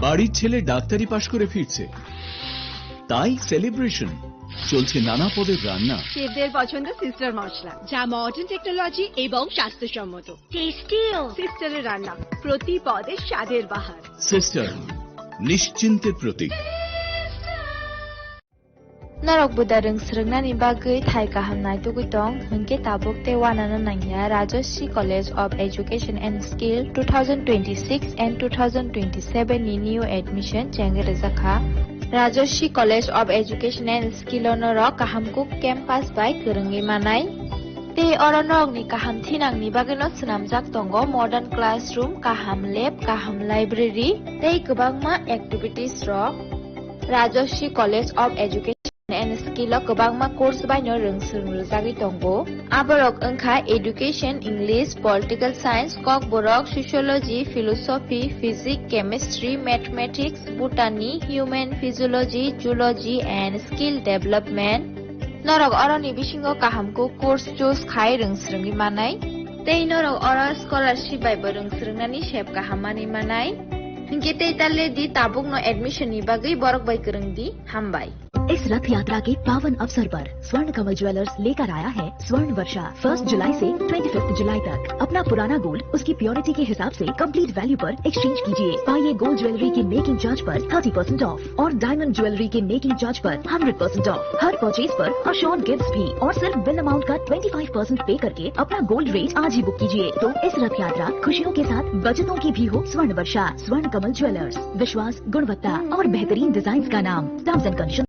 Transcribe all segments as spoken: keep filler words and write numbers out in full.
বাড়ির ছেলে ডাক্তারি পাশ করে ফিরছে, তাই সেলিব্রেশন। চলছে নানা পদের রান্না। শেফদের পছন্দ সিস্টার মশলা, যা মডার্ন টেকনোলজি এবং স্বাস্থ্যসম্মত। টেস্টিও। সিস্টারের রান্না, প্রতি পদে স্বাদের বাহার। সিস্টার, নিশ্চিন্তের প্রতীক। Norok buda rwng srwngnani bagwi thai kaham naitugwi tong, hwnkhe tabuk tei uanano nangya Rajashree College of Education and Skill two thousand twenty-six and two thousand twenty-seven ni new admission chengwi rwjakha. Rajashree College of Education and Skill o norok kaham kuk campus bai kwrwngwi manai. Tei oro norokni kaham thinangni bagwino swnamjak tongo modern classroom, kaham lab, kaham library tei kwbangma activities rok. Rajashree College of Education and Skill o kwbangma course baino rwng swrwng rwjagwi tongo. Aborok wngkha Education, English, Political Science, Kokborok, Sociology, Philosophy, Physics, Chemistry, Mathematics, Botany, Human Physiology, Zoology and Skill Development. Norok oroni bisingo kaham kuk course choose khai rwng swrwngwi manai. Tei norok oro scholarship bai bo rwng swrwngnani sep kaham manwi manai. Hinkhe tei ta le di, tabukno admission ni bagwi borok bai kwrwng di. Hambai. इस रथ यात्रा के पावन अवसर पर स्वर्ण कमल ज्वेलर्स लेकर आया है स्वर्ण वर्षा। फर्स्ट जुलाई से ट्वेंटी फिफ्थ जुलाई तक अपना पुराना गोल्ड उसकी प्योरिटी के हिसाब से कंप्लीट वैल्यू पर एक्सचेंज कीजिए। पाइए गोल्ड ज्वेलरी के मेकिंग चार्ज पर थर्टी परसेंट ऑफ और डायमंड ज्वेलरी के मेकिंग चार्ज पर हंड्रेड परसेंट ऑफ। हर परचेज पर अश्योर्ड गिफ्ट्स भी और सिर्फ बिल अमाउंट का ट्वेंटी फ़ाइव परसेंट पे करके अपना गोल्ड रेट आज ही बुक कीजिए। तो इस रथ यात्रा खुशियों के साथ बचतों की भी हो स्वर्ण वर्षा। स्वर्ण कमल ज्वेलर्स, विश्वास, गुणवत्ता और बेहतरीन डिजाइन का नाम। Terms and condition.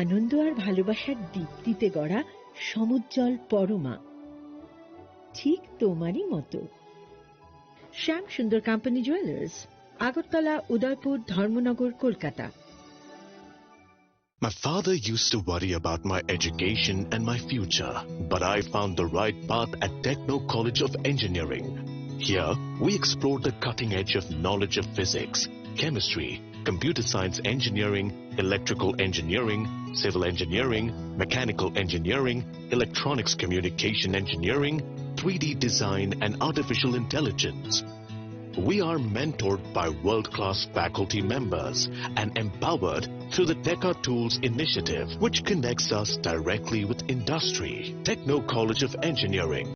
আনন্দ আর ভালোবাসার দীপ্তিতে গড়া সমুজ্জ্বল পরমা, ঠিক তোমারই মতো। শ্যাম সুন্দর কোম্পানি জুয়েলার্স, আগরতলা, উদয়পুর, ধর্মনগর, Kolkata. My father used to worry about my education and my future, but I found the right path at Techno College of Engineering. Here, we explore the cutting edge of knowledge of physics, chemistry, computer science engineering, electrical engineering, civil engineering, mechanical engineering, electronics communication engineering, three D design, and artificial intelligence. We are mentored by world-class faculty members and empowered through the Teka Tools initiative, which connects us directly with industry. Techno College of Engineering.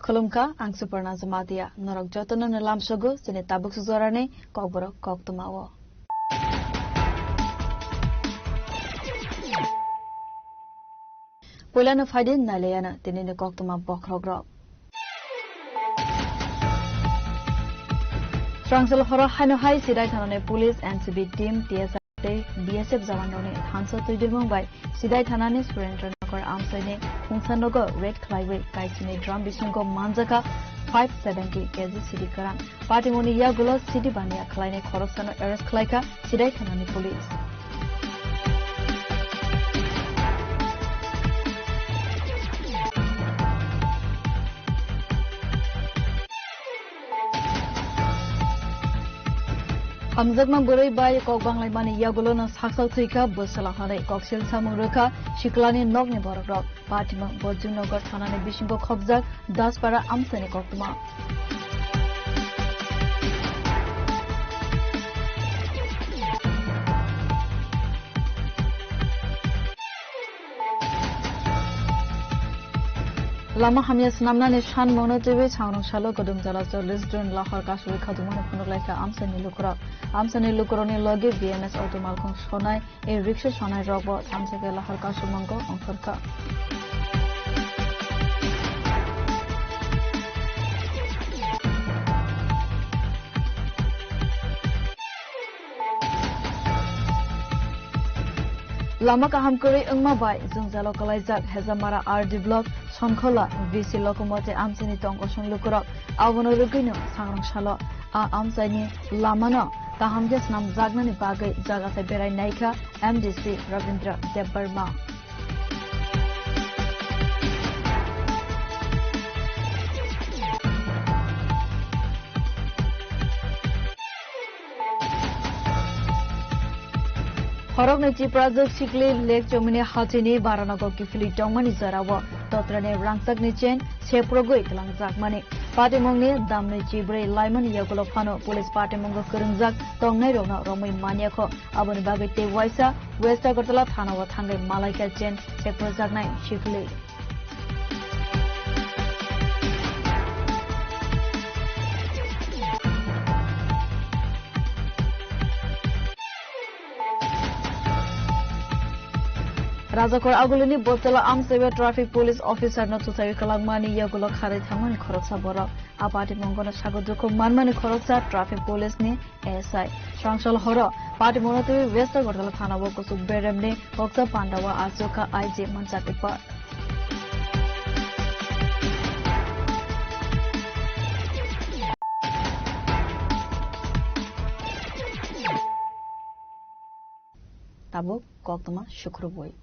Khulumkha, ang Suparna Jamatia. Norok jotono no lamsogo chini tabuk sujorani kokborok koktwmao. Puilano phaidi nailaiano tinini koktwma bokhorokrok. Srangchal horo haino hai Sidai thanani police, N C B team, T S R tei B S F jawanrokni thansa twi dirmung bai Sidai thanani Surendra Nagar amchaini khungsa nogo raid khlaiwi kaisini drum bisingo manjakha five seventy K G sidi kwran. Patimungni yagulo sidi baniya khlainai khoroksano arrest khlaikha Sidai thanani police. Hamjakma bwrwi bai kok banglaimani yagulono saksak thwikha bwsala hwnwi koksil samung rwkha siklani nokni borokrok. Patimung Bojongnagar thanani bisingo khopjak Daspara amchaini koktwma. Lama hamya swnamnani sanmungno twiwi Sangrong salo Kodumjala chollish June lahar kasui khadumano phunuk laikha amchaini lukurok. Amchaini lukurokni logi B M S auto malkhung sonai, e rickshaw sonai rokbo thamsa khe lahar kasumungko ongkhorkha. Lama kaham kwrwi wngma bai jwngjalo kwlaijak Hejamara R D block Sonkhola V C Lokomote amchaini tongkosong lukurok, abono rwgwino sangrong salo a amchaini lamano kaham khe swnamjaknani bagwi jaga se berai naikha M D C Rabindra Debbarma. Horoknwi Chiprajwk sikli Lake Chomini hachini Baranago kiphilwi tongmani jorao totrani rangchakni chain seprogwi twlangjakmani. Patimungni damnwi chibrwi laimani yagulo phano police patimungo kwrwngjak tongnairokno romwi manyakho. Aboni bagwi tei waisa West Agartala thanao thangwi malaikha chain seprojaknai sikli. Rajakor Agulini Botala amchaiwi traffic police officer no chuchaiwi kwlangmani yagulo kharwi thangmani khoroksa borok. A patimungono sago dukhu manmani khoroksa traffic police ni S I. Srangsal horo patimungo twi West Agartala thanao kuchuk beremni koksa pandao achukha I G manjak ipar. Tabuk koktwma sukrubwi.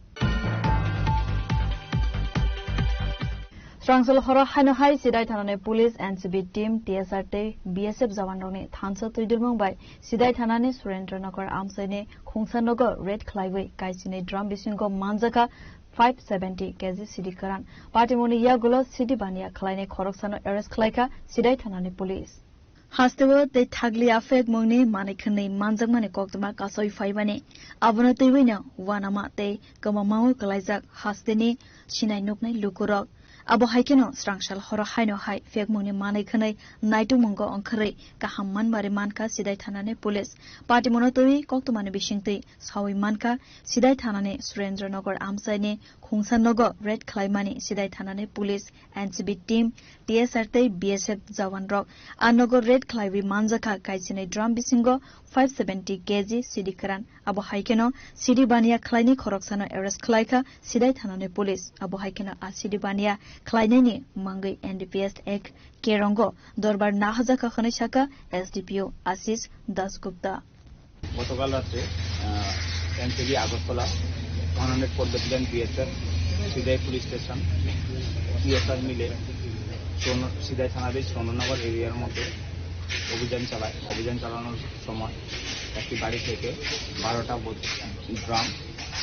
Srangsal horo haino hai Sidai thanani police, N C B team, T S R tei B S F jawanrokni thansa twidulmung bai Sidai thanani Surendra Nagar amchaini khungsa nogo raid khlaiwi kaisini drum bisingo manjakha five seventy K G sidi kwran. Patimungni yagulo sidi baniya khlainai khoroksano arrest khlaikha Sidai thanani police. Hasteo tei thagli aphekmungni manwi khwnwi manjakmani koktwma kasaui phaimani. Abono twiwino uanama tei kwmamao kwlaijak hasteni sinai nuknai lukurok. Abo hai kheno srangsal horo haino hai phekmungni manwi khwnwi naitugmungo ongkhorwi kaham manmari mankha Sidai thanani police. Patimungno twiwi koktwmani bisingtwi saui mankha Sidai thanani Surendra Nagar amchaini khungsa nogo raid khlaimani Sidai thanani police. N C B team, T S R tei B S F jawanrok a nogo raid khlaiwi manjakha kaisini drum bisingo five seventy K G sidi kwran. Abo hai kheno sidi baniya khlainai khoroksano arrest khlaikha Sidai thanani police. Abo hai kheno a sidi baniya khlainaini mangwi N D P S Act kerongo dorbar nahajakha hwnwi sakha S D P O Ashish Dasgupta. গতকাল রাত্রে, আহ, NCB Agartala, one hundred four battalion BSF, Sidai police station, TSR মিলে চৌন-, সিদাই থানাধীন চন্দননগর এরিয়ার মধ্যে অভিযান চালায়। অভিযান চালানোর সময় একটি গাড়ি থেকে বারোটা বোত-, ড্রাম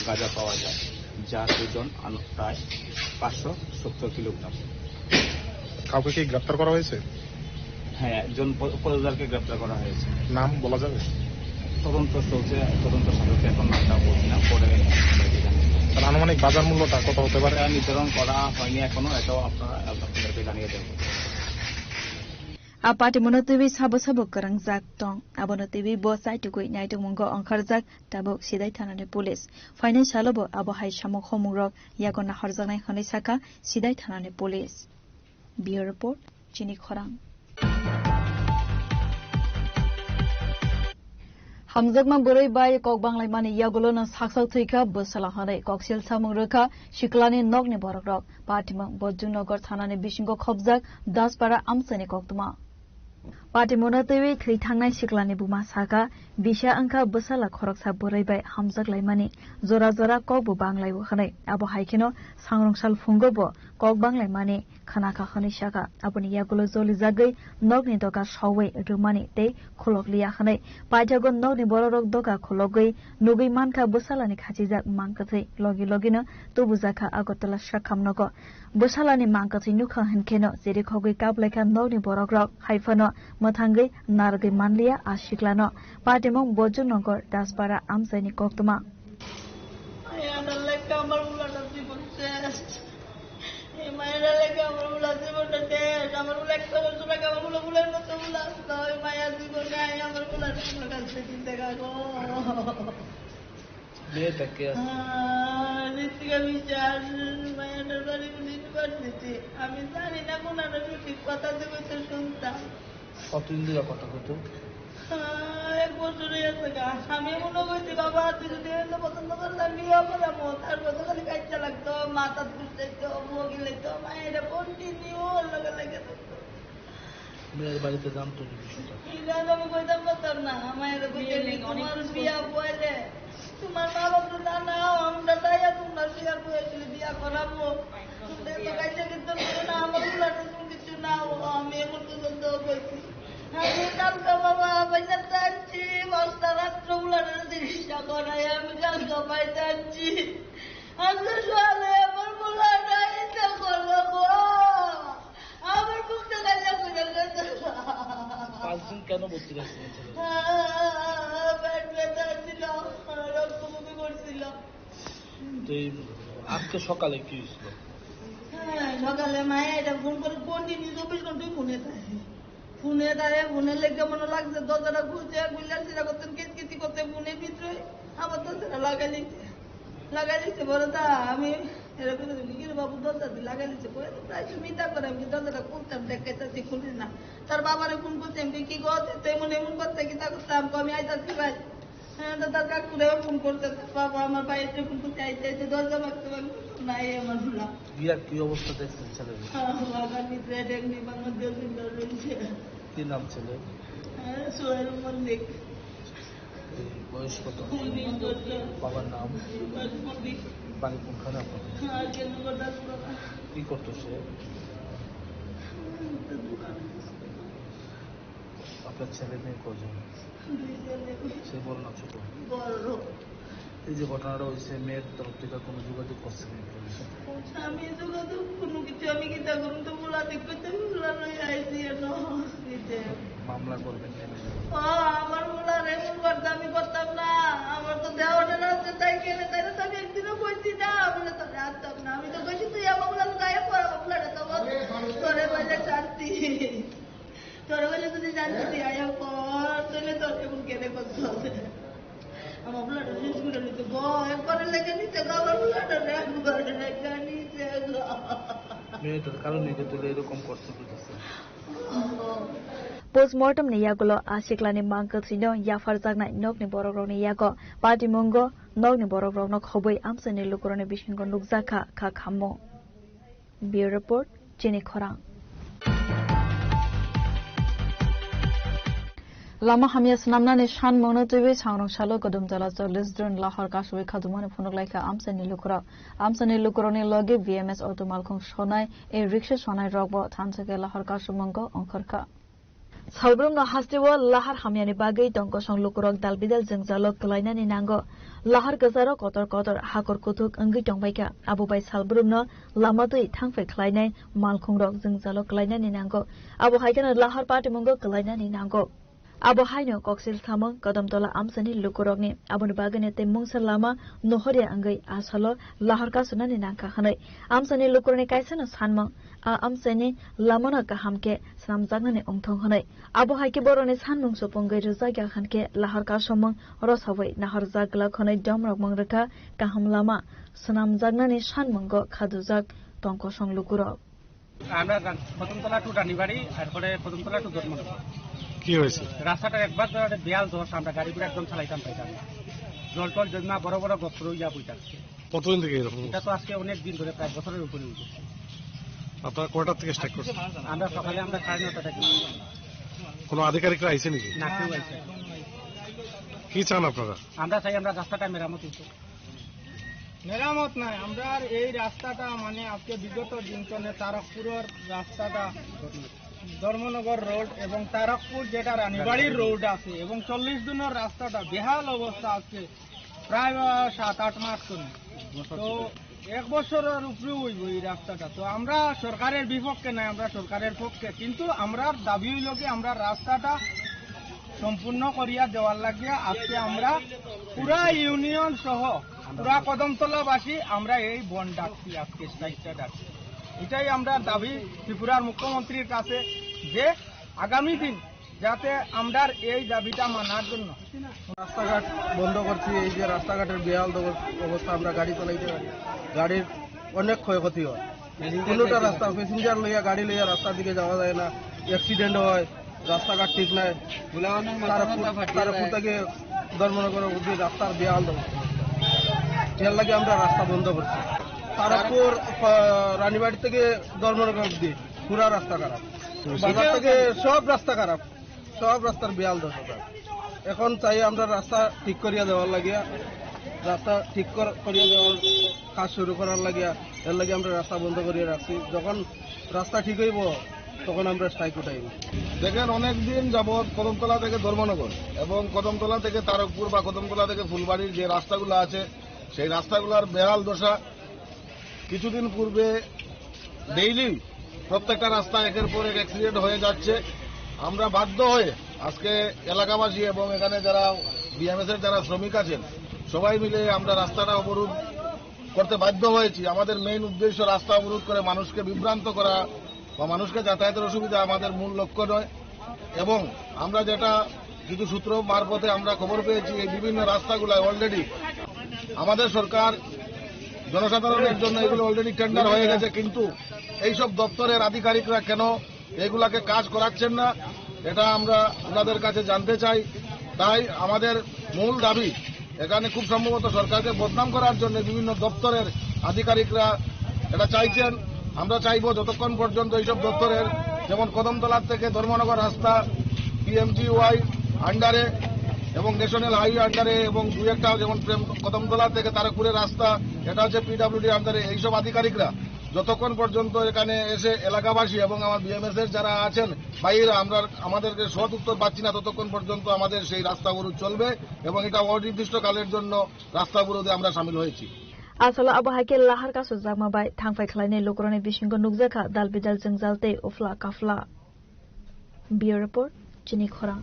গাঁজা পাওয়া যায়, যার ওজন আন-, প্রায় পাঁচশো সত্তর কিলোগ্রাম। কাউকে কি গ্রেপ্তার করা হয়েছে? হ্যাঁ, একজন প-, পদকদারকে গ্রেপ্তার করা হয়েছে। নাম বলা যাবে? তদন্ত চলছে, তদন্ত সাপেক্ষে এখন নামটা বলছি না, পরে আপনাদেরকে জানাবো। তাহলে আনুমানিক বাজার মূল্যটা কত হতে পারে? এটা নির্ধারণ করা হয়নি এখনো, এটাও আপনারা, আপনাদেরকে জানিয়ে দেবো। A patimungno twiwi sabo sabo kwrwngjak tong. Abono twiwi bo chaitugwi naitugmungo ongkharjak tabuk Sidai thanani police. Phainai salobo abo hai samung homungrok yago nahorjaknai hwnwi sakha Sidai thanani police. Bureau Report, Chini Khorang. Hamjakma bwrwi bai kok banglaimani yagulono saksak thwikha bwsala hwnwi koksil samung rwkha siklani nokni borokrok. Patimung Bojongnagar thanani bisingo khopjak Daspara amchaini koktwma. Patimungno twiwi thwi thangnai siklani buma sakha, bisa wngkha bwsala khoroksa bwrwi bai hamjak laimani. Jora jora kokbo banglaio hwnwi. Abo hai kheno sangrong sal phungo bo kok banglaimani khwnakha hwnwi sakha. Aboni yagulo jolijagwi nokni doga sowui rwmani tei khulokliya hwnwi. Paithago nokni borokrok doga khulogwi nugwi mankha bwsalani khachijak mang kwthwi. Logi logino tubujakha Agartala sakhamnogo. Bwsalani mang kwthwi nukha hwnkheno chirikhogwi kaplaikha nokni borokrok. Haiphano mwthangwi narwgwi manliya a siklano. Patimung Bojongnagar Daspara amchaini koktwma. এই আনার লেখা আমার পোলাটার জীবন শেষ। এই মায়ের লেখা আমার পোলার জীবনটা শেষ। আমার পোলা একটা বছর আগে আমার পোলা পোলার মতো পোলা আসলো। ওই মায়া জীবনে আই আমার পোলার কোনো কাছে চিন্তা কাগো। বিয়েটা কে আছে? আহ, ঋতিকা বিশ্বাস, মায়াটার বাড়ি ইউনিভার্সিটি। আমি জানি না কোন একটা সঠিক কথা দিব তো শুনতাম। কতদিন ধরে কথা হতো? আহ, এক বছর হয়ে গেছে গা। আমি মনে করছি বাবা, তুই যদি এত পছন্দ করলে বিয়ে করে মো, তার মতো খালি কাইতে লাগতো, মাথা ঘুরতে তো, মুখ গিলে তো, মায়ের continue ওর লগে লেগে থাকতো। মেয়ের বাড়িতে জানতো যে বিষয়টা। কি জানো, আমি কইতাম পারতাম না, আমার এরকম বিয়ে নেই, অনেক তোমার কিছু বিয়া বলে, তোমার মা বাবা তো জানাও, আমরা তাই আর তোমরা বিয়া বলে বিয়া করাবো। তোমরা তো কাইতে কিন্তু না, আমার গুলাতে তুমি কিছু না, ও আমি এমন পছন্দ কইছি। আমি কালকে বাবা, বাইরে টানছি, পাঁচটা রাত্রে উলানের চিকিৎসা করাই, আমি কালকে বাইরে টানছি। আজকে সকালে আমার পোলাটা ইচ্ছা করলো গো। আমার বুকটা কান্না করে গেছে। পাঁচ দিন কেন ভর্তি রাখছিলেন ছেলে? পেট ব্যথা ছিল, রক্ত বমি করছিল। তো এই আজকে সকালে কি হয়েছিল? হ্যাঁ, সকালে মায়ে এটা ফোন করে, continue চব্বিশ ঘন্টাই ফোনে থাকে। ফোনে তারে, ফোনে লেগে মনে লাগছে, দরজাটা খুলছে, খুললে সেটা করতেন, কিচকিচি করতে ফোনের ভিতরে, আবার দরজাটা লাগাই লিখছে। লাগাই লিখছে, বলে, "দা, আমি এরকম এরকম কি রে বাবু, দরজা দিয়ে লাগাই লিখছে।" বলে, "তো প্রায় সময় তা করে, আমি দরজাটা খুলতাম, দেখাইতেছি, খুলি না।" তার বাবারে ফোন করছে, আমি, "কি গো, তুই তো এমন এমন করতে, কি তা করতাম?" আমি, "আইতাছি ভাই।" হ্যাঁ, তো তার কাকুরেও ফোন করতে, তার বাবা আমার বাইরে ফোন করতে, আইতে আইতে দরজা ভাঙতে ভাঙতে নাই আমার ভুলা। বিয়ার কি অবস্থা দেখছেন ছেলের? হ্যাঁ, বাগান ভিতরে ডেঙ্গি বাংলা দিয়ে চিন্তা রয়েছে। কি নাম ছেলে? হ্যাঁ, সোহেল মল্লিক। এই বয়স কত? উনিশ বছর। বাবার নাম? সুভাষ মল্লিক। বাড়ি কোনখানে আপনাদের? হ্যাঁ, কেন্দ্রগড় দাসপাড়া। কি করতো সে? হ্যাঁ, তো দোকানে। আপনার ছেলে মেয়ে কয়জন? দুইজনে। সে বড় না ছোট? বড়। এই যে ঘটনাটা হয়েছে, মেয়ের তরফ থেকে কোনো যোগাযোগ করছেন পুলিশের সাথে? আমি যোগাযোগ কোনো কিছু, আমি কিতা করুম, তো বলা ঠিক করতে বলা নয়, আইসি এনো দিতে। মামলা করবেন কেন? ও, আমার বলা রে, ভুল করতে আমি করতাম না। আমার তো দেওয়ানের আছে, তাই কেন, তাই তো আমি একদিনও কইছি না, বলে তোরে আনতাম না। আমি তো কইছি, তুই আমার বলা গায়ে পড়া, বলা রে, তো বল, তোরে বলে শান্তি। তোর বেলা যদি জানতে তুই আয়া পর, তাহলে তোর এমন কেন করতে হবে? আমার ব্লাড শেষ করে নিতে গো, একবারে লেগে নিতে গো, আমার ব্লাড একবারে লেগে নিতে গো। মেয়েটার কারণে কিন্তু এরকম করতে হইতেছে। Postmortem ni yagulo a siklani mangkwthwino yapharjaknai nokni borokrokni yago patimungo nokni borokrokno khobwi amchaini lukurokni bisingo nukjakha kha khammung. Bureau Report, Chini Khorang. Lama hamya swnamnani sanmungno twiwi sangrong salo Kodumtola chollish June lahar kasui khajumani phunuk laikha amchaini lukurok. Amchaini lukurokni logi B M S auto malkhung sonai, e rickshaw sonai rokbo thansa khe lahar kasumungo ongkhorkha. Salbrumno hasteo lahar hamyani bagwi tongkosong lukurok dal bidal jwngjalo kwlainani nango. Lahar kwcharo kotor kotor hakor kuthuk wngwi tongbaikha. Abo bai salbrumno lama twi thangphai khlainai malkhungrok jwngjalo kwlainani nango. Abo hai kheno lahar patimungo kwlainani nango. Abo haino koksil samung Kodamtola amchani lukurokni. Aboni bagwino tei mungsa lama nohorya wngwi asalo lahar kasunani nangkha hwnwi amchani lukurokni kaisano sanmung. A amchaini lamano kaham khe swnamjaknani wngthong hwnwi. Abo hai khe borokni sanmung supungwi rwjakya hwn khe lahar kasomung rwsawi nahorjak glak hwnwi domrokmung rwkha kaham lama swnamjaknani sanmungo khadujak tongkosong lukurok. আমরা জান-, প্রথমতলা টু রানীবাড়ি, এরপরে প্রথমতলা টু ধর্মনগর। কি হয়েছে? রাস্তাটা একবার তো একটা বিয়াল দশ, আমরা গাড়ি ঘোড়া একদম চালাইতাম পাইতাম না। জল টল জমা বড় বড় গর্ত ইয়া বইটা। কতদিন থেকে এরকম এটা তো অবস্থা? আজকে অনেক দিন ধরে, প্রায় বছরের উপরে হয়েছে। আপনারা কয়টা থেকে স্ট্রাইক করছেন? আমরা সকালে আমরা সাড়ে নটা থেকে। কোনো আধিকারিকরা আইছে নাকি? না, কেউ আইছে না। কি চান আপনারা? আমরা চাই আমরা রাস্তাটা মেরামত হইতো। মেরামত নাই, আমরা আর এই রাস্তাটা মানে আজকে বিগত দিন চলে তারকপুরের রাস্তাটা ধর্মনগর রোড এবং তারকপুর যেটা রানীবাড়ির রোড আছে এবং চল্লিশ দিনের রাস্তাটা বেহাল অবস্থা আজকে। প্রায়, আহ, সাত আট মাস তো নেই। তো এক বছরের উপরেও হইব এই রাস্তাটা। তো আমরা সরকারের বিপক্ষে নাই, আমরা সরকারের পক্ষে। কিন্তু আমরার দাবি হইল কি, আমরা রাস্তাটা সম্পূর্ণ করিয়া দেওয়ার লাগিয়া আজকে আমরা পুরা ইউনিয়ন সহ পুরা কদমতলাবাসী আমরা এই বন্ধ ডাকছি, আজকে স্ট্রাইকটা ডাকছি। এটাই আমরা দাবি ত্রিপুরার মুখ্যমন্ত্রীর কাছে যে আগামী দিন যাতে আমরার এই দাবিটা মানার জন্য। রাস্তাঘাট বন্ধ করছি, এই যে রাস্তাঘাটের বেহাল দব-, অবস্থা, আমরা গাড়ি চালাইতে পারি, গাড়ির অনেক ক্ষয়ক্ষতি হয়। কোনোটা রাস্তা, প্যাসেঞ্জার লইয়া, গাড়ি লইয়া রাস্তার দিকে যাওয়া যায় না, অ্যাক্সিডেন্ট হয়, রাস্তাঘাট ঠিক নাই। তারকপুর, তারকপুর থেকে ধর্মনগর অবধি রাস্তার বেহাল অবস্থা। এর লাগি আমরা রাস্তা বন্ধ করছি। তারকপুর, আহ, রানীবাড়ি থেকে ধর্মনগর অবধি পুরা রাস্তা খারাপ। বাজার থেকে সব রাস্তা খারাপ, সব রাস্তার বেহাল দশা। এখন চাই আমরা রাস্তা ঠিক করিয়া দেওয়ার লাগিয়া, রাস্তা ঠিক কর-, করিয়া দেওয়ার কাজ শুরু করার লাগিয়া, এর লাগি আমরা রাস্তা বন্ধ করিয়া রাখছি। যখন রাস্তা ঠিক হইব, তখন আমরা স্ট্রাইক উঠাইব। দেখেন, অনেক দিন যাবৎ কদমতলা থেকে ধর্মনগর এবং কদমতলা থেকে তারকপুর বা কদমতলা থেকে ফুলবাড়ির যে রাস্তাগুলো আছে, সেই রাস্তাগুলোর বেহাল দশা। কিছুদিন পূর্বে ডেইলি প্রত্যেকটা রাস্তা একের পর এক অ্যাক্সিডেন্ট হয়ে যাচ্ছে। আমরা বাধ্য হয়ে আজকে এলাকাবাসী এবং এখানে যারা বিএমএস এর যারা শ্রমিক আছেন, সবাই মিলে আমরা রাস্তাটা অবরোধ করতে বাধ্য হয়েছি। আমাদের মেইন উদ্দেশ্য রাস্তা অবরোধ করে মানুষকে বিভ্রান্ত করা বা মানুষকে যাতায়াতের অসুবিধা আমাদের মূল লক্ষ্য নয়। এবং আমরা যেটা কিছু সূত্র মারফতে আমরা খবর পেয়েছি, এই বিভিন্ন রাস্তাগুলায় অলরেডি আমাদের সরকার জনসাধারণের জন্য এগুলো অলরেডি টেন্ডার হয়ে গেছে, কিন্তু এইসব দপ্তরের আধিকারিকরা কেন এগুলাকে কাজ করাচ্ছেন না, এটা আমরা ওনাদের কাছে জানতে চাই। তাই আমাদের মূল দাবি, এখানে খুব সম্ভবত সরকারকে বদনাম করার জন্য বিভিন্ন দপ্তরের আধিকারিকরা এটা চাইছেন। আমরা চাইবো যতক্ষণ পর্যন্ত এইসব দপ্তরের, যেমন কদমতলা থেকে ধর্মনগর রাস্তা পিএমজিওয়াই আন্ডারে এবং ন্যাশনাল হাইওয়ে আন্ডারে এবং দু একটা যেমন প্রেম-, কদমতলা থেকে তারকপুরের রাস্তা, এটা হচ্ছে পিডব্লিউডি আন্ডারে, এইসব আধিকারিকরা যতক্ষণ পর্যন্ত এখানে এসে এলাকাবাসী এবং আমার বিএমএস এর যারা আছেন বাইরে আমরা আমাদেরকে সৎ উত্তর পাচ্ছি না, ততক্ষণ পর্যন্ত আমাদের সেই রাস্তা অবরোধ চলবে এবং এটা অনির্দিষ্টকালের জন্য রাস্তা অবরোধে আমরা সামিল হয়েছি। Aswkla abo hai khe lahar kasu jakma bai thangphai khlainai lukurokni bisingo nukjakha dal bidal jwngjal tei uphla kaphla. Bureau Report, Chini Khorang.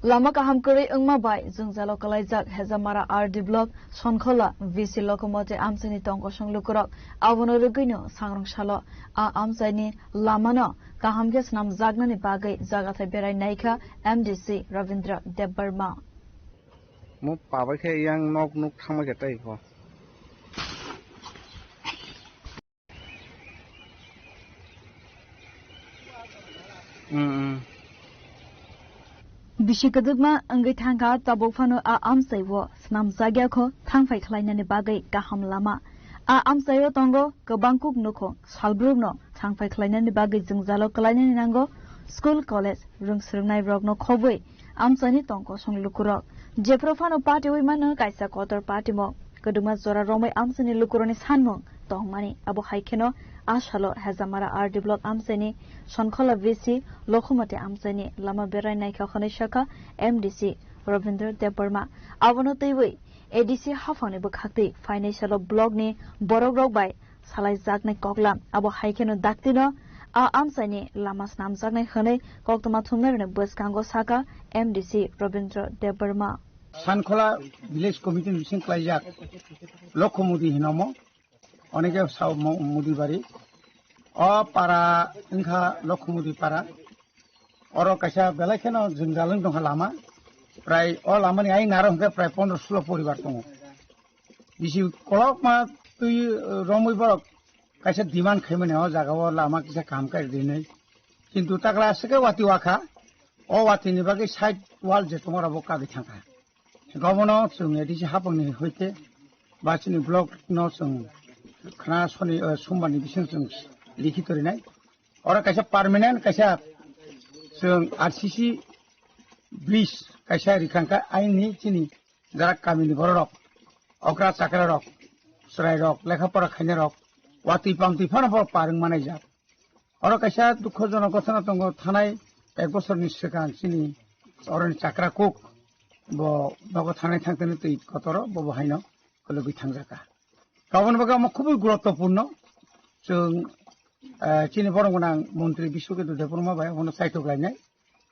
Lama kaham kwrwi wngma bai jwngjalo kwlaijak Hezamara R D Block Sonkhola V C Lokhomoti amchaini tongkosong lukurok, abono rwgwino sangrong salo a amchaini lamano kaham khe swnamjaknani bagwi jagathai berai naikha M D C Rabindra Debbarma. Mo pabai khe yang nok nuk thangma khe tei kho. Mm, mm. Bisi kwdwkma wngwi thangkha, tabuk phano a amchaio swnamjakya kho thangphai khlainani bagwi kaham lama. A amchaio tongo kwbang kuk nukhung, salbrumno thangphai khlainani bagwi jwngjalo kwlainani nango school, college, rwng swrwngnairokno khobwi amchaini tongkosong lukurok. Jephru phano patiwi mano kaisa kotor patimung. Kwdwkma jora romwi amchaini lukurokni sanmung tongmani. Abo hai kheno a salo Hezamara R D Block amchaini Sonkhola V C Lokhomoti amchaini lama berai naikha hwnwi sakha M D C Rabindra Debbarma. Abono twiwi A D C haphangni bwkhaktwi phainai salo blockni borokrok bai salaijaknai koklam. Abo hai kheno daktino a amchaini lama snamjaknai hwnwi koktwma thumnairokni bwskango sakha M D C Rabindra Debbarma. Sankhola Village Committee ni bising klaijak Lokhomudi hinomo, oneke sao mo-, Mudi bari. O para wngkha Lokhomudi para. Oro kaisa belai kheno jwngjal wng tongkha lama. Prai o lamani ain naro hwnkhe prai pondro sulo poribar tongo. Bisi kolokma twi, eh, romwi borok kaisa demand khaimani o jaga o lama kisa kaham kari rinwi. Kintu takla aswk khe wati wakha, o watini bagwi side wall je tongma rok bo kagwi thangkha. Gobono chwng A D C haphangni hoite ba chini block no chwng khna soni, eh, sombarni bising chwng likhito rinai. Oro kaisa permanent kaisa chwng R C C bridge kaisa rikhangkha aini chini jarak kamini bororok, okra chakrarok, chwrairok, lekha pora khainarok, watwi pamtwi phano bo parwng manaijak. Oro kaisa dukhojonok ghotona tongo, thanai ek bosorni swkang chini oroni chakra kuk bo nogo thanai thangtani twi kotoro bo bo haino khulugwi thangjaka. Aboni bagwi omo khubui guruttopurno. Chwng, eh, chini borok gwnang montri Biswaketu Debbarma bai abono kaitok lainai,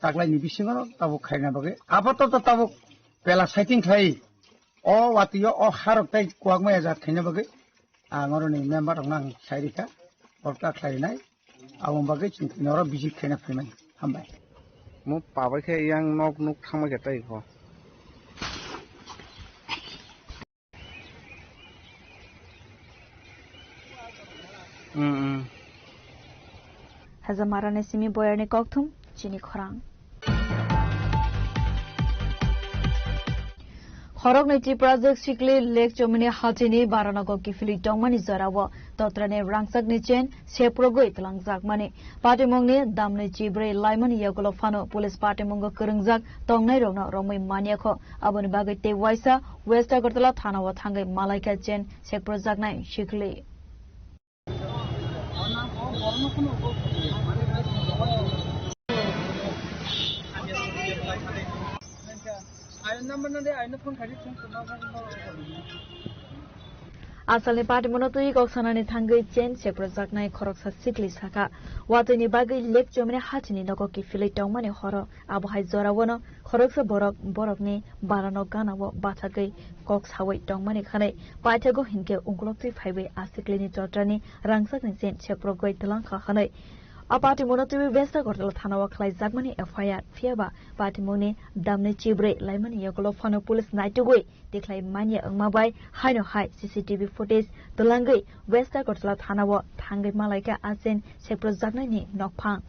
taklaini bisingo tabuk khaina bagwi. Apatoto tabuk pela saiting khlai o watwi o harok tei kuwak maya jat khaina bagwi ang oroni member rokno ang sai rikha, borok ta khlainai. Aboni bagwi chwng tini oro visit khaina phaimani. Hambai. Mo pabai khe yang nok nuk thangma khe tei kho. Mm, mm. Hajamarani simi boyarni kokthum chini khorang. Khoroknwi Tiprajwk sikli Lake Chomini hachini baranogo kiphilwi tongmani jorao totrani rangchakni chain seprogwi twlangjakmani, patimungni damni chibrwi laimani yagulo phano police patimungo kwrwngjak tongnairokno romwi manyakho. Aboni bagwi tei waisa West Agartala thanao thangwi malaikha chain seprojaknai sikli. Asalni patimungno twi kok sanani thangwi chain seprojaknai khoroksa sikli sakha, watwini bagwi Lake Chomini hachini nogo kiphilwi tongmani horo. Abo hai jorao no khoroksa borok borokni barano ganao bachagwi kok sawi tongmani khanai paithago hinkhe ungkulok twi phaiwi a siklini chotrani rangchakni chain seprogwi twlangkha hwnwi. A patimungno twiwi West Agartala thanao khlaijakmani F I R, phiyaba patimungni damni chibrwi laimani yagulo phano police naitugwi tikhlai manya wngma bai haino hai C C T V footage twlangwi West Agartala thanao thangwi malaikha a chain seprojaknaini nokphang.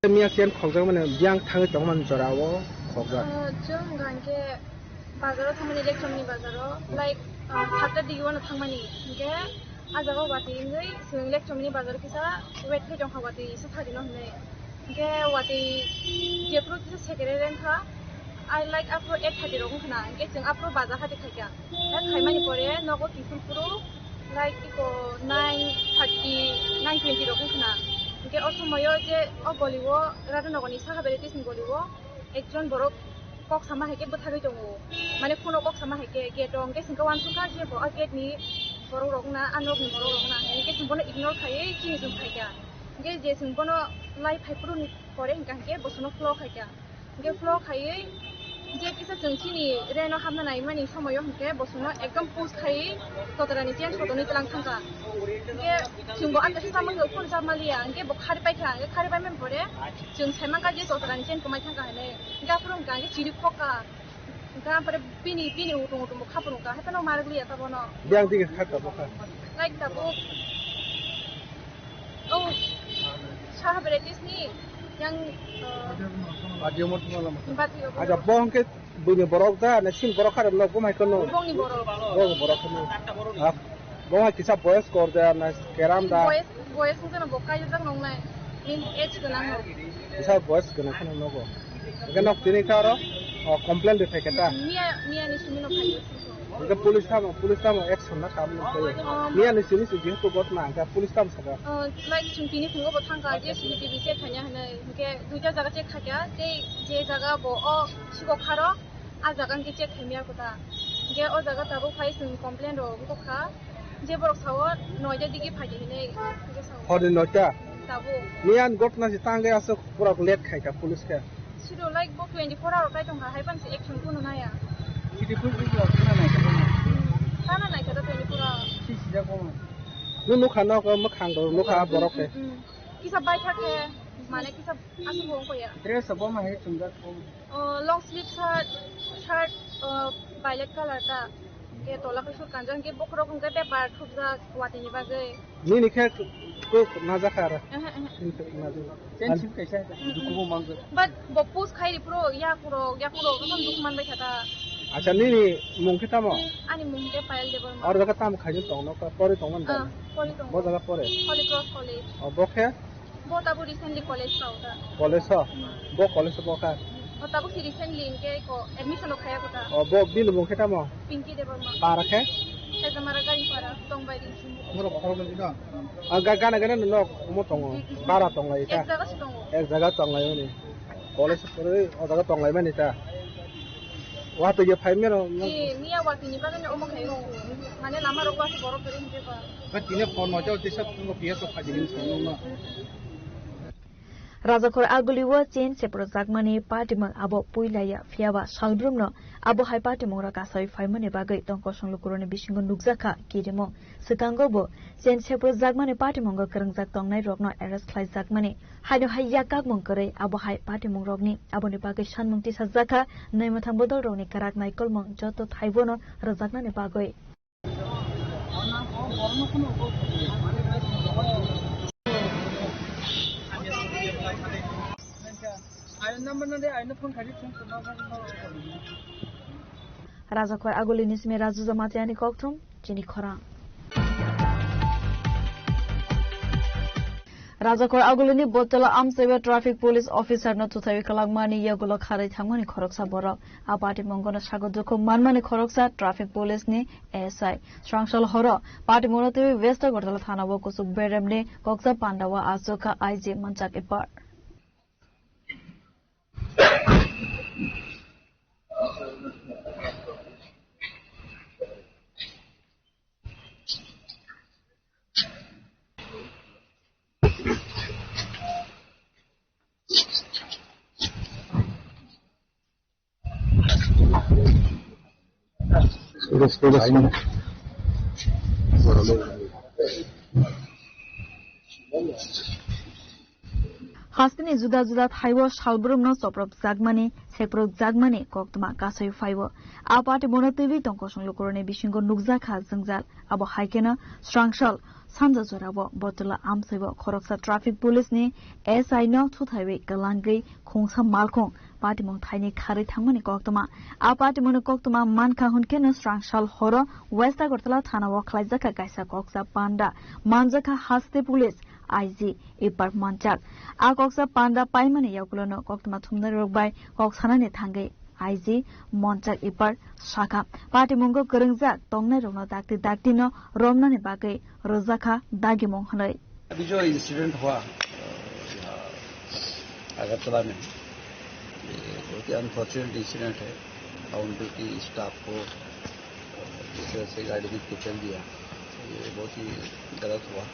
Miya chain khokjak mani biyang thangwi tongmani jorao khokjak. Ah, chwng hwnkha hwnkhe bazaro thangmani, Lake Chomini bazaro, like, ah, satta digi uano thangmani. Hinkhe ah jaga o watwi wngwi chwng Lake Chomini bazaro kisa wait khai tongkha, watwi se thagwino hinwi. Hinkhe watwi jephuru kisa sekere rengkha, ah, like, aphuru eight thirty rok wngkha na, hinkhe chwng aphuru bazar hati khaikha. Hak khaimani pore nogo kiphilphuru, like, iko nine thirty, nine twenty rok wngkha na. Hinkhe o somoyo je o goli o Radhanagor ni Saha Varieties ni goli o ekjon borok kok sama hai khe bwthagwi tongo. Mane phone o kok sama hai khe gate o, hinkhe chwngkhe uansukha je bo a gate ni borok rok wngna, a nok ni borok rok wngna, hinkhe chwng bono ignore khaiwi chini chwng phaikha. Hinkhe je chwng bono lai phaiphuru ni pore hinkha hinkhe bo chwngno follow khaikha. Hinkhe follow khaiwi je kisa chwng chini reno hapna naimani somoyo hinkhe bo chwngno ekdom push khaiwi totorani chain sotoni twlang thangkha. Hinkhe chwngbo amchaisa chamani phone chap maliya, hinkhe bo khari paikha, hinkhe khari paimani pore chwng saimankha je totorani chain kwmai thangkha hinwi. Hinkhe aphuru hinkha hinkhe chiri khokha, hinkhe aphuru bini, bini utung utung bo khapung wngkha, haphano marwk liya ta bono. Biyang dige kha tabukha. Like tabuk. Oh, Saha Varieties ni yang, uh, Bati umur tuma lama. Bati umur. Aja, bo hwnkhe buini borok da, na sin borok kha rok no, bo hai kono. Bongni borok. Bo borok kono. Ah, bo hai kisa boyes kor da, na keram da. Boyes, boyes hwnkhe no bo kaijak nongnai. In age gwnang no. Kisa boyes gwnang kheno nogo. Hwnkhe nok tini kha oro, oh, complain de phai khe ta. Miya, miya ni simi no phai. Hwnkhe police tamo, police tamo action na kam no phai. Um, miya ni simi se jehetu ghotna hwnkhe police tamo saka. Uh, like chwng tini phungo bo thangkha je C C T V check khaina hinwi. Hwnkhe duita jaga check khaikha, tei je jaga bo o sikok kharo, a jaga hwnkhe check khaimya kotha. Hwnkhe o jaga tabuk phai chwng complain rok wngkha. Je borok sao noita digi phaidi hinwi, hwnkhe sao. Horni noita? Tabuk. Miyan ghotna se tangwi aswk borok late khaikha police khe. Sido like bo twenty-four hour kai tongkha, hai phano se action kuno naya. Twenty-four hour kuno nai kha. Tana nai kha da twenty-four hour. Si sijak bo. Nung nukha nok, mwkhang rok nukha borok khe. Mm, mm, mm. Kisa bai thak khe, mane kisa aswk bo wngkha ya. Dress bo ma hai chumjak bo. Oh, long sleeve shirt, shirt, oh, violet color ta. Ke tola ke sut kanjang ke bokhorok hwnkhe paper thupjak watini bagwi. Nini khe kok najakha aro. Ehe, ehe. Nini khe najakha. Chen sip kaisa dukubo mangkha. But bo post khai ri pro ya kuro, ya kuro, katham duk man bai kha ta. Acha, nini mung khe tamo? Ani mung khe Payal Debbarma. Aro jaga tamo khaijak tongno, pori tongmani da? Ah, pori tong. Bo jaga pore? Holy Cross College. O, bo khe? Bo tabuk recently college rok ta. College o? Hmm. Bo college o bo kha? O tabuk si recently hinkhe ko admission rok khaya kota. O, bo bini mung khe tamo? Pinky Debbarma. Para khe? Kajamara Garipara, Tongbai Ringching. Omoro bokhorok ni no? A, ga-, gana gana no nok omo tongo. Hmm, hmm. Bara tonglai ta? Ek jaga se tongo. Ek jaga tonglai mani. College o pore o jaga tonglai mani ta? Watwi ya phai mero no? Ki, miya watwi ni bagwi no omo khai o. Mane lama rok watwi borok kwrwi hinkhe ba. Ba tini phone no jao tisa phone ko P S o phai di hinwi song no. Rajakhor Aguli o chain seprojakmani patimung abo puila ya, phiyaba salbrumno abo hai patimungrok kasawi phaimani bagwi tongkosong lukurokni bisingo nukjakha kirimung. Swkango bo chain seprojakmani patimungo kwrwngjak tongnairokno arrest khlaijakmani, haino hai yakakmung kwrwi abo hai patimungrokni aboni bagwi sanmung tisajakha, naimwthang bodolrokni kwrak naikolmung joto thaibono rwjaknani bagwi. Rajakor Agulini simi Raju Jamatiani kokthum, chini khorang. Rajakor Agulini Bottola Amsaiba Traffic Police Officer no thuthaiwi kwlangmani yagulo kharwi thangmani khoroksa borok. A patimungono sago dukhu manmani khoroksa Traffic Police ni S I. Srangsal horo patimungno twiwi West Agartala thana o kuchuk beremni koksa panda o achukha I G Manchak Ipar. Hasteni juda juda thaibo salbrumno chopropjakmani, sekprokjakmani koktwma kasui phaibo. A patimungno twiwi tongkosong lukurokni bisingo nukjakha jwngjal. Abo hai kheno srangsal sanja jorao Bottola Amsaibo khoroksa traffic police ni S I no thuthaiwi kwlangwi khungsa malkhung patimung thaini kharwi thangmani koktwma. A patimungni koktwma mankha hwnkhe no srangsal horo West Agartala thana o khlaijakha kaisa koksa panda, manjakha haste police I G Ipar Manchak. A koksa panda paimani yagulono koktwma thumnai rok bai kok sanani thangwi I G Monchak Ipar sakha, patimungo kwrwngjak tongnairokno dakti daktino romnani bagwi rwjakha dagimung hwnwi. अभी जो इंसिडेंट हुआ, अ, यहाँ अगरतला में, ये बहुत ही unfortunate incident है। On duty staff को, अ, जिस तरह से गाड़ी में कुचल दिया, ये बहुत ही गलत हुआ।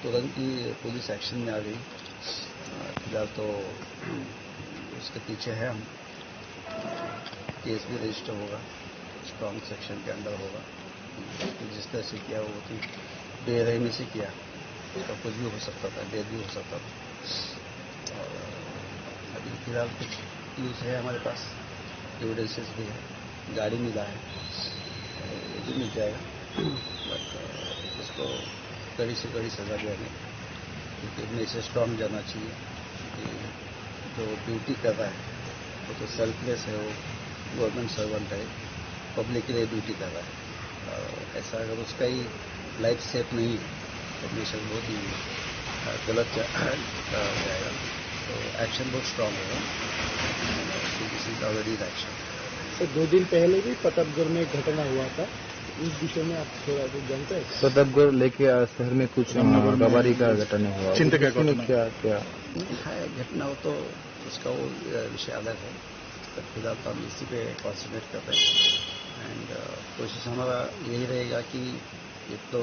तुरंत ही पुलिस एक्शन में आ गई। अ, फिलहाल तो उसके पीछे है हम। केस भी रजिस्टर होगा, स्ट्रॉन्ग सेक्शन के अंडर होगा। जिस तरह से किया, वो तो बेरहमी से किया, उसका कुछ भी हो सकता था, डेथ भी हो सकता था। और अभी फिलहाल कुछ क्लूज है हमारे पास, एविडेंसेस भी है। गाड़ी मिला है, ये भी मिल जाएगा। बट, अ, उसको कड़ी से कड़ी सजा देंगे, क्योंकि हमें इसे स्ट्रॉन्ग जाना चाहिए कि जो ड्यूटी कर रहा है, वो तो सेल्फलेस है, वो गवर्नमेंट सर्वेंट है, पब्लिक के लिए ड्यूटी कर रहा है। और ऐसा अगर उसका ही लाइफ सेफ नहीं है, तो बेशक बहुत ही, अ, गलत जा-, जाएगा। तो एक्शन बहुत स्ट्रॉन्ग होगा। This is already the action। तो दो दिन पहले भी प्रतापगढ़ में एक घटना हुआ था, उस विषय में आप थोड़ा कुछ जानते हैं? प्रतापगढ़ लेके, आ, शहर में कुछ, आ, रामनगर में गबारी का घटना हुआ, चिंता का उसमें घटना। क्या, क्या? नहीं, है घटना, वो तो उसका वो, अ, विषय अलग है। तो फिलहाल तो हम इसी पे कॉन्सेंट्रेट कर रहे हैं। एंड, अ, कोशिश हमारा यही रहेगा कि एक तो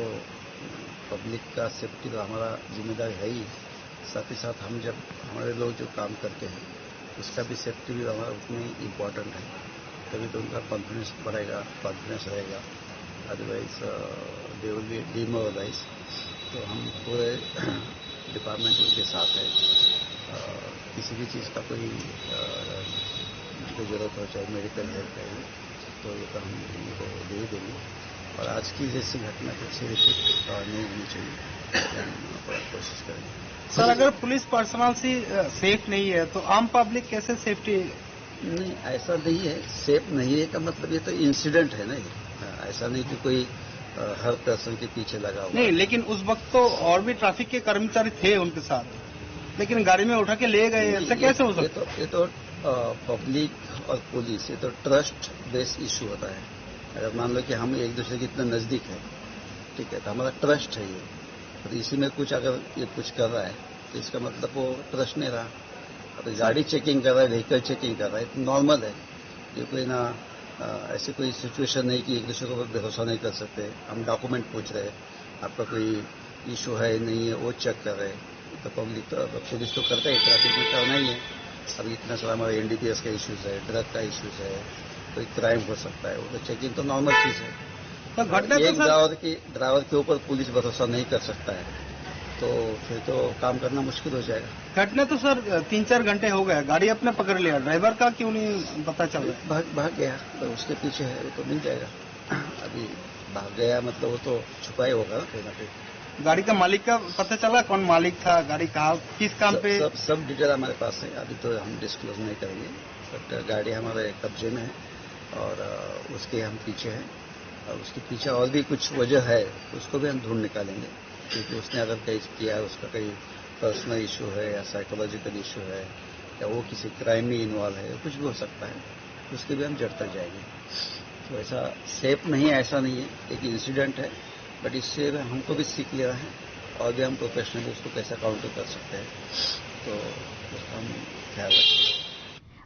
पब्लिक का सेफ्टी तो हमारा जिम्मेदारी है ही, साथ ही साथ हम जब, हमारे लोग जो काम करते हैं, उसका भी सेफ्टी भी हमारा उतनी इम्पोर्टेंट है, तभी तो उनका कॉन्फिडेंस बढ़ेगा, कॉन्फिडेंस रहेगा। Otherwise, uh, they will be demoralized। तो हम पूरे डिपार्टमेंट उनके साथ है। अ, किसी भी चीज़ का कोई, अ, उनको ज़रूरत हो, चाहे मेडिकल हेल्प है, तो ये तो हम उनको दे ही देंगे। और आज की जैसी घटना फिर से रिपीट, अ, नहीं होनी चाहिए, हम पूरा कोशिश करेंगे। सर, अगर पुलिस पर्सनल से, अ, सेफ नहीं है, तो आम पब्लिक कैसे सेफ्टी? नहीं, ऐसा नहीं है। सेफ नहीं है का मतलब, ये तो इंसिडेंट है ना ये। अ, ऐसा नहीं कि कोई, अ, हर पर्सन के पीछे लगा हुआ नहीं, है। लेकिन उस वक्त तो और भी ट्रैफिक के कर्मचारी थे उनके साथ, लेकिन गाड़ी में उठा के ले गए, नहीं, ऐसा ये, कैसे हो ये सकता है? तो, ये तो, अ, पब्लिक और पुलिस, ये तो ट्रस्ट बेस्ड इशू होता है। अगर मान लो कि हम एक दूसरे के इतना नज़दीक है, ठीक है, तो हमारा ट्रस्ट है ये, तो इसी में कुछ अगर ये कुछ कर रहा है, तो इसका मतलब वो ट्रस्ट नहीं रहा। अब गाड़ी चेकिंग कर रहा है, व्हीकल चेकिंग कर रहा है, तो नॉर्मल है। ये कोई ना, अ, ऐसी कोई सिचुएशन नहीं कि एक दूसरे के ऊपर भरोसा नहीं कर सकते। हम डॉक्यूमेंट पूछ रहे हैं, आपका कोई इशू है, नहीं है, वो चेक कर रहे हैं। तो पब्लिक तो, पुलिस तो करता है, ट्रैफिक में करना ही है। अब इतना सारा हमारा एनडीपीएस का इशूज़ है, ड्रग का इशूज़ है, कोई क्राइम हो सकता है, वो तो चेकिंग तो नॉर्मल चीज़ है। तो घटना तो एक सर ड्राइवर की, ड्राइवर के ऊपर पुलिस भरोसा नहीं कर सकता है, तो फिर तो काम करना मुश्किल हो जाएगा। घटना तो सर तीन चार घंटे हो गया, गाड़ी आपने पकड़ लिया, ड्राइवर का क्यों नहीं पता चल रहा है? भाग, भाग गया, तो उसके पीछे है, वो तो मिल जाएगा। अभी भाग गया मतलब वो तो छुपा ही होगा ना कहीं ना कहीं। गाड़ी का मालिक का पता चला, कौन मालिक था, गाड़ी कहाँ, किस काम सब, पे? सब, सब डिटेल हमारे पास है, अभी तो हम डिस्क्लोज नहीं करेंगे, बट गाड़ी हमारे कब्जे में है। और, अ, उसके हम पीछे हैं। और उसके पीछे और भी कुछ वजह है, उसको भी हम ढूंढ निकालेंगे, क्योंकि उसने अगर कहीं किया है, उसका कहीं पर्सनल इशू है या साइकोलॉजिकल इशू है या वो किसी क्राइम में इन्वॉल्व है, कुछ भी हो सकता है, उसके भी हम जड़ तक जाएंगे। तो ऐसा सेफ नहीं है, ऐसा नहीं है, एक इंसिडेंट है, बट इससे हमको भी सीख लेना है और भी हम प्रोफेशनली उसको कैसा काउंटर कर सकते हैं, तो उसका हम ख्याल रखेंगे।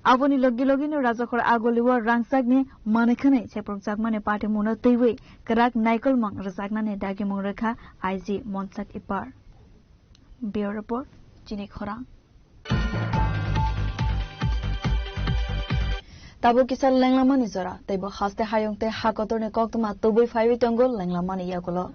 Aboni logi logi no Rajakhor Agoli o rangchak ni manwi khwnwi sephrokjakmani patimung no twiwi kwrak naikolmang rwjaknani dagimung rwkha I G Monsak Ipar. Bureau Report, Chini Khorang. Tabuk kisa lenglamani jora, teibo haste hayung tei ha kotorni koktwma tubui phaiwi tongo lenglamani yagulo.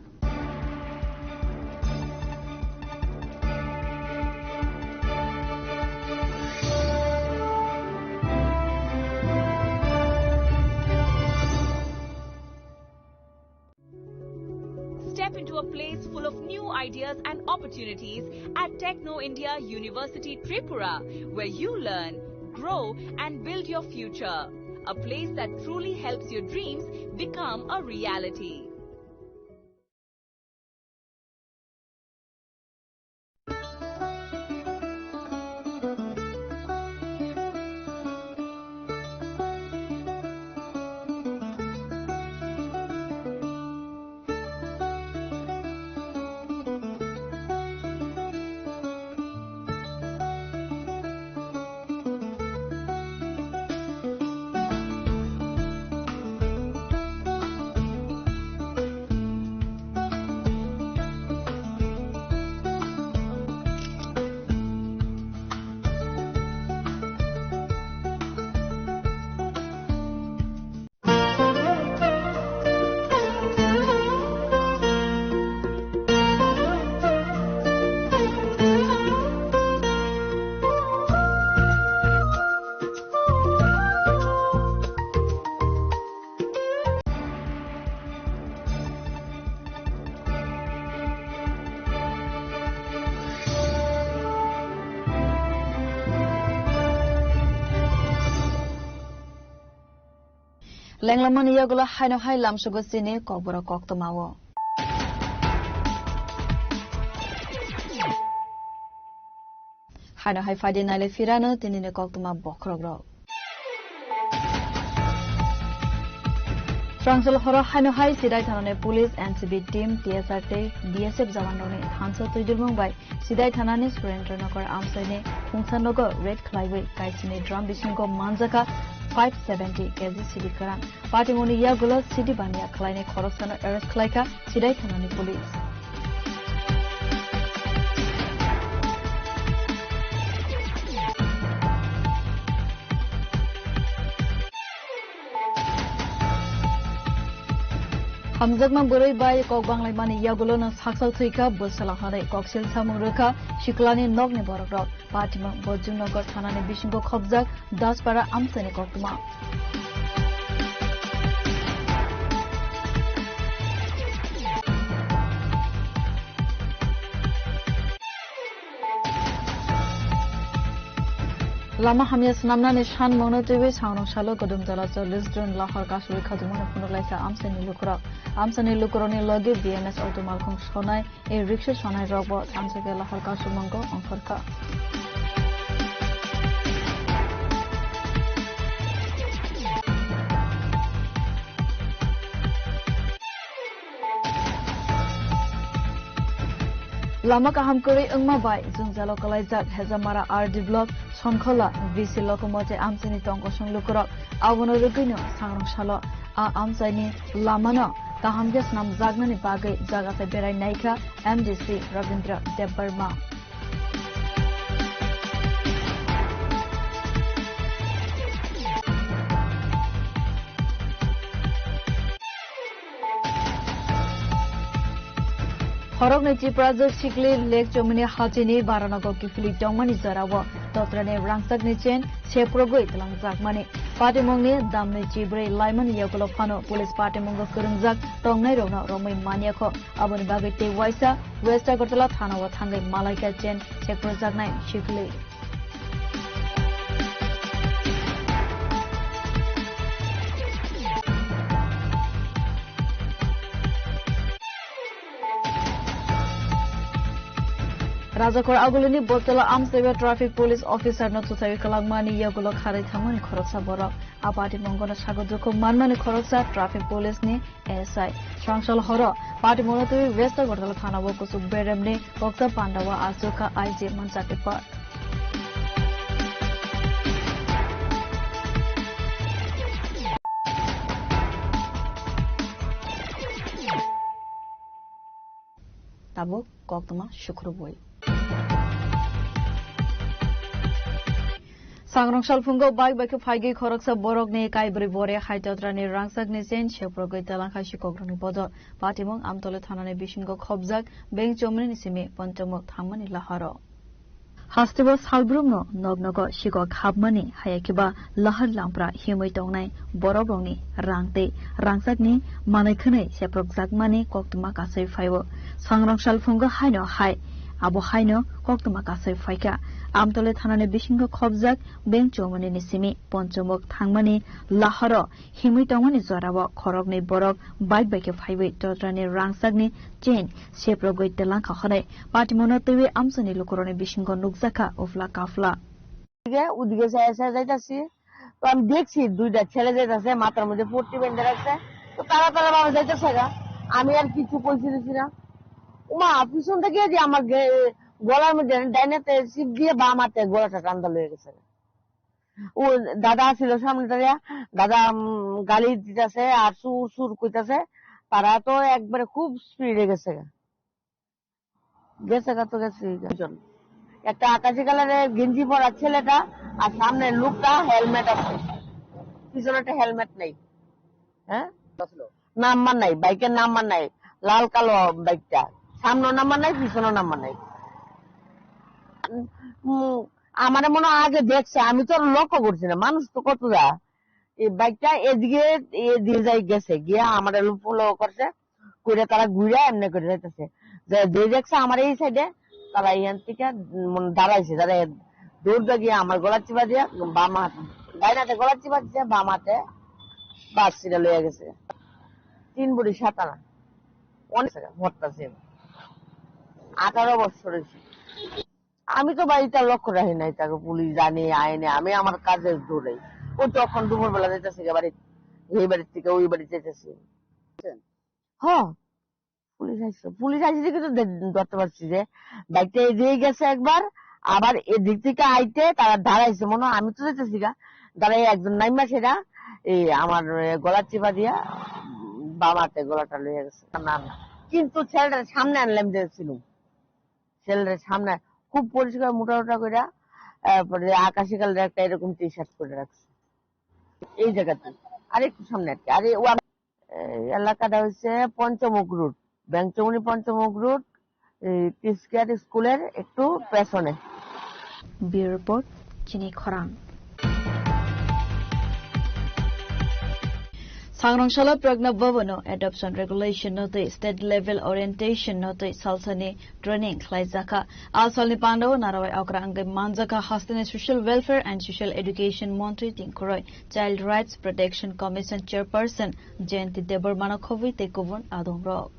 Step into a place full of new ideas and opportunities at Techno India University Tripura, where you learn, grow, and build your future. A place that truly helps your dreams become a reality. Lenglamani yagulo haino hai lamsugo chini kokborok koktwmao. Haino hai phaidi naile phirano tinini koktwma bokhorokrok. Swrangchal horo haino hai Sidai thanani police, N C B team, T S R tei B S F jawanrokni thansa twijlmung bai Sidai thanani Surendra Nagar amchaini khungsa nogo raid khlaiwi kaisini drum bisingo manjakha five seventy K G sidi kwran. Patimungni yagulo sidi baniya khlainai khoroksano arrest khlaikha Sidai thanani police. Hamjakma bwrwi bai kok banglaimani yagulono saksa thwikha bwsala hwnwi koksil samung rwkha siklani nokni borokrok. Patimung Bojongnagar thanani bisingo khobjak Daspara amchaini koktwma. Lama hamya swnamnani sanmungno twiwi sangrong salo Kodumtola chollish June lahor kasui khajimano phunuk laisa amchaini lukurok. Amchaini lukurokni logi B M S auto malkhung sonai, e riksha sonai rokbo thansa khe lahor kasui mungko ongkhorkha. Lama kaham kwrwi wngma bai jwngjalo kwlaijak Hejamara R D block Sonkhola V C Lokomote amchaini tongkosong lukurok. Abono rwgwino sangrong salo a amchaini lamano kaham khe swnamjaknani bagwi jaga phai berai naikha M D C Rabindra Debbarma. Khoroknwi Tiprajwk sikli Lake Chomini hachini Baranago kiphilwi tongmani jorao dotrani rangchakni chain seprogwi twlangjakmani. Patimungni damni chibrwi laimani yagulo phano police patimungo kwrwngjak tongnairokno romwi manyakho. Aboni bagwi tei waisa West Agartala thanao thangwi malaikha chain seprojaknai sikli. Rajakor Agulini Botala Amsaiba Traffic Police Officer no chuchai kwlangmani yagulo kharwi thangmani khoroksa borok. A patimungo no sago dukhu manmani khoroksa Traffic Police ni S I. Srangsal horo patimungo twi West Agartala thana o kusuk beremni koksa pandao aswk kha I G manchak report. Tabuk koktwma sukrubwi. Sangrong salphungo bike bai khe phaigwi khoroksa borokni kaibrwi bore hai totrani rangchakni chain seprogwi telangkha sikokrokni bodol. Patimung Amtole thanani bisingo khobjak beng chomreni simi ponchamuk thangmani laharo. Hasteo salbrumno nok nogo sikok hapmani, hayakhe ba lahar lampra himwi tongnai borokrokni rang tei rangchakni manwi khwnwi seprokjakmani koktwma kasui phaio. Sangrong salphungo haino hai, abo haino koktwma kasui phaikha. Amtole thanani bisingo khobjak beng chomreni simi ponchamuk thangmani laharo himwi tongmani jorao khoroknwi borok bike bai khe phaiwi totrani rangchakni chain seprogwi telangkha hwnwi patimungno twiwi amchaini lukurokni bisingo nukjakha ufla kafla. দিকে, ওদিকে চাই চাই যাইতাছি। তো আমি দেখছি দুইটা ছেলে যাইতাছে, মাথার মধ্যে পট্টি বেঁধে রাখছে। তো তারা তারা ভাবে যাইতেছে গা। আমি আর কিছু কইছি দিছি না। ওমা, পিছন থেকে যে আমার গে-, গলার মধ্যে ডাইনেতে চিপ দিয়ে বাম হাতে গলাটা টান্দা লয়ে গেছে। ও দাদা ছিল সামনে দাঁড়িয়া, দাদা, উম, গালি দিতেছে আর সুর সুর কইতাছে। তারা তো একবারে খুব স্পিডে গেছে গা। গেছে গা তো গেছে গা। একটা আকাশি কালারের গেঞ্জি পরা ছেলেটা আর সামনে লোকটা হেলমেট আছে, পিছনে একটা হেলমেট নেই। হ্যাঁ, নাম্বার নাই, বাইকের নাম্বার নাই, লাল কালো বাইকটা, সামনে নাম্বার নাই, পিছনে নাম্বার নাই। উম, আমারে মনে হয় আগে দেখছে, আমি তো আর লক্ষ্য করছি না, মানুষ তো কত যা। এই বাইকটা এদিকে, এদিকে যাই গেছে, গিয়ে আমারে ফলো করছে, করে তারা ঘুরে এমনি করে যাইতেছে। যে, যে দেখছে আমার এই সাইডে, তারা এখান থেকে, উম, দাঁড়াইছে, দাঁড়াই দৌড় দিয়ে গিয়ে আমার গলা চিপা দিয়ে বাম হাত, ডাইন হাতে গলা চিপা দিছে, বাম হাতে বাস ছিঁড়ে লইয়া গেছে। তিন বুড়ি সাত আনা, অনেক ভরতাছে। আঠারো বছর হয়েছে। আমি তো বাড়িটা লক্ষ্য রাখি নাই, তাকে পুলিশ জানে, আইনে, আমি আমার কাজে দৌড়াই। ও তখন দুপুরবেলা যাইতেছে গিয়ে বাড়ি, এই বাড়ির থেকে ওই বাড়ি যাইতেছে। হ, পুলিশ আইছে, পুলিশ আইছে দেখে তো ধে-, ধরতে পারছি যে বাইকটা এদিকে গেছে একবার, আবার এদিক থেকে আইতে তারা দাঁড়াইছে, মনে হয় আমি তো যাইতেছি গা, দাঁড়াই একজন নাইমা সেটা এই আমার, এ, গলা চিপা দিয়া, উম, বাম হাতে গলাটা লইয়া গেছে। না, না, কিন্তু ছেলেটার সামনে আনলাম যে ছিল। ছেলের সামনে খুব পরিষ্কার মোটা মোটা কইরা, তারপরে আকাশি কালারের একটা এরকম টি শার্ট পরে রাখছে এই জায়গাতে, আর একটু সামনে আর কি। আর এই ওয়ান-, এই এলাকাটা হচ্ছে পঞ্চমুখ রোড, ব্যাংচমুনি পঞ্চমুখ রোড, এই টি স্কোয়ার স্কুলের একটু পেছনে। Bureau Report, Chini Khorang. Sangrong salo Pragna Bhavan no adoption regulation no twi state level orientation no twi salsani training khlaijakha. A salni pandao narwai okra wngwi manjakha hasteni Social Welfare and Social Education Montri Tingkhoroi, Child Rights Protection Commission Chairperson Jayanti Debbarma no khobwi tei kubun adongrok.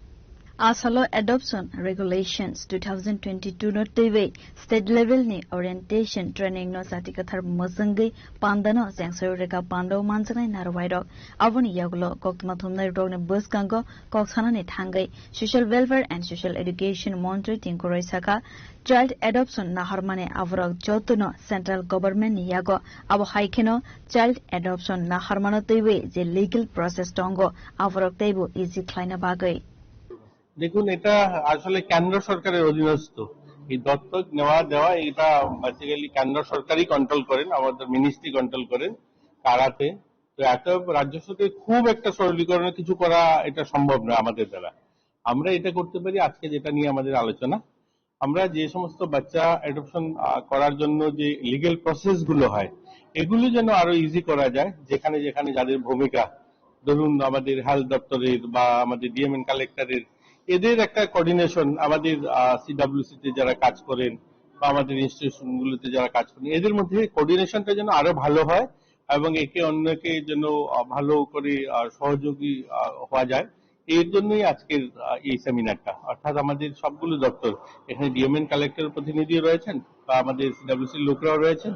A salo Adoption Regulations two thousand twenty-two no twiwi state level ni orientation training no jati kwthar mwchwngwi pandano chengsawi rwkha pandao manjaknai narwai rok. Aboni yagulo koktwma thumnai rokni bwskango kok sanani thangwi Social Welfare and Social Education Montri Tingkhoroi sakha, child adoption naharmani aborok jotono central government ni yago, abo hai kheno child adoption naharmano twiwi je legal process tongo, aborok teibo easy khlaina bagwi. দেখুন, এটা আসলে কেন্দ্র সরকারের অধীনস্থ। এই দত্তক নেওয়া দেওয়া এটা বেসিক্যালি কেন্দ্র সরকারই কন্ট্রোল করেন, আমাদের মিনিস্ট্রি কন্ট্রোল করেন। কারাতে তো এত রাজ্য সরকারের খুব একটা সরলীকরণে কিছু করা এটা সম্ভব নয় আমাদের দ্বারা। আমরা এটা করতে পারি, আজকে যেটা নিয়ে আমাদের আলোচনা, আমরা যে সমস্ত বাচ্চা অ্যাডপশন করার জন্য যে লিগ্যাল প্রসেস গুলো হয়, এগুলো যেন আরো ইজি করা যায়। যেখানে যেখানে যাদের ভূমিকা, ধরুন আমাদের হেলথ দপ্তরের বা আমাদের ডিএমএন কালেক্টরের, এদের একটা কোঅর্ডিনেশন, আমাদের সিডাব্লিউসি তে যারা কাজ করেন বা আমাদের ইনস্টিটিউশন গুলোতে যারা কাজ করেন, এদের মধ্যে কোঅর্ডিনেশনটা যেন আরো ভালো হয় এবং একে অন্যকে যেন আহ, ভালো করে আহ, সহযোগী আহ, হওয়া যায়। এর জন্যই আজকের আহ, এই সেমিনারটা। অর্থাৎ আমাদের সবগুলো দপ্তর, এখানে ডিএম এন্ড কালেক্টর প্রতিনিধিও রয়েছেন, বা আমাদের সিডাব্লিউসির লোকরাও রয়েছেন,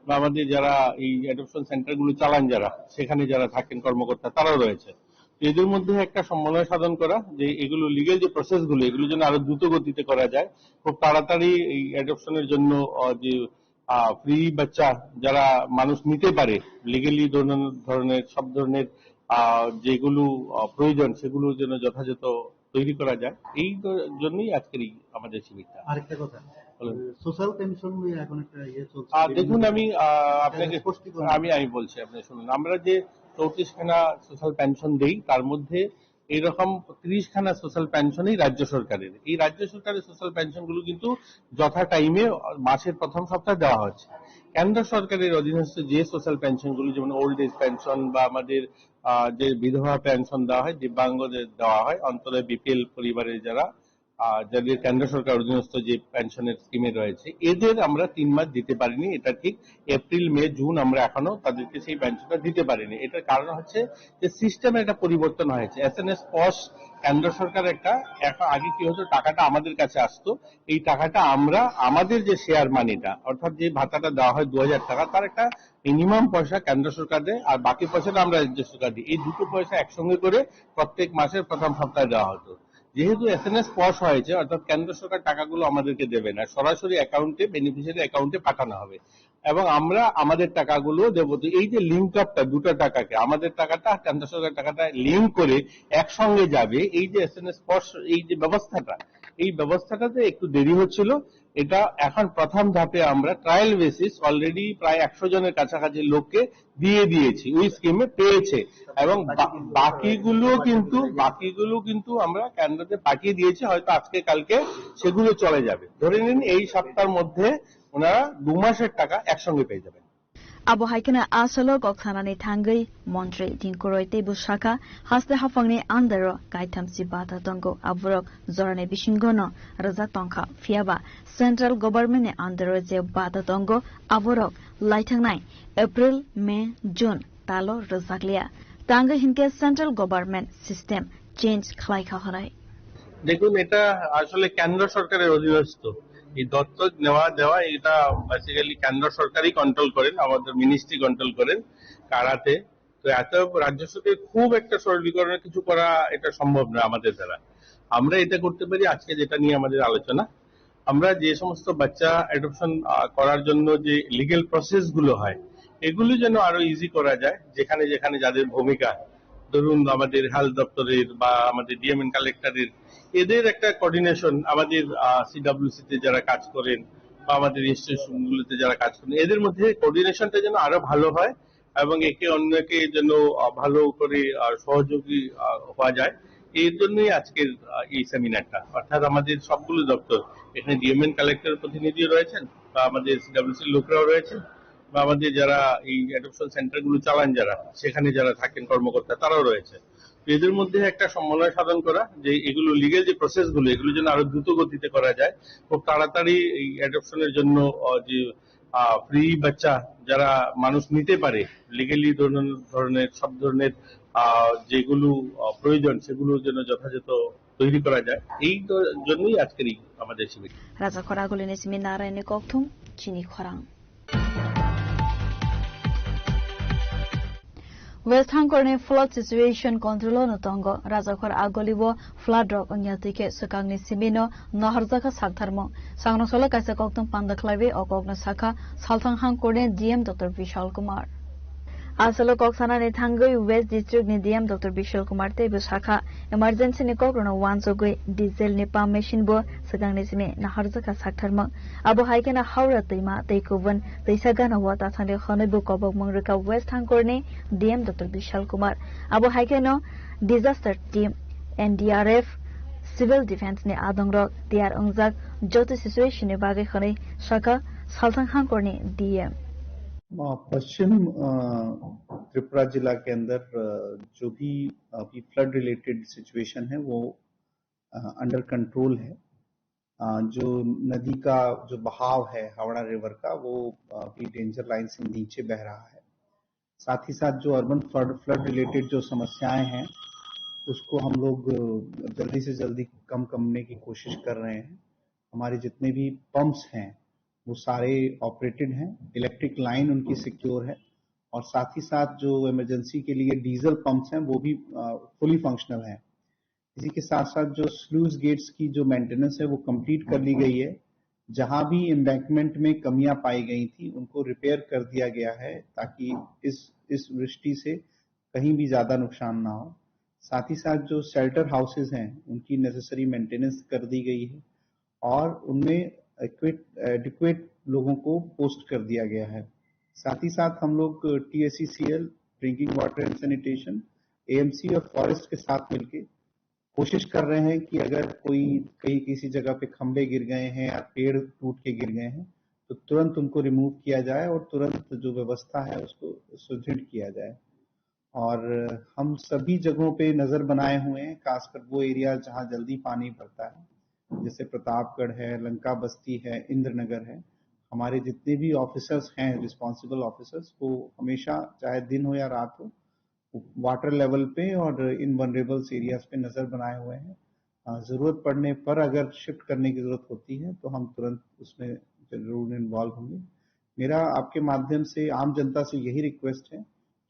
বা আমাদের যারা এই অ্যাডপশন সেন্টারগুলো চালান, যারা সেখানে যারা থাকেন কর্মকর্তা, তারাও রয়েছে। তো এদের মধ্যে একটা সমন্বয় সাধন করা, যে এগুলো লিগ্যাল যে প্রসেসগুলো, এগুলো যেন আরো দ্রুত গতিতে করা যায়, খুব তাড়াতাড়ি এই অ্যাডপশনের জন্য আহ, যে ফ্রি বাচ্চা যারা মানুষ নিতে পারে, লিগ্যালি ধরনের সব ধরনের আহ, যেগুলো আহ, প্রয়োজন, সেগুলো যেন যথাযথ তৈরি করা যায়। এই দ- জন্যই আজকের এই আমাদের শিবিরটা। আরেকটা কথা, বলুন। সোশ্যাল পেনশন নিয়ে এখন একটা ইয়ে চলছে, আহ, বিভিন্ন দেখুন, আমি আহ, আপনাকে স্পষ্টীকরণ। আমি আমি বলছি, আপনি শুনুন। আমরা যে চৌত্রিশখানা সোশ্যাল পেনশন দেই, তার মধ্যে এইরকম ত্রিশখানা সোশ্যাল পেনশনই রাজ্য সরকারের। এই রাজ্য সরকারের সোশ্যাল পেনশনগুলো কিন্তু যথা টাইমে মাসের প্রথম সপ্তাহে দেওয়া হচ্ছে। কেন্দ্র সরকারের অধীনস্থ যে সোশ্যাল পেনশনগুলো, যেমন ওল্ড এজ পেনশন বা আমাদের আহ, যে বিধবা পেনশন দেওয়া হয়, দিব্যাঙ্গদের দেওয়া হয়, অন্তত বিপিএল পরিবারের যারা আহ, যাদের কেন্দ্র সরকার অধীনস্থ যে পেনশনের স্কিমে রয়েছে, এদের আমরা তিন মাস দিতে পারিনি। এটা ঠিক, এপ্রিল, মে, জুন আমরা এখনো তাদেরকে সেই পেনশনটা দিতে পারিনি। এটার কারণ হচ্ছে যে সিস্টেমে একটা পরিবর্তন হয়েছে। এসএনএস পস কেন্দ্র সরকার একটা, এখন আগে কি হতো, টাকাটা আমাদের কাছে আসতো, এই টাকাটা আমরা আমাদের যে শেয়ার মানিটা, অর্থাৎ যে ভাতাটা দেওয়া হয় দু হাজার টাকা, তার একটা মিনিমাম পয়সা কেন্দ্র সরকার দেয়, আর বাকি পয়সাটা আমরা রাজ্য সরকার দিই। এই দুটো পয়সা একসঙ্গে করে প্রত্যেক মাসের প্রথম সপ্তাহে দেওয়া হতো। যেহেতু এসএনএস পস হয়েছে, অর্থাৎ কেন্দ্র সরকার টাকাগুলো আমাদেরকে দেবে না, সরাসরি অ্যাকাউন্টে, বেনিফিশিয়ারি অ্যাকাউন্টে পাঠানো হবে, এবং আমরা আমাদের টাকাগুলো দেবো। তো এই যে লিঙ্ক আপটা দুটো টাকাকে, আমাদের টাকাটা, কেন্দ্র সরকার টাকাটা লিঙ্ক করে একসঙ্গে যাবে, এই যে এসএনএস পস, এই যে ব্যবস্থাটা, এই ব্যবস্থাটাতে একটু দেরি হচ্ছিল। এটা এখন প্রথম ধাপে আমরা ট্রায়াল বেসিস, অলরেডি প্রায় একশো জনের কাছাকাছি লোককে দিয়ে দিয়েছি, ওই স্কিমে পেয়েছে। এবং বা- বাকিগুলো কিন্তু বাকিগুলো কিন্তু আমরা কেন্দ্রতে পাঠিয়ে দিয়েছি, হয়তো আজকে কালকে সেগুলো চলে যাবে। ধরে নিন, এই সপ্তাহের মধ্যে ওনারা দু মাসের টাকা একসঙ্গে পেয়ে যাবেন। Abo hai kheno asalo kok sanani thangwi montri Dinkuroi teibo sakha, haste haphangni under-o kaitham si bata tongo, aborok jorani bisingono rwjak tongkha, phiyaba central government-ni under-o je bata tongo, aborok laithangnai April, May, June talo rwjakliya. Tangwi hinkhe central government system change khlaikha hwnwi. দেখুন, এটা আসলে কেন্দ্র সরকারের অধীনস্থ। এই দত্তক নেওয়া দেওয়া, এটা বেসিক্যালি কেন্দ্র সরকারই কন্ট্রোল করেন, আমাদের মিনিস্ট্রি কন্ট্রোল করেন কারাতে। তো এত রাজ্য সরকারের খুব একটা সরলীকরণে কিছু করা, এটা সম্ভব নয় আমাদের দ্বারা। আমরা এটা করতে পারি, আজকে যেটা নিয়ে আমাদের আলোচনা, আমরা যে সমস্ত বাচ্চা অ্যাডপশন করার জন্য যে লিগ্যাল প্রসেস গুলো হয়, এগুলো যেন আরো ইজি করা যায়। যেখানে যেখানে যাদের ভূমিকা, ধরুন, আমাদের হেলথ দপ্তরের বা আমাদের ডিএম এন্ড কালেক্টরের, এদের একটা কোঅর্ডিনেশন, আমাদের সিডাব্লিউসি তে যারা কাজ করেন বা আমাদের ইনস্টিটিউশন গুলোতে যারা কাজ করেন, এদের মধ্যে কোঅর্ডিনেশনটা যেন আরো ভালো হয় এবং একে অন্যকে যেন আহ, ভালো করে আহ, সহযোগী আহ, হওয়া যায়। এর জন্যই আজকের আহ, এই সেমিনারটা। অর্থাৎ আমাদের সবগুলো দপ্তর, এখানে ডিএম এন্ড কালেক্টর প্রতিনিধিও রয়েছেন, বা আমাদের সিডাব্লিউসি লোকরাও রয়েছেন, বা আমাদের যারা এই অ্যাডপশন সেন্টারগুলো চালান, যারা সেখানে যারা থাকেন কর্মকর্তা, তারাও রয়েছে। তো এদের মধ্যে একটা সমন্বয় সাধন করা, যে এগুলো লিগ্যাল যে প্রসেসগুলো, এগুলো যেন আরো দ্রুত গতিতে করা যায়, খুব তাড়াতাড়ি এই অ্যাডপশনের জন্য আহ, যে ফ্রি বাচ্চা যারা মানুষ নিতে পারে, লিগ্যালি ধরনের ধরনের সব ধরনের আহ, যেগুলো আহ, প্রয়োজন, সেগুলো যেন যথাযথ তৈরি করা যায়। এই দ- জন্যই আজকের এই আমাদের শিবির। Rajakhor agulini simi Narayanni kokthum chini khorang. West Hangkorni flood situation control-o no tongo. Rajakhor agolibo flood rok wngya twi khe swkangni simi no naharjakha saktharmung. Sangrong salo kaisa koktwng panda khlaiwi o kokno sakha Salthang Hangkorni D M Doctor Bishal Kumar. Asalo kok sanani thangwi West District ni D M Doctor Bishal Kumar teibo sakha, emergency ni kokrokno uansugwi diesel ni pump machine bo swkangni simi naharjakha saktharmung. Abo hai kheno Howrah twima tei kubun twisa gana o ta thangwi hwnwi bo kobokmung rwkha West Hangkorni D M Doctor Bishal Kumar. Abo hai kheno disaster team, N D R F, Civil Defence ni adongrok tiyar wngjak joto situation ni bagwi hwnwi sakha Salthang Hangkorni D M. अ, पश्चिम, अ, त्रिपुरा जिला के अंदर, अ, जो भी अभी flood related situation है, वो, अ, under control है। अ, जो नदी का जो बहाव है हावड़ा रिवर का, वो अभी डेंजर लाइन से नीचे बह रहा है। साथ ही साथ जो अर्बन फ्लड, फ्लड रिलेटेड जो समस्याएं हैं, उसको हम लोग, अ, जल्दी से जल्दी कम करने की कोशिश कर रहे हैं। हमारे जितने भी पंप्स हैं, वो सारे ऑपरेटेड हैं, इलेक्ट्रिक लाइन उनकी सिक्योर है, और साथ ही साथ जो इमरजेंसी के लिए डीजल पंप्स हैं, वो भी, अ, फुली फंक्शनल हैं। इसी के साथ-साथ जो स्लूज गेट्स की जो मेंटेनेंस है, वो कंप्लीट कर ली गई है। जहां भी एम्बैंकमेंट में कमियां पाई गई थी, उनको रिपेयर कर दिया गया है, ताकि इस, इस वृष्टि से कहीं भी ज्यादा नुकसान ना हो। साथ ही साथ जो शेल्टर हाउसेज हैं, उनकी नेसेसरी मेंटेनेंस कर दी गई है और उनमें एडिक्वेट, एडिक्वेट लोगों को पोस्ट कर दिया गया है। साथ ही साथ हम लोग टीएससीसीएल, drinking water and sanitation, AMC और फॉरेस्ट के साथ मिलके कोशिश कर रहे हैं कि अगर कोई कहीं किसी जगह पे खंभे गिर गए हैं या पेड़ टूट के गिर गए हैं, तो तुरंत उनको रिमूव किया जाए और तुरंत जो व्यवस्था है, उसको सुदृढ़ किया जाए। और हम सभी जगहों पे नज़र बनाए हुए हैं, खासकर वो एरिया जहाँ जल्दी पानी भरता है, जैसे प्रतापगढ़ है, लंका बस्ती है, इंद्रनगर है। हमारे जितने भी ऑफिसर्स हैं, रिस्पॉन्सिबल ऑफिसर्स, वो हमेशा, चाहे दिन हो या रात हो, वाटर लेवल पे और इन वनरेबल्स एरियाज पे नज़र बनाए हुए हैं। अ, ज़रूरत पड़ने पर अगर शिफ्ट करने की ज़रूरत होती है, तो हम तुरंत उसमें ज़रूर इन्वॉल्व होंगे। मेरा आपके माध्यम से आम जनता से यही रिक्वेस्ट है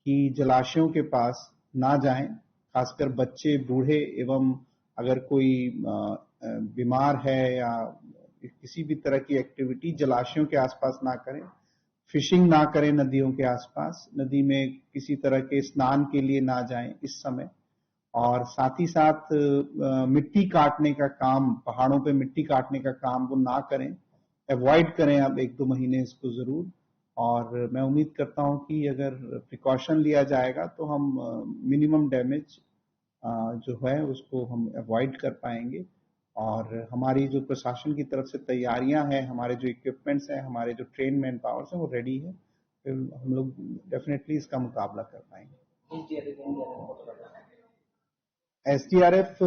कि जलाशयों के पास ना जाएं, खासकर बच्चे, बूढ़े एवं अगर कोई, अ, अ, बीमार है या किसी भी तरह की एक्टिविटी जलाशयों के आसपास ना करें। फिशिंग ना करें नदियों के आसपास, नदी में किसी तरह के स्नान के लिए ना जाएं इस समय। और साथ ही साथ, अ, मिट्टी काटने का काम, पहाड़ों पे मिट्टी काटने का काम वो ना करें, अवॉइड करें अब एक दो महीने इसको ज़रूर। और मैं उम्मीद करता हूँ कि अगर प्रिकॉशन लिया जाएगा तो हम, अ, मिनिमम डैमेज, अ, जो है उसको हम अवॉइड कर पाएंगे। और हमारी जो प्रशासन की तरफ से तैयारियां हैं, हमारे जो इक्विपमेंट्स हैं, हमारे जो ट्रेन मैन पावर्स हैं, वो रेडी है। फिर हम लोग डेफिनेटली इसका मुकाबला कर पाएंगे। एसडीआरएफ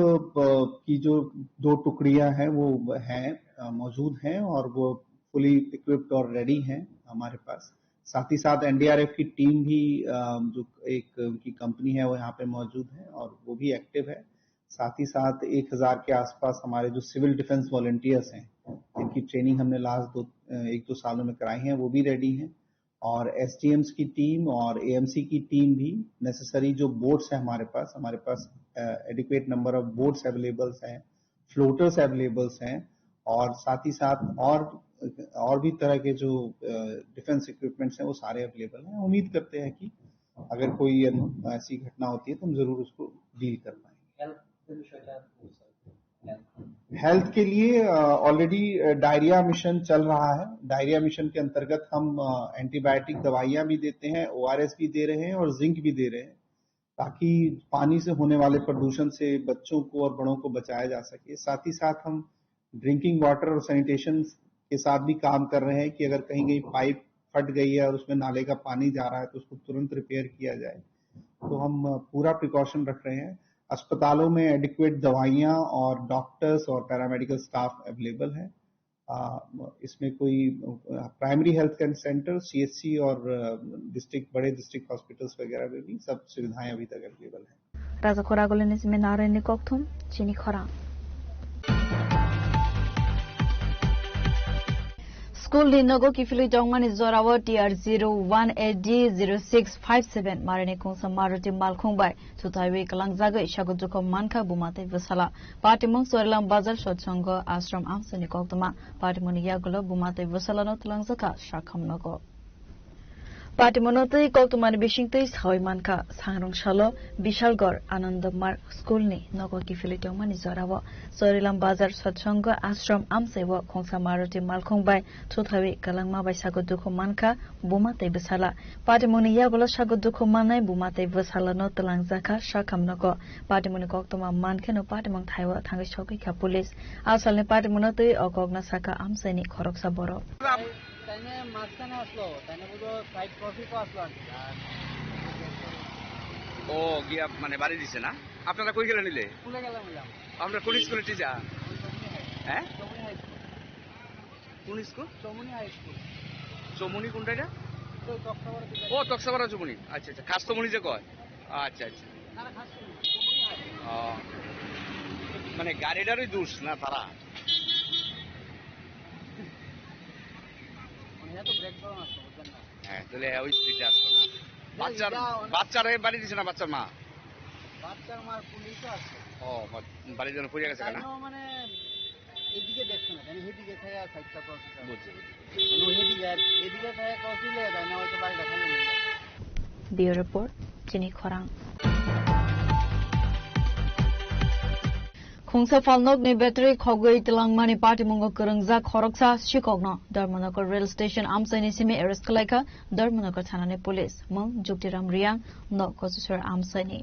की जो दो टुकड़ियां हैं, वो हैं, अ, मौजूद हैं और वो फुली इक्विप्ड और रेडी हैं हमारे पास। साथ ही साथ एनडीआरएफ की टीम भी, अ, जो एक उनकी कंपनी है, वो यहाँ पे मौजूद है और वो भी एक्टिव है। साथ ही साथ एक हज़ार के आसपास हमारे जो सिविल डिफेंस वॉलंटियर्स हैं, जिनकी ट्रेनिंग हमने लास्ट दो, अ, एक दो सालों में कराई है, वो भी रेडी हैं। और एसडीएम्स की टीम और एएमसी की टीम भी, नेसेसरी जो बोट्स हैं हमारे पास, हमारे पास, अ, adequate number of boats availables हैं, फ्लोटर्स अवेलेबल्स हैं, और साथ ही साथ और, और भी तरह के जो, अ, डिफेंस इक्विपमेंट्स हैं, वो सारे अवेलेबल हैं। उम्मीद करते हैं कि अगर कोई अन-, ऐसी घटना होती है, तो हम ज़रूर उसको डील कर पाएंगे। हेल्थ के लिए, अ, ऑलरेडी, अ, डायरिया मिशन चल रहा है। डायरिया मिशन के अंतर्गत हम, अ, एंटीबायोटिक दवाइयाँ भी देते हैं, ओआरएस भी दे रहे हैं और जिंक भी दे रहे हैं, ताकि पानी से होने वाले प्रदूषण से बच्चों को और बड़ों को बचाया जा सके। साथ ही साथ हम ड्रिंकिंग वाटर और सैनिटेशन के साथ भी काम कर रहे हैं कि अगर कहीं-कहीं पाइप फट गई है और उसमें नाले का पानी जा रहा है, तो उसको तुरंत रिपेयर किया जाए। तो हम, अ, पूरा प्रिकॉशन रख रहे हैं। अस्पतालों में एडिक्वेट दवाइयाँ और डॉक्टर्स और पैरामेडिकल स्टाफ अवेलेबल है। अ, इसमें कोई, अ, primary health care centre, CHC और, अ, डिस्ट्रिक्ट, बड़े डिस्ट्रिक्ट हॉस्पिटल्स वगैरह में भी सब सुविधाएं अभी तक अवेलेबल हैं। Raja Khoragulini simi narwkni kokthum chini khorang. School ni nogo kiphilwi tongmani jorao T R zero one A D zero six five seven marini khungsa Maruti malkhung bai chuthaiwi kwlangjagwi sago jukho mankha buma tei bwsala. Patimung Chorilam Bazar Satsongo Ashram amchaini koktwma. Patimungni yagulo buma tei bwsalano twlangjakha sakham nogo. Patimungno twi koktwmani bisingtwi sawi mankha, sangrong salo Bishalgarh Anandamar School ni nogo kiphilwi tongmani jorao Chorilam Bazar Satsongo Ashram amchaiwo khungsa Maruti malkhung bai chuthaiwi kwlangma bai sago dukhu mankha buma tei bwsala. Patimungni yagulo sago dukhu mannai buma tei bwsalano twlangjakha sakham nogo. Patimungni koktwma mankheno patimung thaiwo thangwi sogwikha police. Asalni patimungno twi o kokno sakha amchaini khoroksa borok. তাইনে মাঝখানে আসলো, তাইনে বুঝো সাইড ট্রফিকও আসলো আর কি। ও গিয়া মানে বাড়ি দিছে না? আপনারা কই গেলেন নিলে? স্কুলে গেলাম, এলাম। আপনারা কোন স্কুলের টিচার? হ্যাঁ? চমনি হাই স্কুল। কোন স্কুল? চমনি হাই স্কুল। চমনি কোনটা এটা? তো তক্তাপাড়া দিকে। ও, তক্তাপাড়া চমনি। আচ্ছা, আচ্ছা। খাস চমনি যে কয়? আচ্ছা, আচ্ছা। না, না, খাস চমনি। চমনি হাই। ও, মানে গাড়িটারই দোষ না তারা? মানে এত ব্রেক ডাউন আসছে, বুঝলেন না? হ্যাঁ, তাহলে ওই স্পিডে আসতো না। বাচ্চার, বাচ্চারে বাড়ি দিছে না, বাচ্চার মা? বাচ্চার মা পুলিশও আসছে। ও, বা-, বাড়ির জন্য পড়ে গেছে তাই কেন? না, মানে এদিকে দেখছে না, মানে এদিকে থাকে আর সাইডটা ক্রস করে। বুঝছি, বুঝছি। মানে এদিকে আর এদিকে থাকে ক্রস দিলে যায় না, হয়তো বাড়িটা খালি হয়ে যায়। Bureau Report, Chini Khorang. Khungsa phalnokni battery khogwi twlangmani patimungo kwrwngjak khoroksa sikokno Dharmanagar rail station amchaini simi arrest khlaikha Dharmanagar thanani police. Mung Juktiram Riang, nok Kochisor amchaini.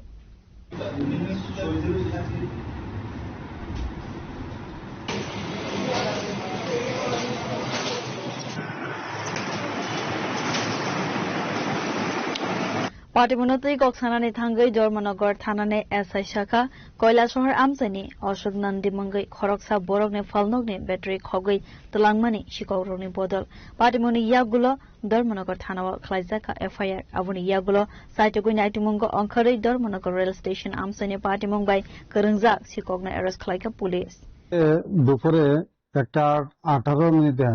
Patimungo twi kok sanani thangwi Dharmanagar thanani S I sakha Koilasahar amchaini Ashok Nandi mungwi khoroksa borokni phalnokni battery khogwi twlangmani sikokrokni bodol. Patimoni yagulo Dharmanagar thanao khlaijak kha F I R. Aboni yagulo saitugwi naitumungo ongkharwi Dharmanagar rail station amchaini patimung bai kwrwngjak sikokno arrest khlaikha police. এ, দুপুরে একটা আঠারো মিনিটে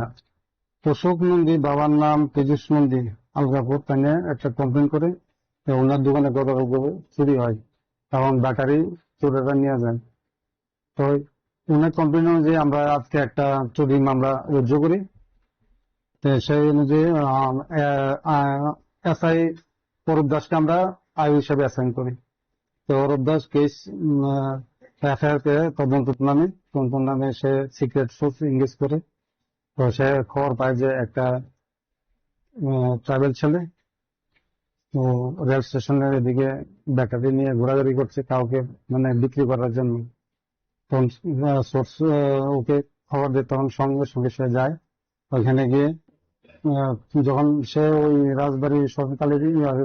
অশোক নন্দী, বাবার নাম পীযুষ নন্দী, আলগাপুর, তাই নিয়ে একটা কমপ্লেন করে যে ওনার দোকানে গতকাল চুরি হয় এবং ব্যাটারি চোরেরা নিয়ে যায়। তো ওনার কমপ্লেন অনুযায়ী আমরা আজকে একটা চুরি মামলা রুজু করি। তো সেই অনুযায়ী, আহ, আহ, আহ, এস আই অরূপ দাসকে আমরা আই ও হিসাবে অ্যাসাইন করি। তো অরূপ দাস কেস, উম, আহ, এফ আই আর কে তদন্ত নামে, তদন্ত নামে সে সিক্রেট সোর্স এনগেজ করে। তো সে খবর পায় যে একটা, উম, ট্রাইবাল ছেলে তো রেল স্টেশনের এদিকে ব্যাটারি নিয়ে ঘোরাঘুরি করছে, কাউকে মানে বিক্রি করার জন্য। তখন, আহ, সোর্স, আহ, ওকে খবর দেয়, তখন সঙ্গে সঙ্গে সে যায়। ওখানে গিয়ে, আহ, যখন সে ওই রাজবাড়ি সরকারি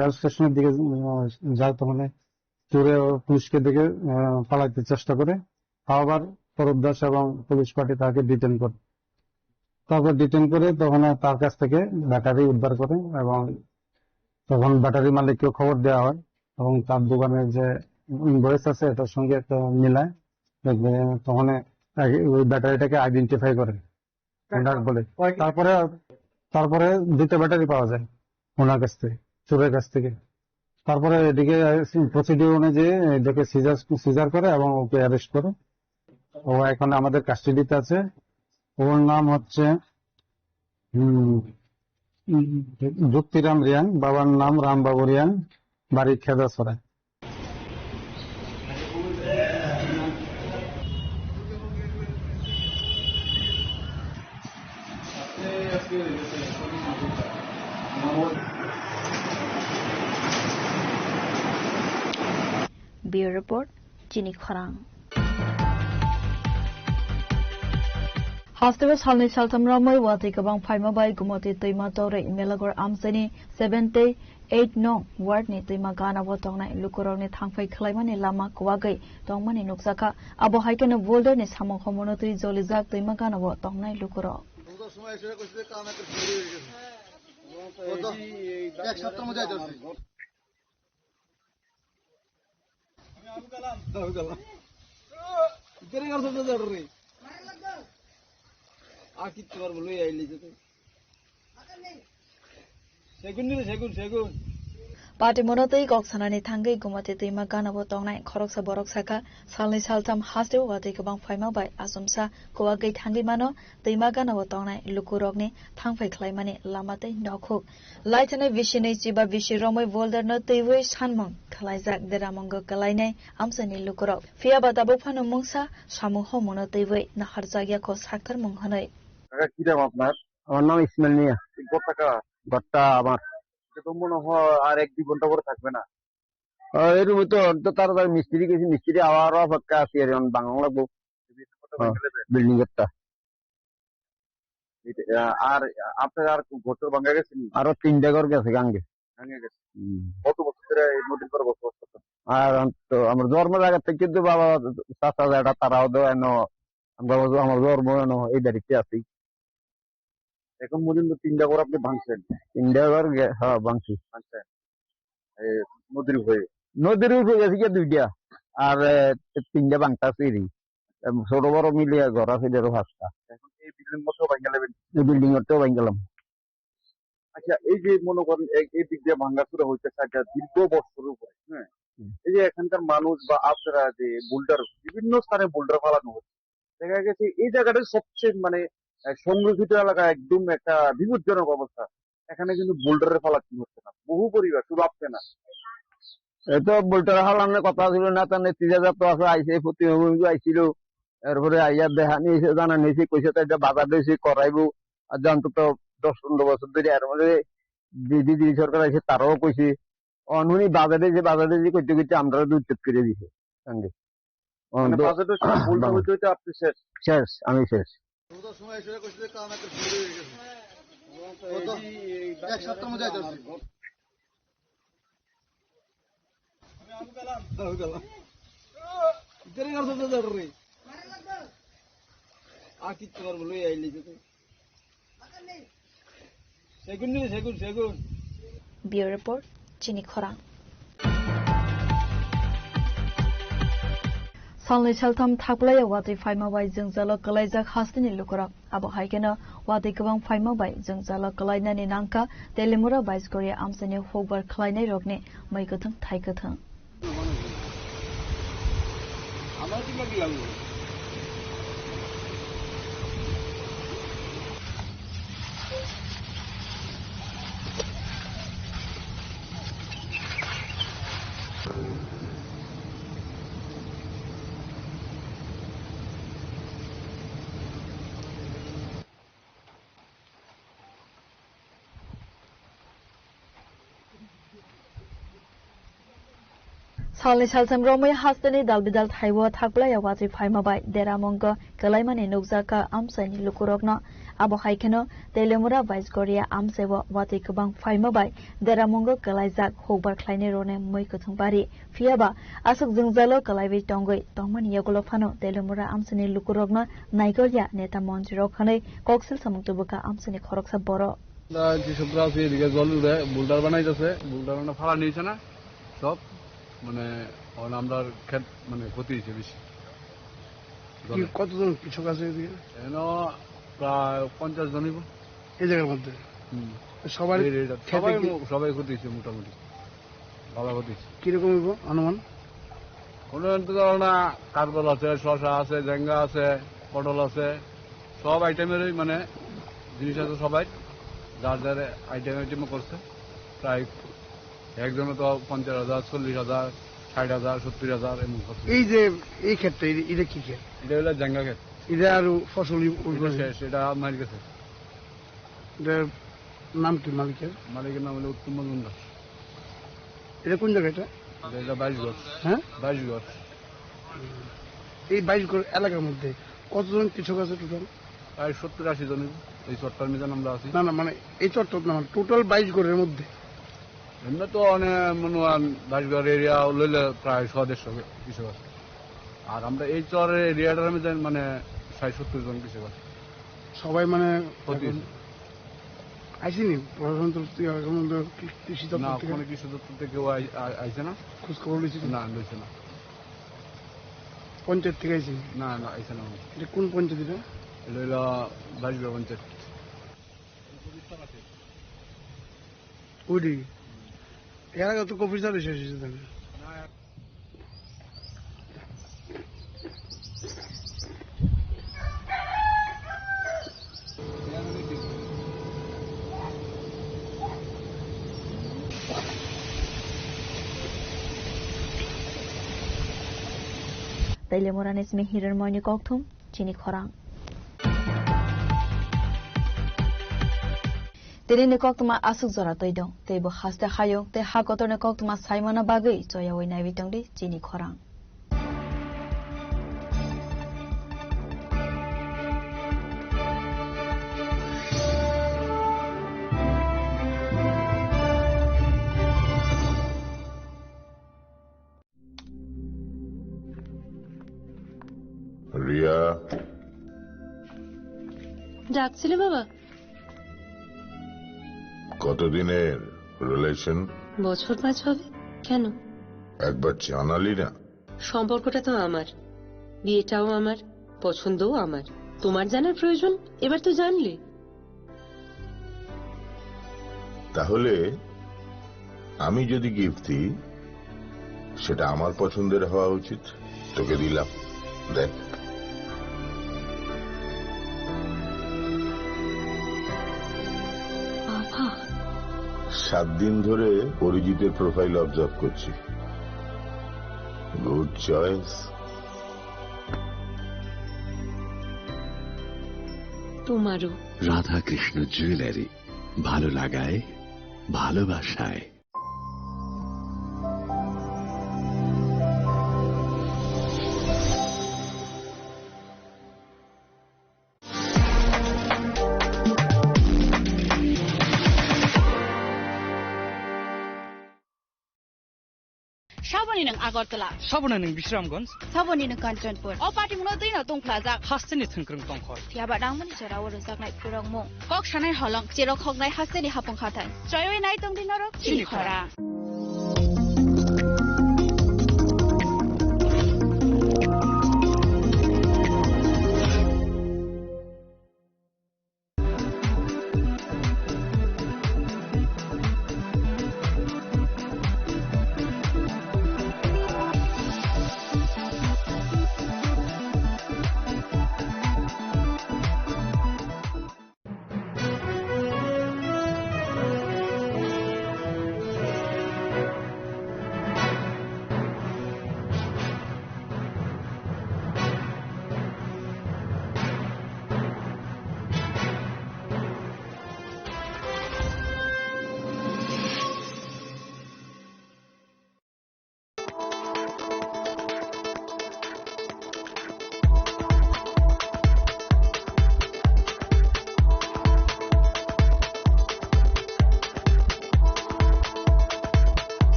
রেল স্টেশনের দিকে, আহ, যায়, তখন চোরে ও পুলিশকে দেখে, আহ, পালাইতে চেষ্টা করে। তাও আবার তরফ দাস এবং পুলিশ পার্টি তাকে ডিটেন করে। তারপর ডিটেন করে তখন তার কাছ থেকে ব্যাটারি উদ্ধার করে এবং তখন ব্যাটারি মালিককে খবর দেওয়া হয় এবং তার দোকানে যে ইনভয়েস আছে এটার সঙ্গে একটা মিলায়। তখন ওই ব্যাটারিটাকে আইডেন্টিফাই করে। কন্ট্যাক্ট বলে। কয়-, তারপরে, তারপরে দুইটা ব্যাটারি পাওয়া যায় ওনার কাছ থেকে, চোরের কাছ থেকে। তারপরে এদিকে প্রসিডিউর অনুযায়ী এটাকে সিজার, সিজার করে এবং ওকে অ্যারেস্ট করে। ও এখন আমাদের কাস্টাডিতে আছে। ওর নাম হচ্ছে, হুম, যুক্তিরাম রিয়াং, বাবার নাম রামবাবু রিয়াং, বাড়ি Khedachhara. Bureau Report, Chini Khorang. Hasteo salni saltham romwi watwi kwbang phaima bai Gumoti twima torwi Melagor amchaini seven tei eight nong ward ni twima ganao tongnai lukurokni thangphai khwlaimani lama kwagwi tongmani nukjakha. Abo hai kheno boulder ni samung homono twi jolijak twima ganao tongnai lukurok. এক সপ্তাহের মধ্যে আইতে হবে। আমি আবু কালাম। আবু কালাম। তোরে কার সাথে যাওয়ার রে? আর কিচ্ছু পারবো, লই আইলি যে তুই। সেগুন নিলে সেগুন, সেগুন। Patimono twi kok sanani thangwi Gumoti twima ganao tongnai khoroksa borok sakha, salni saltham hasteo watwi kwbang phaima bai achomsa kwagwi thangwi mano, twima ganao tongnai lukurokni thangphai khwlaimani lama tei nokhuk. Laithanai bisinwi chiba bisi romwi boulder no twiwi sanmung khwlaijak deramungo kwlainai amchaini lukurok. Phiya ba tabuk phano mungsa samung homono twiwi naharjakya kho saktarmung hwnwi. কাকা, কি নাম আপনার? আমার নাম ইসমাইল মিয়া। এই ঘরটা কার? ঘরটা আমার। এটা তো মনে হয় আর এক দুই ঘন্টা পরে থাকবে না। ও, এই রুমে তো, তো তাড়াতাড়ি মিস্ত্রি গেছে, মিস্ত্রি আওয়ার অপেক্ষা আছি আর এখন ভাঙন লাগবো। বিল্ডিং ঘরটা হ্যাঁ, ভেঙে দেবে? বিল্ডিং ঘরটা। এটা, আহ, আর আপনার আর ঘর টর ভাঙা গেছে নি? আরো তিনটা ঘর গেছে গাঙ্গে। ভাঙে গেছে। হুম। কত বছর ধরে এই নদীর পাড়ে বসবাস করতেন? আর তো আমার জন্ম জায়গা থেকে কিন্তু বাবা চাচা যেটা তারাও তো এনো, আমরা, আমার জন্ম এনো এই বাড়িতে আছি। এখন পর্যন্ত তিনটা ঘর আপনি ভাঙছেন? তিনটা ঘর গে-, হ্যাঁ, ভাঙছি। ভাঙছেন? এই নদীর উপরে? নদীর উপরে গেছে গিয়ে দুইটা। Ar, eh, tinta bangta siri. Em, ছোট বড় মিলিয়ে ঘর আছে দেড় পাঁচটা। এখন এই বিল্ডিং মতো ভাঙা লাগবে। এই বিল্ডিং মতো ভাঙা গেলাম। আচ্ছা, এই যে মনে করেন এই, এই দিক দিয়ে ভাঙাচুরা হইতেছে একটা দীর্ঘ বছর উপরে, হ্যাঁ? হুম। এই যে এখানকার মানুষ বা আপনারা যে বোল্ডার, বিভিন্ন স্থানে বোল্ডার ফালানো হচ্ছে, দেখা গেছে এই জায়গাটাই সবচেয়ে মানে, আহ, সংরক্ষিত এলাকা, একদম একটা বিপজ্জনক অবস্থা। এখানে কিন্তু বোল্ডারের ফালাতে হচ্ছে না, বহু পরিবার, শুধু আপনি না। এই তো বোল্ডার ফালানোর কথা ছিল না, তার নেতৃত্বে তো আছে, আইসে, প্রতিনিধি আইছিল, এরপরে আইয়া দেখা নিয়েছে, জানা নিয়েছে, কইছে তো এটা বাধা দিয়েছে, করাইবো। আর জানতো তো দশ পনেরো বছর ধরে এর মধ্যে বিজেপি সরকার আছে, তারাও কইছে, অনহুনি বাজারে যে, বাজারে যে করতে করতে আমরা দুধ চুপ করে দিছে সঙ্গে। অন মানে তো বাজারে শুধু ভুলটা হইতে হইতে আপনি শেষ। শেষ, আমি শেষ। কত সময় এসে কইছে যে কাম একটা শুরু হয়ে গেছে। কত? এক সপ্তাহ মধ্যে যাইতেছে। আমি গেলাম। দেরি করছো তো, দেরি। আর কি তোমার বলে আইলি যে তুই? সেগুন রে, সেগুন, সেগুন। Bureau Report, Chini Khorang. Salnwi saltham thaklaiya watwi phaima bai jwngjalo kwlaijak hasteni lukurok. Abo hai kheno watwi kwbang phaima bai jwngjalo kwlainani nangkha Telimura Baisgoria amchaini hukbar khlainairokni mwi kwthwng thai kwthwng. Salni salsam romwi hasteni dalbidal thaibo thaklaiya watwi phaima bai deramungo kwlaimani nukjakha amchaini lukurokno. Abo hai kheno Telemura Baisgoria amchaibo watwi kwbang phaima bai deramungo kwlaijak hukbar khlainai rokni mwi kwthwng bari. Phiyaba aswk jwngjalo kwlaiwi tongwi tongmani yagulo phano Telemura amchaini lukurokno naigolya neta montrirok hwnwi koksil samung tubukha amchaini khoroksa borok. আমরা যে সবগুলো আছে এদিকে জল উঠে বোল্ডার বানাইতেছে, বোল্ডার মানে ফালা নিয়েছে না সব, মানে এখন আমরা ক্ষেত মানে ক্ষতি হয়েছে বেশি কি জলে। কতজন কৃষক আছে এদিকে? এন প্রায় পঞ্চাশ জন হইব। এই জায়গার মধ্যে? হুম। সবার এই area-ত ক্ষেতে সবাই কি মো-, সবাই ক্ষতি হয়েছে মোটামুটি। ভালো ক্ষতি হয়েছে। কিরকম হইব অনুমান? কোনো তো ধরো না, কারকল আছে, শশা আছে, ঝেঙ্গা আছে, পটল আছে, সব আইটেমেরই মানে জিনিস আছে সবাই, যার যার আইটেম আইটেমে করছে। প্রায় একজনে তো পঞ্চাশ হাজার, চল্লিশ হাজার, ষাট হাজার, সত্তর হাজার এমন করছে। এই যে এই ক্ষেত্রে এই- এটা কি ক্ষেত? এটা হলো ঝেঙ্গা ক্ষেত। এটা আরো ফসল ই- এটা উঠবে? শেষ, এটা মার গেছে। এটার নাম কি মালিকের? মালিকের নাম হলো উত্তম মজুমদার। এটা কোন জায়গা এটা? এটা, এটা বাইশগড়। হ্যাঁ? বাইশগড়। এই বাইশগড় এলাকার মধ্যে কতজন কৃষক আছে টোটাল? প্রায় সত্তর আশি জন এই চরটার মধ্যে আমরা আছি। না, না, মানে এই চরটা না, মানে টোটাল বাইশগড়ের মধ্যে? এমনি তো অনেক মনে হয় বাইশগড় এরিয়া লইলে প্রায় শো দেড়শো কৃষক আছে। আর আমরা এই চরের এরিয়াটার মধ্যে মানে ষাট সত্তর জন কৃষক আছে। সবাই মানে ক্ষতি এখন হয়েছে। আইসিনি প্রশাসন তরফ থেকে এখন পর্যন্ত কৃ-, কৃষি না, দপ্তর থেকে? কোনো কৃষি দপ্তর থেকে কেউ আই-, আ-, আইছে না। খোঁজ খবর নিয়েছে তো? না, নিয়েছে না। পঞ্চায়েত থেকে আইসি? না, না, আইছে না। এটা কোন পঞ্চায়েত এটা? এটা হইলো বাইশগড় পঞ্চায়েত। ওইটাই। এর আগে তো কফি চালু শেষ হয়েছে তাহলে। Tailemurani simi Hiranmoyni kokthum, chini khorang. Tini ni koktwma aswk jora twi dong, teibo haste hayung tei ha kotorni koktwma saimano bagwi choyawi naiwi tongdi chini khorang. Riya. ডাকছিলে বাবা? কতদিনের রিলেশন? বছর পাঁচ হবে। কেন? একবার জানালি না। সম্পর্কটা তো আমার, বিয়েটাও আমার, পছন্দও আমার। তোমার জানার প্রয়োজন? এবার তো জানলে। তাহলে আমি যদি গিফট দিই, সেটা আমার পছন্দের হওয়া উচিত। তোকে দিলাম, দেখ। বাবা। সাত দিন ধরে অরিজিতের প্রোফাইল অবজার্ভ করছি। Good choice. তোমারও। রাধাকৃষ্ণ জুয়েলারি, ভালো লাগায়, ভালোবাসায়। Saboni nwng Agartala. Saboni nwng Bisramganj. Saboni nwng Kanchanpur. O party mungno twi no tongphlajak. Hasteni thwngkwrwng tongkhor. Phiya ba nangmani jora o rwjaknai phurokmung. Kok sanai holong, cherok hoknai hasteni hapung hathai. Choiwi nai tongdi norok chini khora.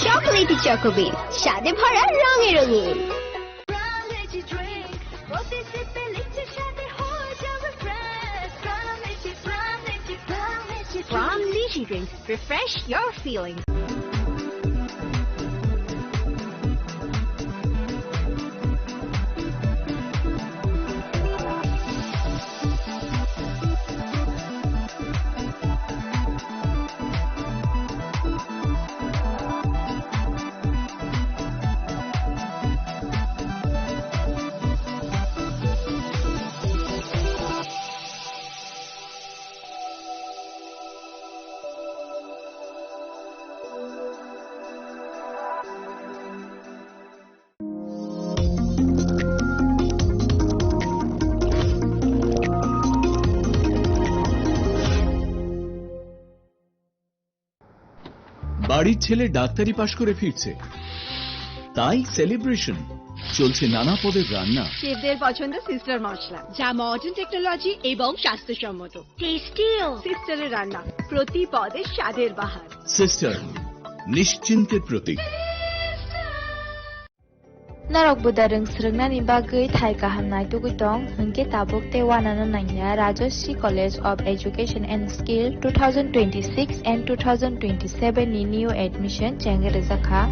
Chocolatey চকোবিন, স্বাদে ভরা, রঙে রঙিন। From Litchi Drinks, refresh your feelings. বাড়ির ছেলে ডাক্তারি পাশ করে ফিরছে, তাই সেলিব্রেশন। চলছে নানা পদের রান্না। শেফদের পছন্দ সিস্টার মশলা, যা মডার্ন টেকনোলজি এবং স্বাস্থ্যসম্মত। টেস্টিও। সিস্টারের রান্না, প্রতি পদে স্বাদের বাহার। সিস্টার, নিশ্চিন্তের প্রতীক। Norok buda rwng swrwngnani bagwi thai kaham naitugwi tong, hwnkhe tabuk tei uanano nangya Rajashree College of Education and Skill two thousand twenty-six and two thousand twenty-seven ni new admission chengwi rwjak kha.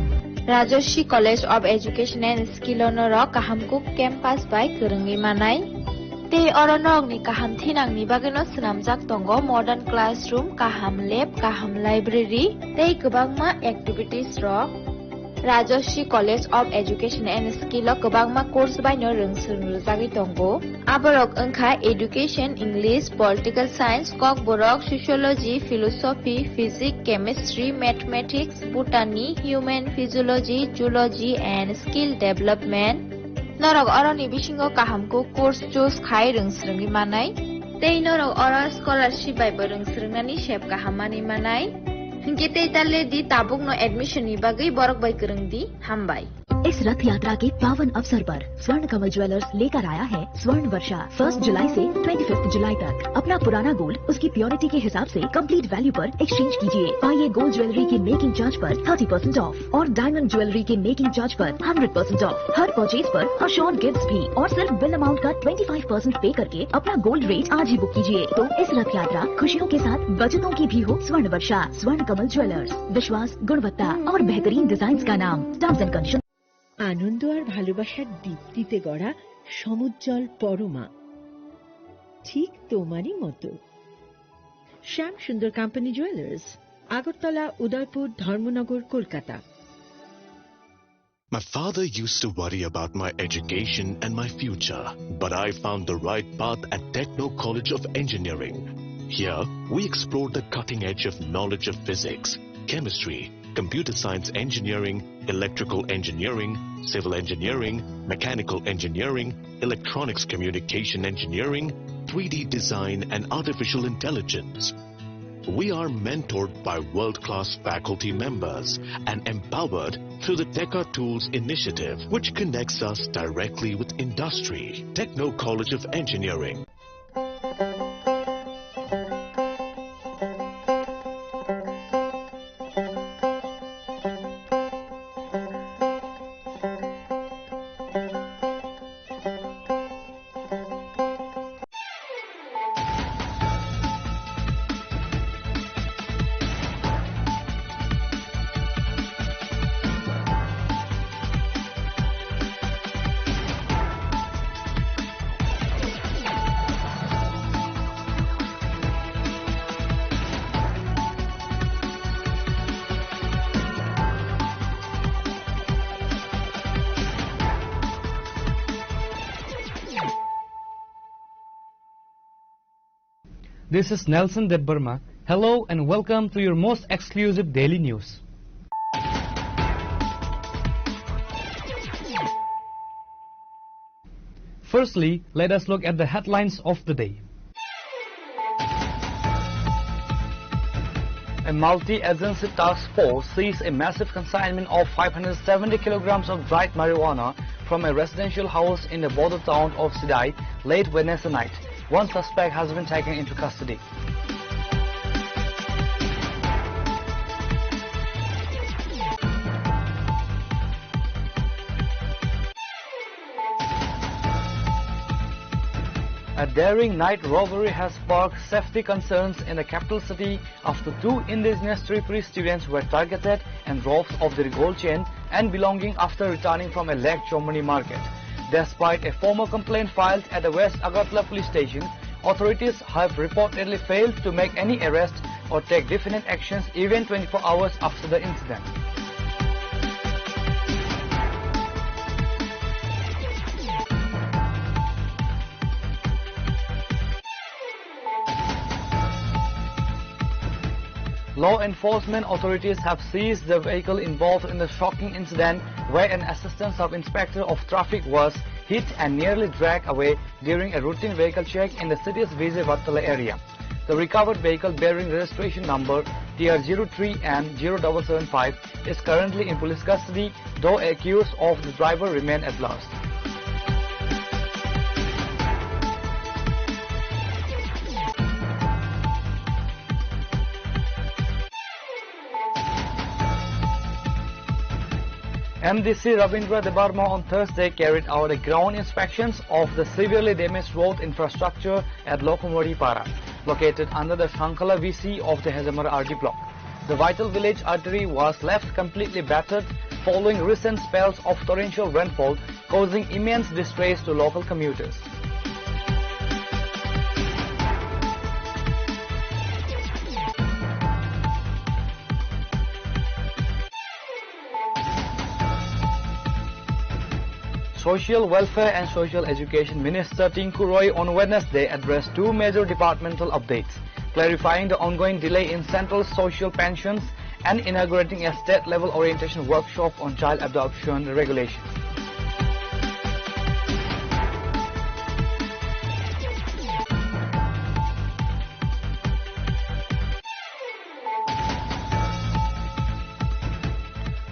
Rajashree College of Education and Skill o norok kaham kuk campus bai kwrwngwi manai. Tei oro norokni kaham thinangni bagwino swnamjak tongo modern classroom, kaham lab, kaham library tei kwbangma activities rok. Rajashree College of Education and Skill o kwbangma course baino rwng swrwng rwjagwi tongo. Aborok wngkha Education, English, Political Science, Kokborok, Sociology, Philosophy, Physics, Chemistry, Mathematics, Botany, Human Physiology, Zoology and Skill Development. Norok oroni bisingo kaham kuk course choose khai rwng swrwngwi manai. Tei norok oro scholarship bai bo rwng swrwngnani sep kaham manwi manai. Hinkhe tei tale di tabukno admission ni bagwi borok bai kwrwng di. Hambai. इस रथ यात्रा के पावन अवसर पर स्वर्ण कमल ज्वेलर्स लेकर आया है स्वर्ण वर्षा। फर्स्ट जुलाई से ट्वेंटी फिफ्थ जुलाई तक अपना पुराना गोल्ड उसकी प्योरिटी के हिसाब से कंप्लीट वैल्यू पर एक्सचेंज कीजिए। पाइए गोल्ड ज्वेलरी के मेकिंग चार्ज पर थर्टी परसेंट ऑफ और डायमंड ज्वेलरी के मेकिंग चार्ज पर हंड्रेड परसेंट ऑफ। हर परचेज पर अश्योर्ड गिफ्ट्स भी और सिर्फ बिल अमाउंट का ट्वेंटी फाइव परसेंट पे करके अपना गोल्ड रेट आज ही बुक कीजिए। तो इस रथ यात्रा खुशियों के साथ बचतों की भी हो। स्वर्ण वर्षा, स्वर्ण कमल ज्वेलर्स, विश्वास, गुणवत्ता और बेहतरीन डिजाइन का नाम। Terms and condition. আনন্দ আর ভালোবাসার দীপ্তিতে গড়া সমুজ্জ্বল পরমা, ঠিক তোমারই মতো। শ্যাম সুন্দর কোম্পানি জুয়েলার্স, আগরতলা, উদয়পুর, ধর্মনগর, Kolkata. My father used to worry about my education and my future, but I found the right path at Techno College of Engineering. Here, we explore the cutting edge of knowledge of physics, chemistry, computer science engineering, electrical engineering, civil engineering, mechanical engineering, electronics communication engineering, three D design, and artificial intelligence. We are mentored by world-class faculty members and empowered through the Teka Tools initiative, which connects us directly with industry. Techno College of Engineering. This is Nelson Debbarma. Hello and welcome to your most exclusive daily news. Firstly, let us look at the headlines of the day. A multi-agency task force seized a massive consignment of five hundred seventy kilograms of dried marijuana from a residential house in the border town of Sidai late Wednesday night. One suspect has been taken into custody. A daring night robbery has sparked safety concerns in the capital city after two indigenous Tripuri students were targeted and robbed of their gold chain and belonging after returning from a Lake Chomoni market. Despite a formal complaint filed at the West Agartala police station, authorities have reportedly failed to make any arrest or take definite actions even twenty-four hours after the incident. Law enforcement authorities have seized the vehicle involved in the shocking incident where an assistant sub-inspector of traffic was hit and nearly dragged away during a routine vehicle check in the city's Vijay Vattala area. The recovered vehicle, bearing registration number T R zero three M zero double seven five, is currently in police custody, though accused of the driver remain at large. M D C Ravindra Debbarma on Thursday carried out a ground inspections of the severely damaged road infrastructure at Lokhomori Para, located under the Shankhala V C of the Hajamara R D block. The vital village artery was left completely battered following recent spells of torrential rainfall, causing immense distress to local commuters. Social Welfare and Social Education Minister Tinku Roy on Wednesday addressed two major departmental updates, clarifying the ongoing delay in central social pensions and inaugurating a state-level orientation workshop on child abduction regulation.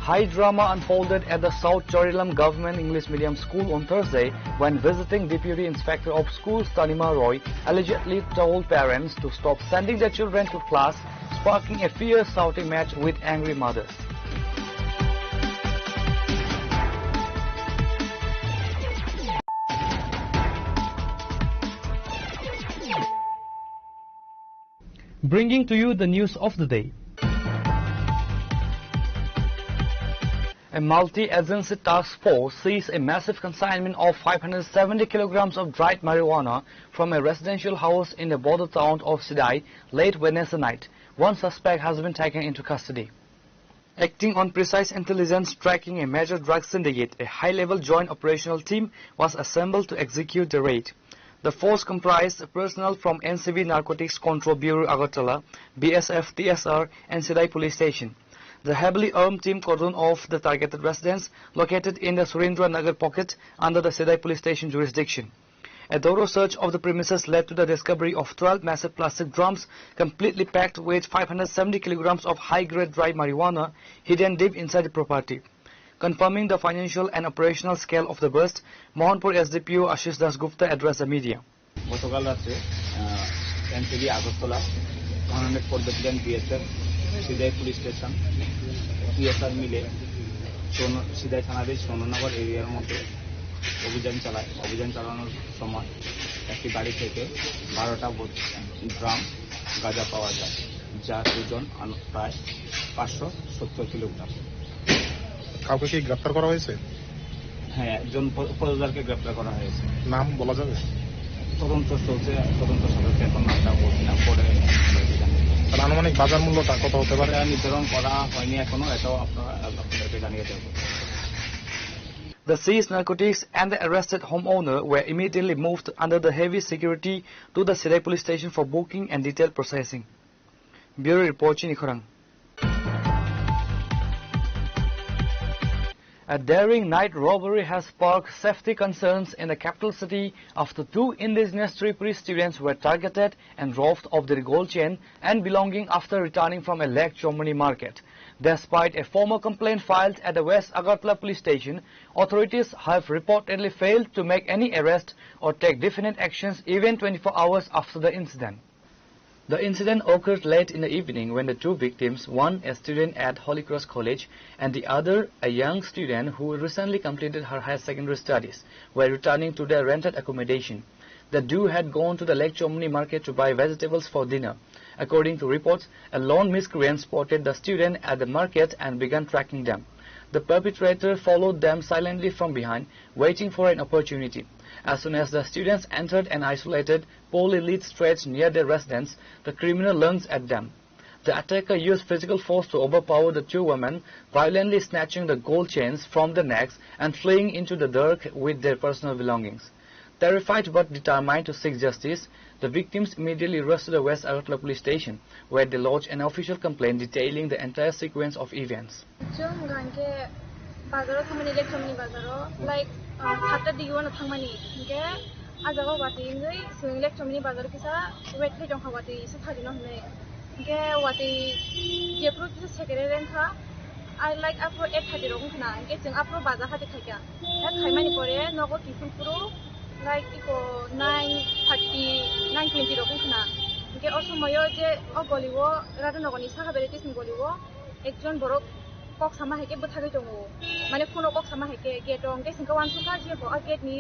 High drama unfolded at the South Chorilam Government English Medium School on Thursday when visiting Deputy Inspector of Schools Tanima Roy allegedly told parents to stop sending their children to class, sparking a fierce shouting match with angry mothers. Bringing to you the news of the day. A multi-agency task force seized a massive consignment of five hundred seventy kilograms of dried marijuana from a residential house in the border town of Sidai late Wednesday night. One suspect has been taken into custody. Acting on precise intelligence tracking a major drug syndicate, a high-level joint operational team was assembled to execute the raid. The force comprised personnel from N C B Narcotics Control Bureau Agartala, B S F, T S R, and Sidai Police Station. The heavily armed team cordoned off the targeted residence located in the Surendra Nagar pocket under the Sidai Police Station jurisdiction. A thorough search of the premises led to the discovery of twelve massive plastic drums completely packed with five hundred seventy kilograms of high-grade dry marijuana hidden deep inside the property. Confirming the financial and operational scale of the bust, Mohanpur S D P O Ashish Das Gupta addressed the media. গতকাল রাত্রে, আহ, NCB Agartala, one hundred four battalion BSF, Sidai police station, TSR মিলে চৌন-, সিদাই থানাধীন চৌননগর এরিয়ার মধ্যে অভিযান চালায়। অভিযান চালানোর সময় একটি গাড়ি থেকে বারোটা বোত-, ড্রাম গাঁজা পাওয়া যায়, যার ওজন আন-, প্রায় পাঁচশো সত্তর কিলোগ্রাম। কাউকে কি গ্রেপ্তার করা হয়েছে? হ্যাঁ, একজন প-, পদকদারকে গ্রেপ্তার করা হয়েছে। নাম বলা যাবে? তদন্ত চলছে, তদন্ত সাপেক্ষে এখন নামটা বলছি না, পরে আপনাদেরকে জানিয়ে দেবো। তাহলে আনুমানিক বাজার মূল্যটা কত হতে পারে? এটা নির্ধারণ করা হয়নি এখনো, এটাও আপনারা, আপনাদেরকে জানিয়ে দেবো। The seized narcotics and the arrested homeowner were immediately moved under the heavy security to the Sidai police station for booking and detailed processing. Bureau report, Chini Khorang. A daring night robbery has sparked safety concerns in the capital city after two indigenous Tripuri students were targeted and robbed of their gold chain and belonging after returning from a Lake Chomoni market. Despite a formal complaint filed at the West Agartala police station, authorities have reportedly failed to make any arrest or take definite actions even twenty-four hours after the incident. The incident occurred late in the evening when the two victims, one a student at Holy Cross College and the other a young student who recently completed her higher secondary studies, were returning to their rented accommodation. The duo had gone to the Lake Chomoni market to buy vegetables for dinner. According to reports, a lone miscreant spotted the student at the market and began tracking them. The perpetrator followed them silently from behind, waiting for an opportunity. As soon as the students entered an isolated, poorly lit stretch near their residence, the criminal lunged at them. The attacker used physical force to overpower the two women, violently snatching the gold chains from their necks and fleeing into the dark with their personal belongings. Terrified but determined to seek justice, the victims immediately rushed to the West Agartala police station, where they lodged an official complaint detailing the entire sequence of events. Chwng hwnkha hwnkhe bazaro thangmani, Lekchomni bazaro, like, ah, satta digi wano thangmani. Hwnkhe ah jaga watwi wngwi chwng Lekchomni bazaro kisa wait khai tongkha, watwi se thajino hwnwi. Hwnkhe watwi jephuru kisa sekere rengkha, ah, like, aphuru eight thirty rok wngkha na, hwnkhe chwng aphuru bazar hati khaikha. Hwnkhe khaimani pore nogo kiphilphuru, like, iko nine thirty, nine twenty rok wngkha na. Hwnkhe o somoyo je o golio, Radhanagorni saka bere tisni golio, ekjon borok kok sama hai khe bwthagwi tongo, mane phone o kok sama hai khe gate o, hwnkhe chwngkhe uansukha je bo a gate ni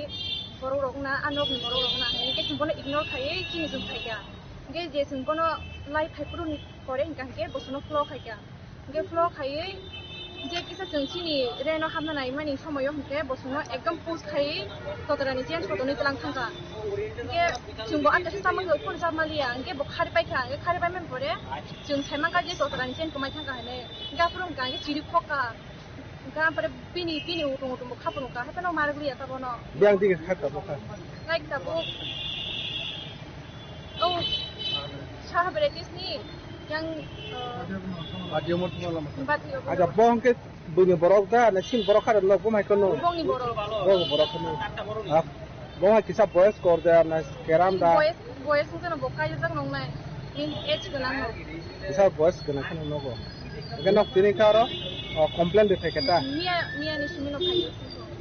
borok rok wngna, a nok ni borok rok wngna hinwi, hwnkhe chwng bono ignore khaiwi chini chwng phaikha, hwnkhe je chwng bono lai phai phuru ni pore hwnkha hwnkhe bo chwngno follow khaikha, hwnkhe follow khaiwi je kisa chwng chini reno hapna naimani somoyo hwnkhe bo chwngno ekdom push khaiwi totorani chain sotonwi twlang thangkha, hwnkhe chwngbo ah kaisa chamani phone chapmaliya, hwnkhe bo khari paikha, hwnkhe khari paimani pore chwng saimankha je totorani chain kwmai thangkha hinwi. Hwnkhe aphuru hwnkha hwnkhe chiri khokha. Hwnkha ampore bini, bini utung utung bo khapung wngkha, hapheno marwk liya ta bono. Biyang dige kha tabuk kha. Like tabuk. Oh, Saha varieties ni yang, uh, Bati omo tuma lama. Bati omo. Aja bo hwnkhe buini borok da, na sin borok khara lok bo mai kono. Bongni borok. Bo borok kono. Ah, bo hai kisa boys kor da, na keram da. Boys, boys hwnkhe no bo kaijak nongnai. Min age gwnang no. Kisa boys gwnang kheno nogo. Hwnkhe nok tini kha oro, oh, complaint de phaikha ta. Miya, miya ni simi no phai.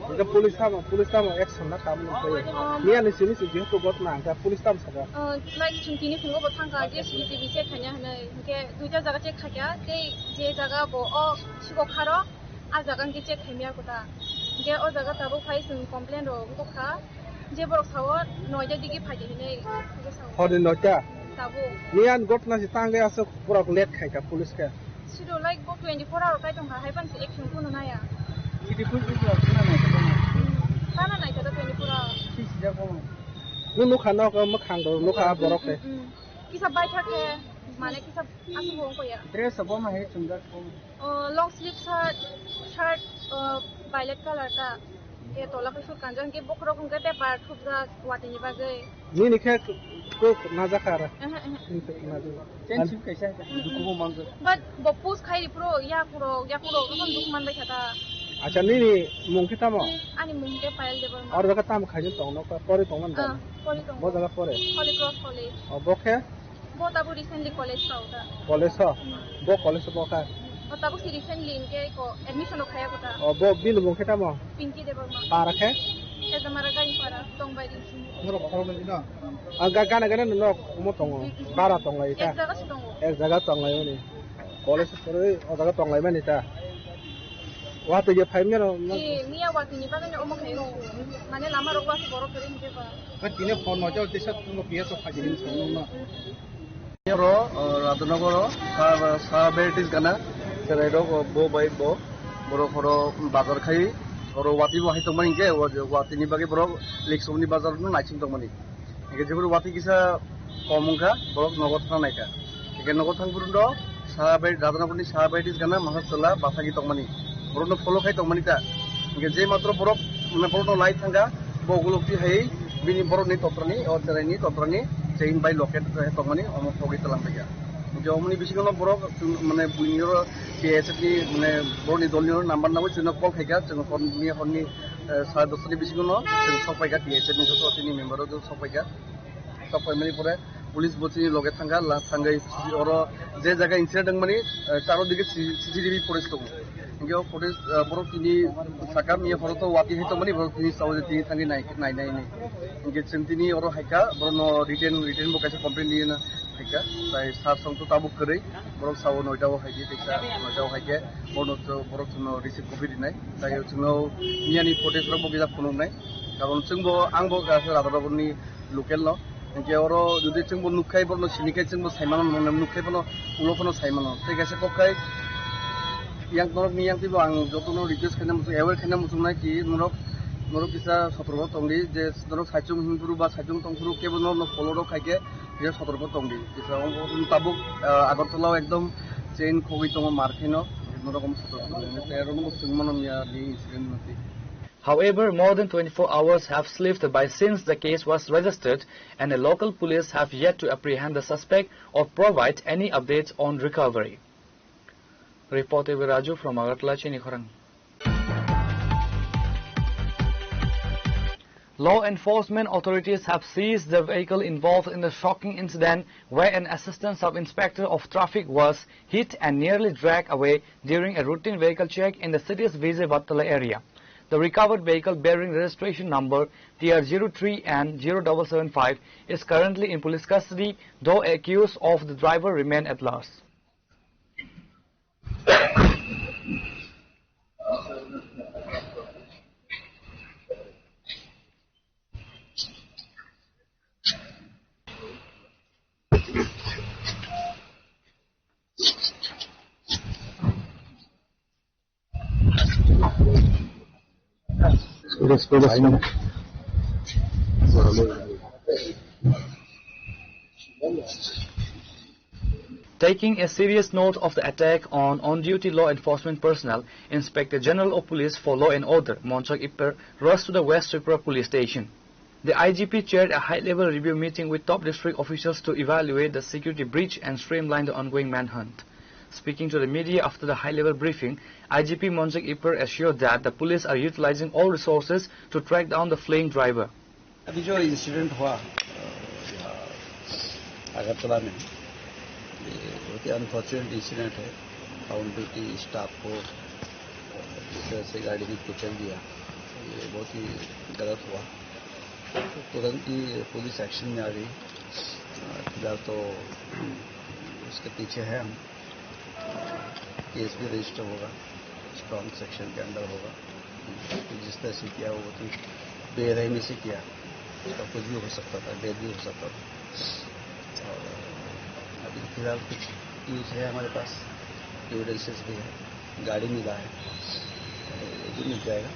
Hwnkhe police tamo, police tamo action na kam no phai. Um, miya ni simi si jehetu gotna hwnkhe police tamo saka. Uh, like chwng tini phungo bo thangkha je C C T V check khaina hinwi. Hwnkhe duita jaga check khaikha, tei je jaga bo o sigo kharo, a jaga hwnkhe check khaimya kota. Hwnkhe o jaga tabuk phai chwng complaint rok wngkha. Je borok sao noita digi phaidi hinwi sao. Hor ni noita? Tabuk. Miyan gotna si tangwi aswk borok late khaikha police khe. Sido like bo twenty-four hour kai tongkha, hai phano se action kuno naya. Twenty-four hour kuno naya. Tana nai kha twenty-four hour. Si sijak bo. Nung nukha nok mwkhang do nukha borok khe. Mm, mm, mm. Kisa bai thak khe, mane kisa aswk bo wngkha ya. Dress bo ma hai chungjak bo. Oh, long sleeve shirt, shirt, oh, violet color ta. Ke tola ke sut kanjang ke bokhorok hwnkhe paper thupjak watini bagwi. Nini khe kok najak kha ara. Ehe, ehe. Nini khe najak. Chen sip kaisa dukubo manjak. But bo post khai ripro ya kuro, ya kuro, nokon duk man bai kha ta. Acha nini mung khe tamo? Ani mung khe Payal Debbarma. Aro jaga tamo khaijak tong nok pori tong man. Ah, pori tong. Bo jaga pore? Holy Cross College. O bo khe? Bo tabuk recently college sao ta. College o? Hmm. Bo college o bo kha? Bo tabuk si recently hwnkhe ko admission rok khaya ko ta. O bo bini mung khe tamo? Pinky Debbarma. Para khe? Ejamara Gaipara, Tongbai Ri. Norok khoroknwi no? Ang ga-, gana gana no nok omo tongo. Hmm, hmm. Bara tonglai ta? Ek jaga se tongo. Ek jaga tonglai mani. College o porwi o jaga tonglai mani ta? Watwi je phai mero no? Ee, miya watwi ni bagwi no omo khai rw. Mane lama rok o aswk borok kwrwi hwnkhe ba. Khe tini phone no jao tisa tungo P S o phai tini song no. Oro, o, Radhanagar o, sa, sa varieties gana, cherai rok, o, bo bai bo, borok oro bazar khai, oro watwi bo hai tongmani hwnkhe, o, watwi ni bagwi borok Liksomni bazar no naising tongmani. Hingke jeboni watwi kisa kom wngkha, borok nogo thang naikha. Hingke nogo thang phuru no saha bai, Radhanagarni saha bai dis gana masa chwla bachagwi tongmani. Borokno follow khai tongmani ta. Hingke je matro borok, mane, borokno lai thangkha, bo ukulukti hai bini borokni totrani, o cheraini totrani chain bai locket tongmani, omo thogwi twlang paikha. Hingke omoni bisingo borok, mane, buini oro T S F ni, mane, borokni dolni oro number nangwi chwngno call khaikha, chwng horni, horni, eh, sare dosta ni bisingo no chwng sok paikha T S F ni joto chini member rok sok paikha. Sok paimani pore police bo chini loge thangkha, la-, thangwi oro je jaga incident wngmani, eh, charo dige C-, C C T V footage tongo. Hingke o footage, eh, borok tini saka miya horo to watwi hai tongmani, borok tini sao je tini thangwi nai, nai, nai, nai. Hingke chwng tini oro haikha, borokno written, written bo kaisa complaint rina haikha. Tai sar song to tabuk kwrwi, borok sao noita o haikhe, tei sa noita o haikhe, borokno to, borok chwngno receive copy rinai. Tai chwngno miyani footage rok bo kisa phunuknai. Karon chwngbo, angbo kaisa Radhanagarni local no. Hingke oro jodi chwngbo nukkhai, borokno sinikhai, chwngbo saimano, nukkhai bono ulo phano saimano. Tei kaisa kokkhai yang norokni yang twibo ang jotono request khaina muchung, aware khaina muchungnai ki norok, norok kisa sotorko tongdi, je norok saichung hinphuru ba saichung tongphuru kebo norokno follow rok khaikhe kisa sotorko tongdi. Kisa tabuk, ah, Agartala o ekdom chain khogwi tongo mar khaino, norok sotorko tongdi. Tei oro chwngmano miya ni incident no twi. However, more than twenty-four hours have slipped by since the case was registered, and the local police have yet to apprehend the suspect or provide any updates on recovery. Reported by Raju from Agartala, Chini Khorang. Law enforcement authorities have seized the vehicle involved in the shocking incident where an assistant sub-inspector of traffic was hit and nearly dragged away during a routine vehicle check in the city's Vijay Vattala area. The recovered vehicle, bearing registration number T R zero three N zero double seven five, is currently in police custody, though accused of the driver remain at large. Taking a serious note of the attack on on-duty law enforcement personnel, Inspector General of Police for Law and Order, Monchak Iper, rushed to the West Tripura Police Station. The I G P chaired a high-level review meeting with top district officials to evaluate the security breach and streamline the ongoing manhunt. Speaking to the media after the high-level briefing, I G P Monchak Iper assured that the police are utilizing all resources to track down the fleeing driver. अभी जो इंसिडेंट हुआ, अ, यहाँ अगरतला में, ये बहुत ही unfortunate incident है। On duty staff को, अ, इस तरह से गाड़ी में कुचल दिया, ये बहुत ही गलत हुआ। तो तुरंत ही पुलिस एक्शन में आ गई। अ, फिलहाल तो उसके पीछे है हम। केस भी रजिस्टर होगा, स्ट्रॉन्ग सेक्शन के अंडर होगा। तो जिस तरह से किया, वो तो बेरहमी से किया, उसका कुछ भी हो सकता था, डेथ भी हो सकता था। और अभी फिलहाल कुछ क्लूज है हमारे पास, एविडेंसेस भी है, गाड़ी मिला है, ये भी मिल जाएगा।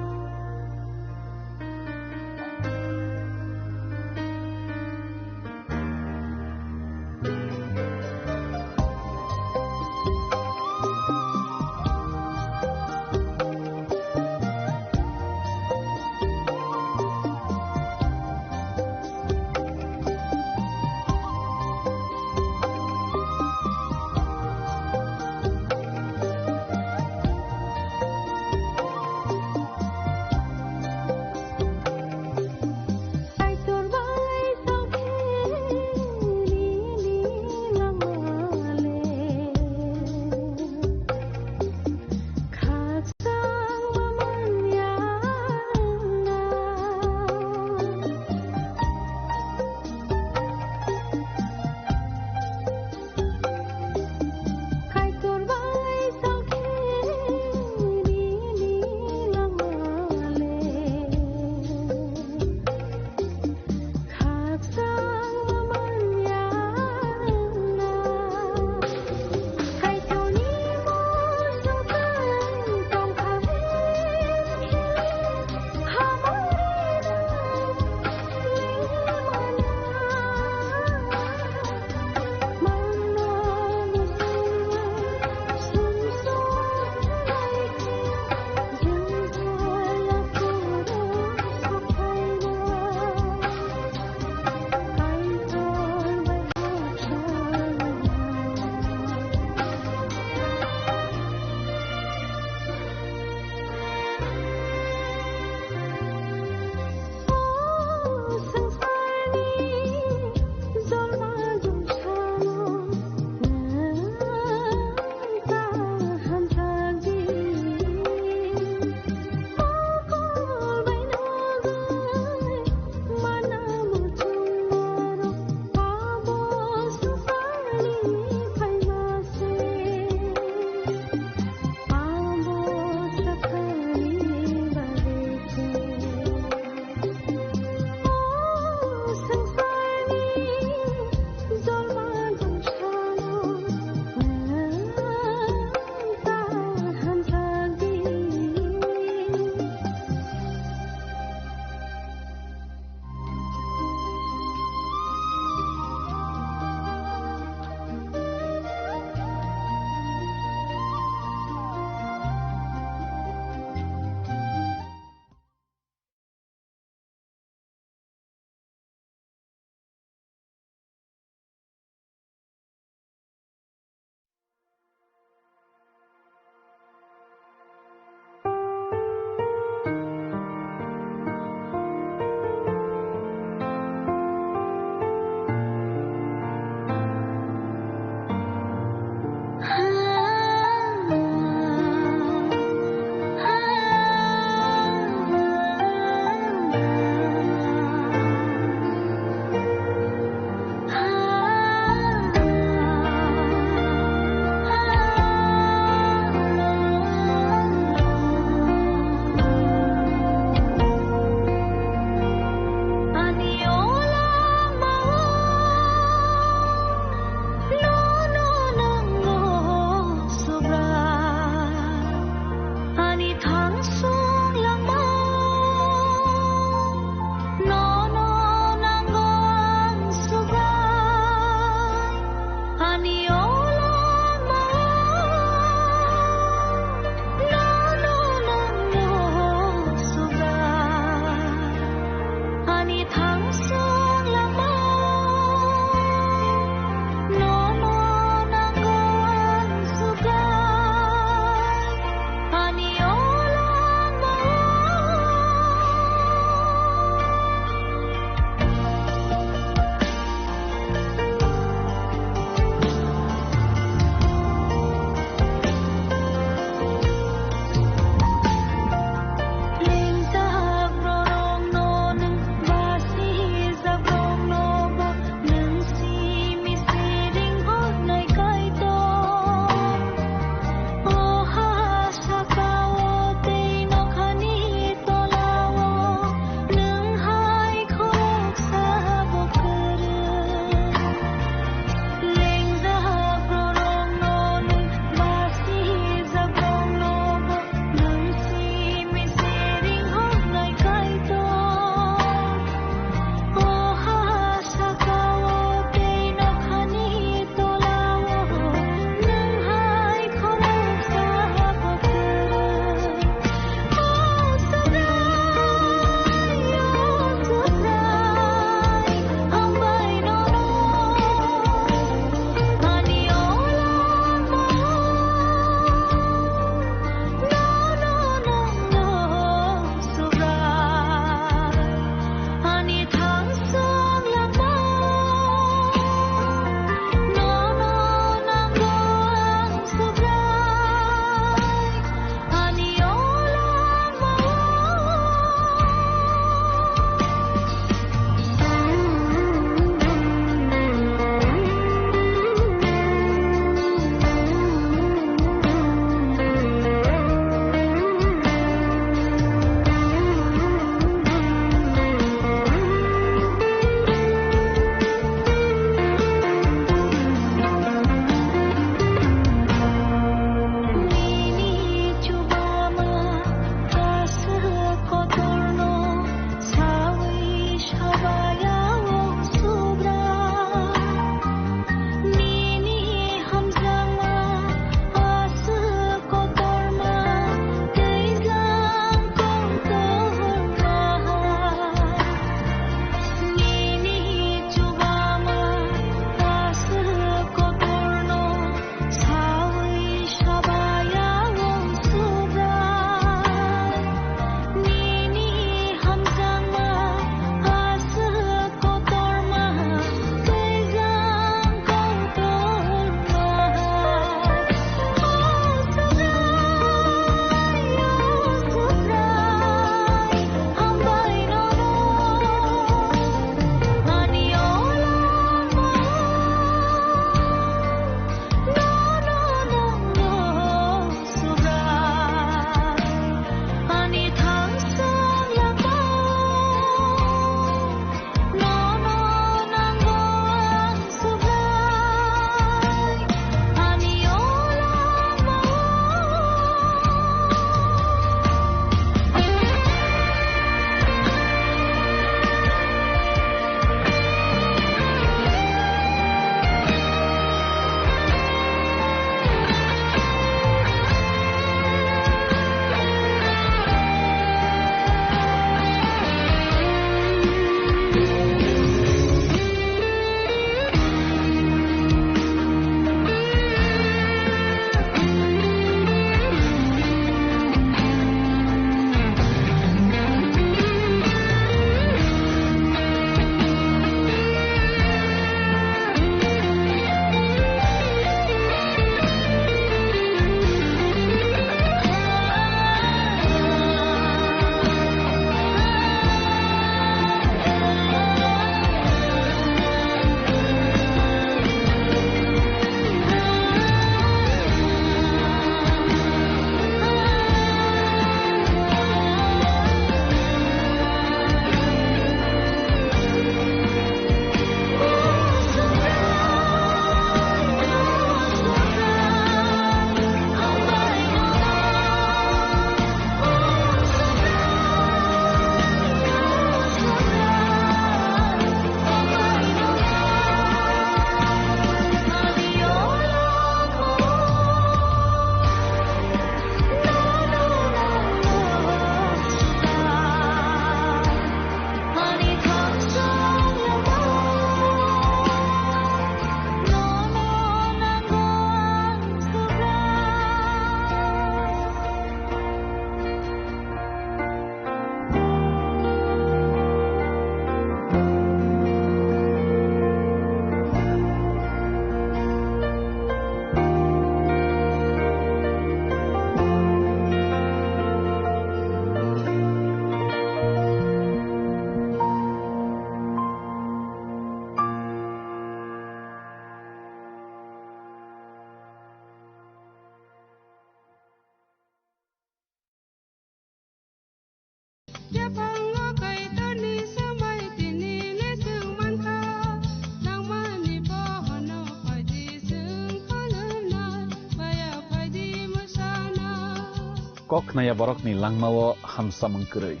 Kok khnaya borokni langmao hamsamung kwrwi.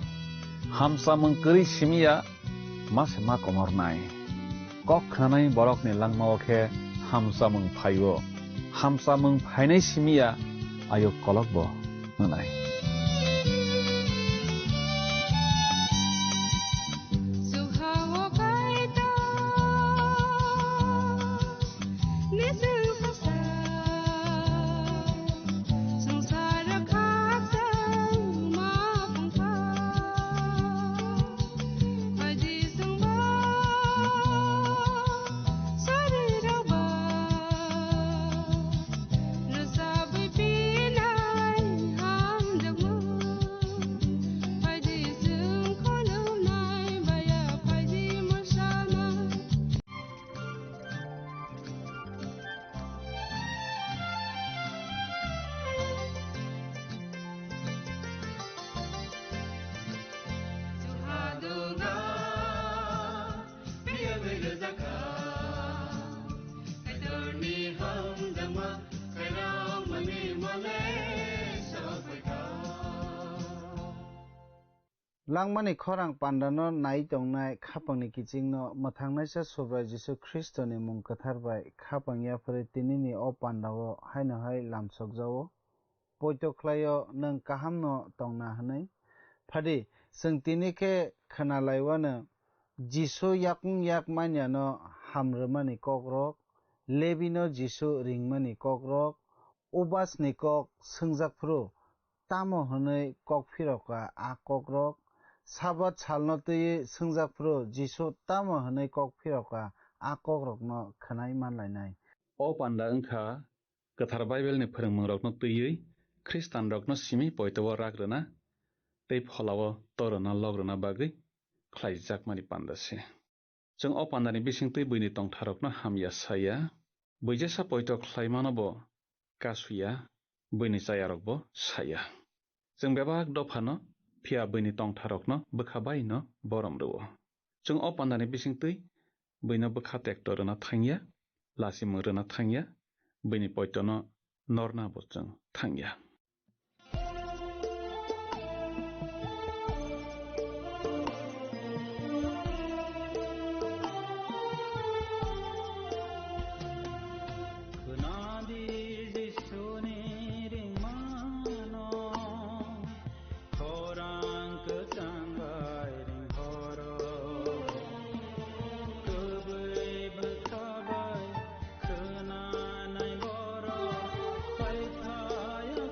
Hamsamung kwrwi simi ya ma se ma komornai. Kok khnanai borokni langmao khe hamsamung phaio. Hamsamung phainai simi ya ayuk kolokbo wngnai. Langmani khorang pandano nai tongnai khapangni kichingno mwthangnaisa Subrai Jisu Khristoni mung kwthar bai khapang yapharwi tinini o pandao haino hai lamsokjao. Poito khlaio nwng kahamno tongna hwnwi. Phadi, chwng tini khe khna laiwano Jisu yakung yak manyano ham rwmani kokrok, Lebino Jisu ringmani kokrok, Ubasni kok swngjak phuru tamo hwnwi kok phiroka a kokrok, Sabat salno twiwi swngjak phuru Jisu tamo hwnwi kok phiroka a kokrokno khwnai manlainai. O panda wngkha Kwthar Baibelni phwrwngmungrokno twiwi Khristanrokno simi poito-o rak rwna tei phola-o to rwna lok rwna bagwi khlaijakmani panda se. Chwng o pandani bisingtwi buini tongtharokno hamya saya, buijesa poito khlaimano bo kasuya, buini chayarokbo saya. Chwng bebak dophano, phiya buini tongtharokno bwkha baino borom rwo. Chwng o pandani bisingtwi buino bwkha tekto rwna thangya, lachimung rwna thangya, buini poitono norna bo chwng thangya. Khwnadi Jisuni ringmano, khorang kwchang bai ringhoro. Kwbwi bwkha bai khwnanai borok paithaya.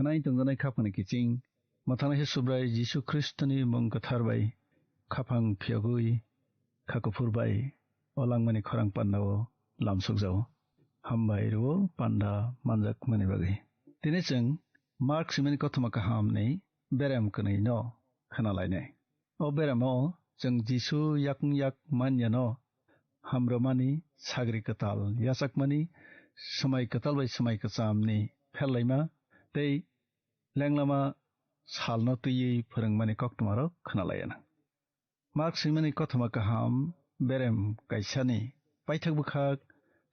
Nai tongjanai khapangni kiching, mwthangnaisa Subrai Jisu Khristoni mung kwthar bai khaphang phiyogwi kha kuphur bai o langmani khorang pandao lamsokjao. Hambai rwo panda manjakmani bagwi. Tini chwng Mark simani kothoma kahamni berem kwnwino khwnalainai. O beremo chwng Jisu yakung yak manyano hamrwmani, sagri kwtal yachakmani, swmai kwtal bai swmai kwchamni pherlaima tei lenglama salno twiwi phwrwngmani koktwmarok khwnalaiyana. Mark swimani kothoma kaham berem kaisani paithak bwkhak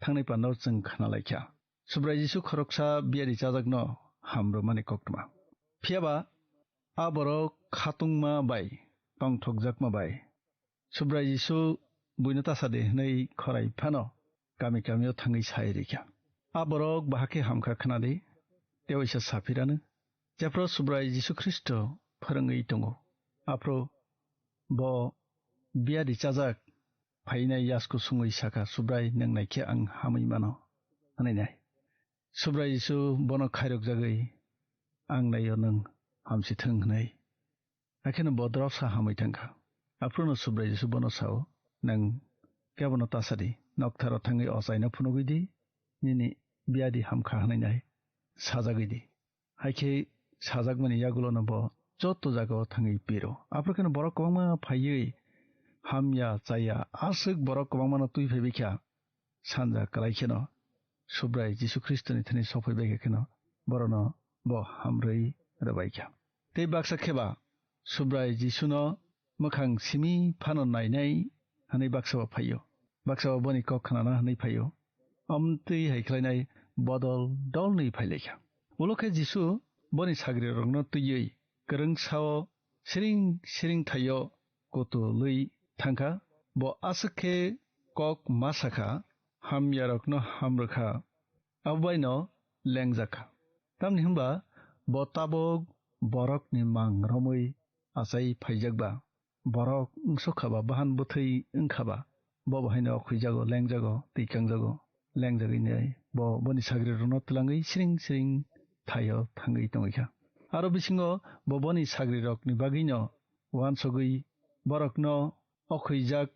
thangnai pandao chwng khwnalaikha. Subrai Jisu khoroksa biyadi chajakno hamrwmani koktwma. Phiyaba a borok khatungma bai tongthokjakma bai Subrai Jisu buino tasadi hwnwi khorai phano kami kamio thangwi sai rikha. A borok bahakhe hamkha khwnadi, tewaisa saphirano, jephru Subrai Jisu Khristo phwrwngwi tongo. Aphru bo biyadi chajak phainai yasku sungwi sakha, "Subrai, nwng naikhe ang hamwi mano," hwnwi nai. Subrai Jisu bono khairokjagwi, "Ang naio, nwng hamsi thung," hwnwi. Hakheno bo dropsa hamwi thangkha. Aphruno Subrai Jisu bono sao, "Nwng kebono tasadi, noktharo thangwi ochaino phunugwi di, nini biyadi hamkha," hwnwi nai sajagwi di. Haikhe sajakmani yagulono bo joto jagao thangwi piro. Aphuru kheno borok kwbangma phaiwi hamya chaya aswk borok kwbangmano twi phaibaikha. Sanja kwlai kheno Subrai Jisu Khristoni thani sokphaibaikha kheno borokno bo hamrwi rwbaikha. Tei baksa kheba Subrai Jisuno mwkhang simi phano nainai hwnwi baksa bo phaio. Baksa bo boni kok khnana hwnwi phaio. Omtwi hai khlainai bodol dolni phailaikha. Ulo khe Jisu boni sagrirokno twiwi kwrwngsao siring siring thaio kutulwi thangkha. Bo aswk khe kok ma sakha, hamyarokno hamrwkha, abo baino lengjakha. Tamni hwnba bo tabuk borokni mang romwi achai phaijakba. Borok wngsukkha ba, bahan bwthwi wngkha ba, bo bo haino okhuijago, lengjago, twi kangjago. Lengjagwi nai bo boni sagrirokno twlangwi siring siring thaio thangwi tongwi kha. Aro bisingo bo boni sagrirokni bagwino uansugwi borokno okhuijak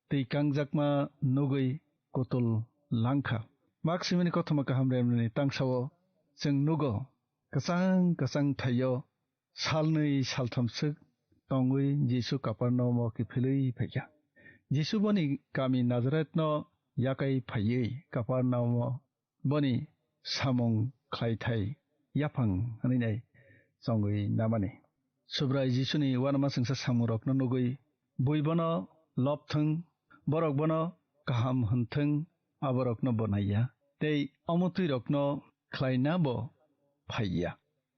twi kangjakma nugwi kutul langkha. Mak simini kothoma kaham remnani tangsao chwng nugo, kwchang kwchang thaio salnwi saltham swk tongwi Jisu Kapernaum o kiphilwi phaikha. Jisu boni kami Nazaretno yakai phaiwi Kapernaum o boni samung khlaithai yaphang hwnwi nai chongwi namani. Subrai Jisuni uanama chwngsa samungrokno nugwi bui bono lobthwng, borok bono kaham hwnthwng, aborokno bo naiya, tei omotwirokno khlaina bo phaiya.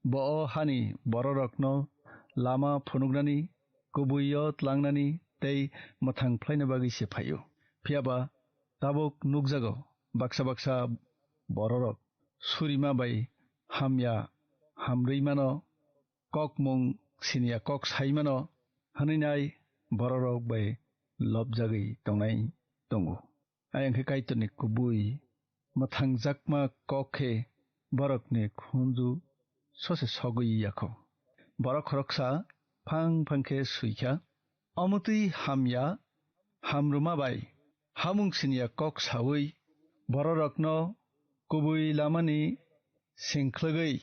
Bo o hani bororokno lama phunuknani, kubui-o tlangnani tei mwthang phlaina bagwi se phaio. Phiya ba tabuk nukjago, baksa baksa bororok surima bai hamya hamrwi mano, kokmung siniya kok sai mano hwnwi nai bororok bai lobjagwi tongnai tongo. Ayang khe Kaitorni kubui mwthangjakma kok khe borokni khunju sose sogwi yakho. Borok khoroksa phang phang khe swi kha, omotwi hamya hamrwma bai hamung siniya kok saui bororokno kubui lamani sengkhlwgwi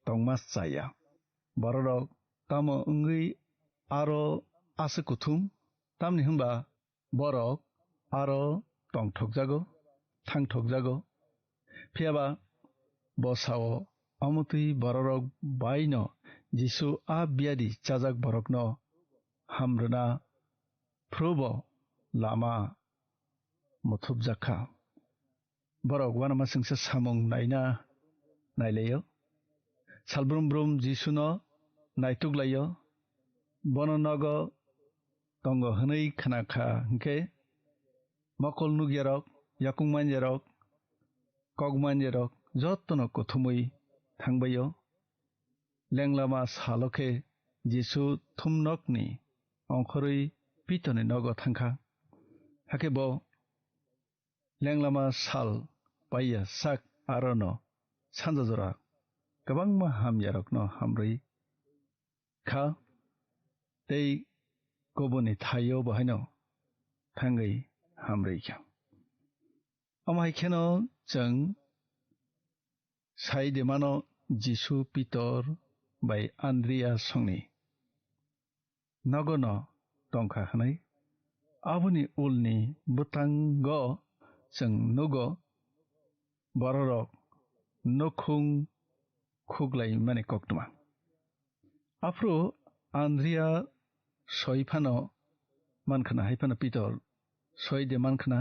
tongma chaya. Bororok tamo wngwi aro aswk kuthum? Tamni hwnba borok aro tongthokjago, thangthokjago. Phiya ba bo sao, omotwi bororok bai'-no Jisu a biyadi chajak borokno ham rwna phuru bo lama muthupjak kha. Borok uanama chwngsa samung naina nailaio. Salbrum brum Jisuno naituklaio. Bono nogo tongo hwnwi khna kha hwnkhe, mokol nukyarok, yakung manyarok, kok manyarok jotono kuthumwi thangbaio. Lenglama salo khe Jisu thumnokni ongkhorwi Pitorni nogo thangkha. Hakhe bo lenglama sal paiya sak arono sanja jora kwbangma hamyarokno hamrwi kha, tei kubunni thaio bo haino thangwi hamrwi kha. Omo hai kheno chwng sai de mano, Jisu Pitor bai Andria songni nogono tongkha hwnwi. Aboni ulni bwtango chwng nugo, bororok nukhung khuklaimani koktwma. Aphuru Andria soi phano mankhna, hai phano Pitor soi de mankhna,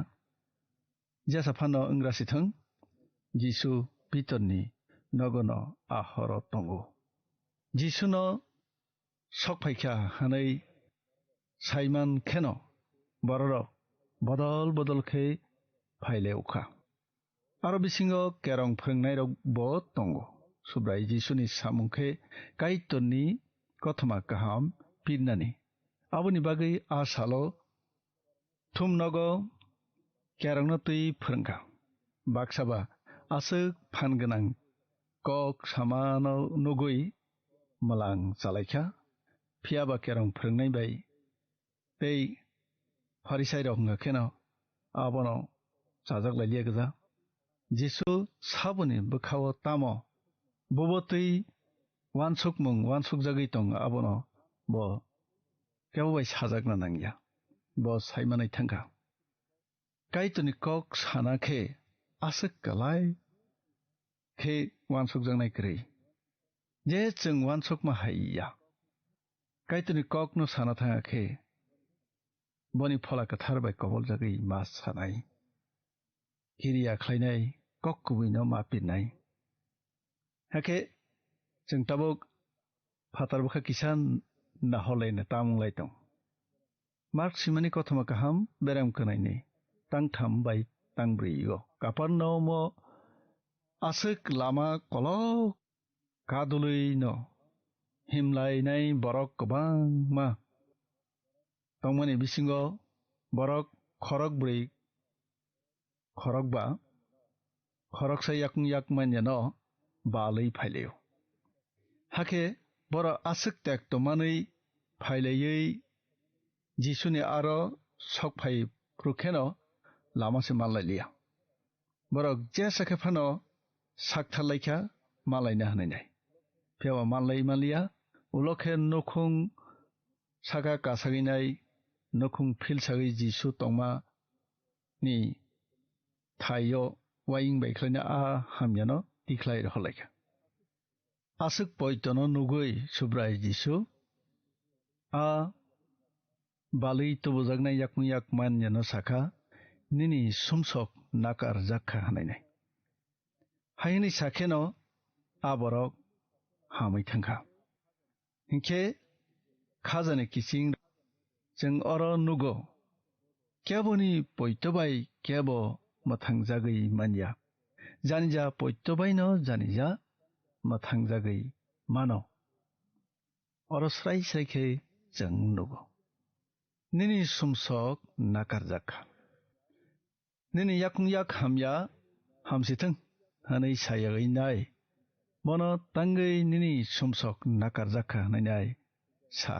jesa phano wngra si thung, Jisu Pitorni nogono a horo tongo. Jisuno sok phaikha hwnwi saiman kheno bororok bodol bodol khe phailai ukha. Aro bisingo kerong phwrwngnairok bo tongo, Subrai Jisuni samung khe Kaitorni kothoma kaham pirnani. Aboni bagwi a salo thum nogo kerongno twi phwrwngkha. Baksa ba aswk phan gwnang kok samano nugwi mwlang chalaikha, phiya ba kerong phwrwngnai bai tei Pharisairok wngkha kheno abono chajak lai liya gwja. Jisu saboni bwkhao tamo bubo twi uansukmung uansukjagwi tongo, abono bo kebo bai sajakna nangya, bo saimanwi thangkha. Kaitorni kok sana khe aswk kwlai khe uansukjaknai kwrwi, je chwng uansukma hai ya. Kaitorni kokno sana thanga khe boni Phola Kwthar bai koboljagwi ma sanai, kiriya khlainai, kok kubuino ma pirnai. Hakhe chwng tabuk phatar bwkha kisa nahorlaina tamung lai tong. Mark simani kothoma kaham berem kwnaini tangtham bai tangbrwi o Kapernaumo aswk lama kolok kadulwino himlainai borok kwbangma tongmani bisingo borok khorokbrwi khorokba, khoroksa yakung yak manyano balwi phailaio. Hakhe borok aswk tekto manwi phailaiwi Jisuni aro sok phai phuru kheno lama se manlailiya. Borok jesa khe phano saktharlaikha malaina hwnwi nai. Phiya ba manlai manliya, ulo khe nukhung saka kasagwi nai, nukhung philsagwi Jisu tongma ni thaio uaing bai khlaina a hamyano tikhlai rohorlaikha. Aswk poitono nugwi Subrai Jisu a balwi tubujaknai yakung yak manyano sakha, "Nini sumsok nakarjakha," hwnwi nai. Hai hwnwi sa kheno a borok hamwi thangkha. Hinkhe khajani kiching chwng oro nugo, keboni poito bai kebo mwthangjagwi manya. Janija poito baino janija mwthangjagwi mano. Oro srai srai khe chwng nugo. Nini sumsok nakarjak kha. Nini yakung yak hamya hamsithwng hwnwi sayagwi nai. Bono tangwi nini sumsok nakarjak kha hwnwi nai sa.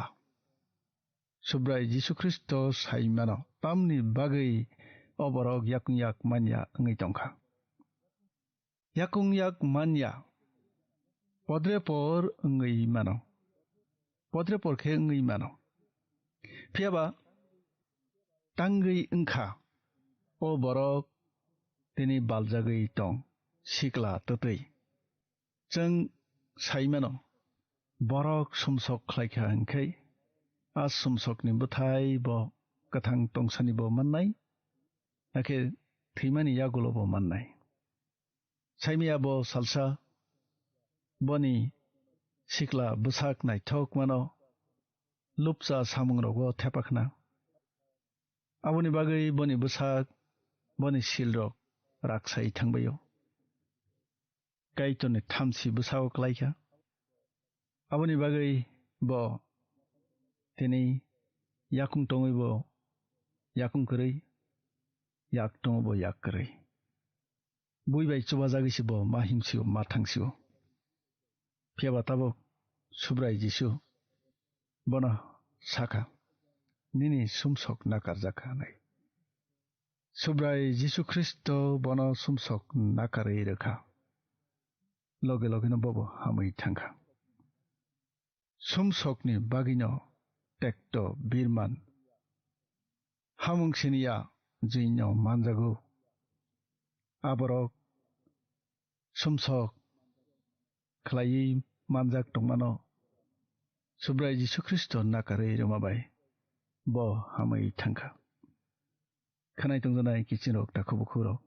Subrai Jisu Khristo sai mano, tamni bagwi o borok yakung yak manya wngwi tongkha. Yakung yak manya, podrepor wngwi mano, podrepor khe wngwi mano. Phiya ba tangwi wngkha o borok tini baljagwi tong, sikla twtwi. Chwng sai mano, borok sumsok khlai kha hwn khe, a sumsokni bwthai bo kwthang tongsani bo mannai, hakhe thwimani yagulo bo mannai. Saimaya bo salsa boni sikla bwsak naithok mano, lupcha samungrogo thepa khna. Aboni bagwi boni bwsak, boni silrok raksai thangbaio. Kaitorni thamsi bwsao klaikha. Aboni bagwi bo tini yakung tongwi bo yakung kwrwi, yak tongo bo yak kwrwi. Bui bai chubajagwi se bo ma himsio, ma thangsio. Phiya ba tabuk Subrai Jisu bono sakha, "Nini sumsok nakarjakha," hwnwi. Subrai Jisu Khristo bono sumsok nakarwi rwkha, loge logeno bobo hamwi thangkha. Sumsokni bagwino tekto birman hamung siniya jwino manjago. Aborok sumsok khlaiwi manjak tongmano Subrai Jisu Khristo nakarwi rwma bai bo hamwi thangkha. Khwnai tongjanai kiching rok, takhuk bukhuk rok,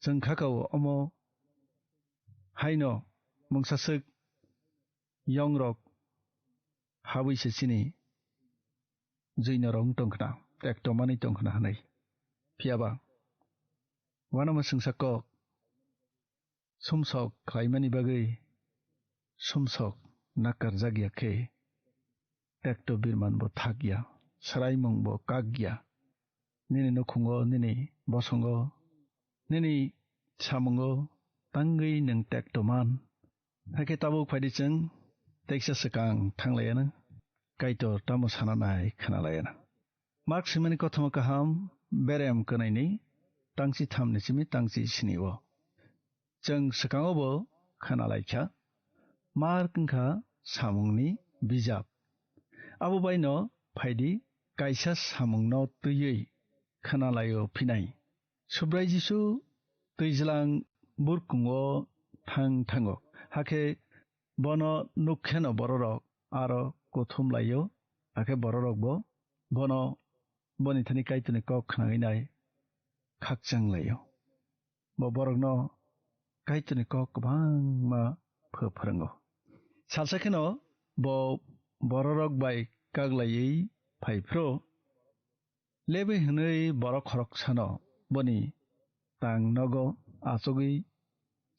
chwng khakao omo haino mungsaswk yong rok habwi se chini jwino rok wng tong khna, tekto manwi tong khna hwnwi. Phiya ba uanama swngsa kok, sumsok khlaimani bagwi sumsok nakarjak ya khe, tekto birman bo thak ya, swraimung bo kak ya. Nini nukhungo, nini bosongo, nini samungo tangwi nwng tekto man. Hakhe tabuk phaidi chwng teksa swkang thanglaiyana, Kaitor tamo sana nai khna laiyana. Mark swimani kothoma kaham, berem kwnaini tangchi thamni simi tangchi sini o. Chwng swkango bo khna laikha. Mark wngkha samungni bijap. Abo baino phaidi kaisa samungno twiwi khna laio phinai. Subrai Jisu twijlang burkungo thang thango. Hakhe bono nukkheno bororok aro kuthum laio. Hakhe bororokbo bono boni thani Kaitorni kok khnagwi nai khakchang laio. Bo borokno Kaitorni kok kwbangma ph-, phwrwngo. Salsa kheno bo bororok bai kaglaiwi phai phro, Lebi hwnwi borok khoroksano boni tang nogo achugwi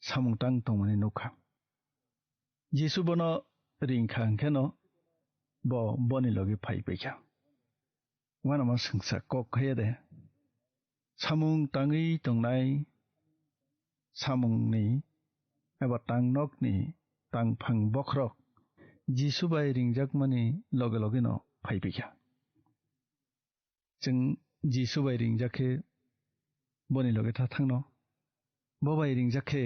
samung tang tongmani nukha. Jisu bono ringkha hwnkhe no bo boni logi phai paikha. Uanama swngsa kok khaiya de, samung tangwi tongnai samungni eba tangnokni tangphang bokhorok Jisu bai ringjakmani loge loge no phai paikha. Chwng Jisu bai ringjak khe boni loge tha thangno. Bo bai ringjak khe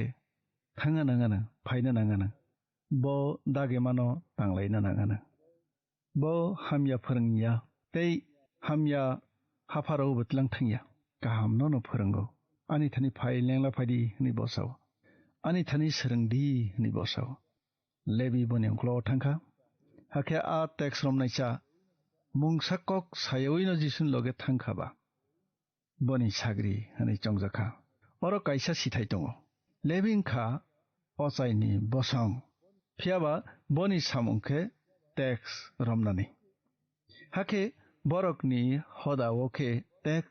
thangna nangano, phaina nangano. Bo dagimano tanglaina nangano. Bo hamya phwrwngya tei hamya hapharao bwtlang thangya. Kaham nono phwrwngo. Ani thani phai, lengla phaidi hwnwi bo sao. Ani thani swrwngdi hwnwi bo sao. Lebi boni uklogo thangkha. Hakhe a teks romnaisa mungsa kok sayawino Jisuni loge thangkha ba, boni sagri hwnwi chongjakha. Oro kaisa sithai tongo. Lebi wngkha ochaini bosong, phiyaba boni samung khe teks romnani. Hakhe borokni hodao khe teks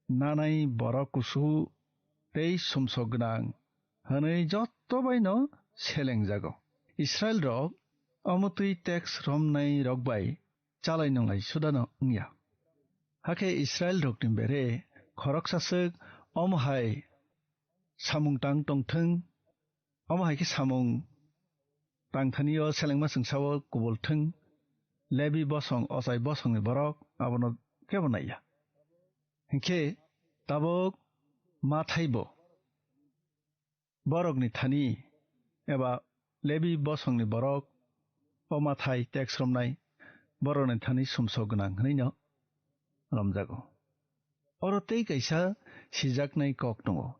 nanai borok kusu tei sumsok gwnang hwnwi joto baino selengjago. Israilrok omo twi teks romnairok bai chalai nwnglai sudano wngya. Hakhe Israilrokni bere khoroksaswk omo hai samung tang tongthwng, omo hai khe samung tangthani o selengma chwngsao kubul thwng, Lebi bosong, ochai bosongni borok abono kebo naiya. Hinkhe tabuk Mathai bo borokni thani eba Lebi bosongni borok o Mathai teks romnai borokni thani sumsok gwnang hwnwino romjago. Oro tei kaisa sijaknai kok tongo.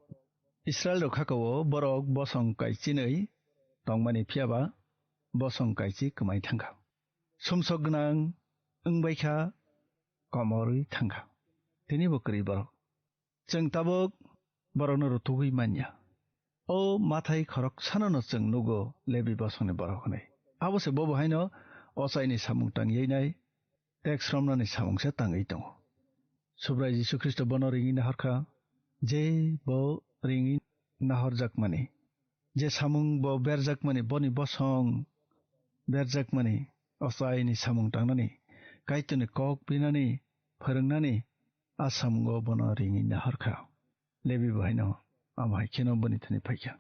Israilrok hakao borok bosong kaichinwi tongmani, phiyaba bosong kaichi kwmai thangkha. Sumsok gwnang wngbaikha, komorwi thangkha. Tinibo kwrwi borok. Chwng tabuk borokno rutugwi manya. O Mathai khoroksanono chwng nugo Lebi bosongni borok hwnwi. Abose bobo haino ochaini samung tangyainai, teks romnani samungsa tangwi tongo. Subrai Jisu Khristo bono ringwi naharkha, je bo ringwi nahorjakmani, je samung bo berjakmani, boni bosong berjakmani, ochaini samung tangnani, Kaitorni kok pinani, phwrwngnani, a samungo bono ringwi naharkha. Lebi bo haino amo hai kheno boni thani phaikha.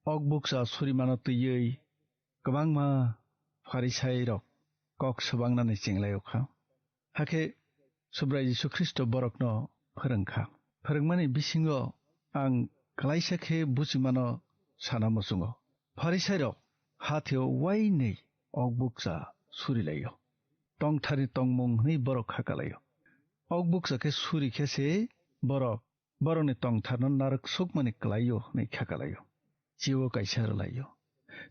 Ok bukcha surimano twiwi Kwbangma Pharisairok kok swbangnani chenglaio kha. Hakhe Subrai Jisu Khristo borokno phwrwng kha. Phwrwngmani bisingo ang klaisa khe buchimano sana muchungo. Pharisairok hatheo uainwi okbukcha surilaio. Tongtharni tongmung hwnwi borok khakalaio. Okbukcha khe suri khe se borok borokni tongtharno narwk sukmani klaio hwnwi khakalaio. Chiwo kaisa rwlaio.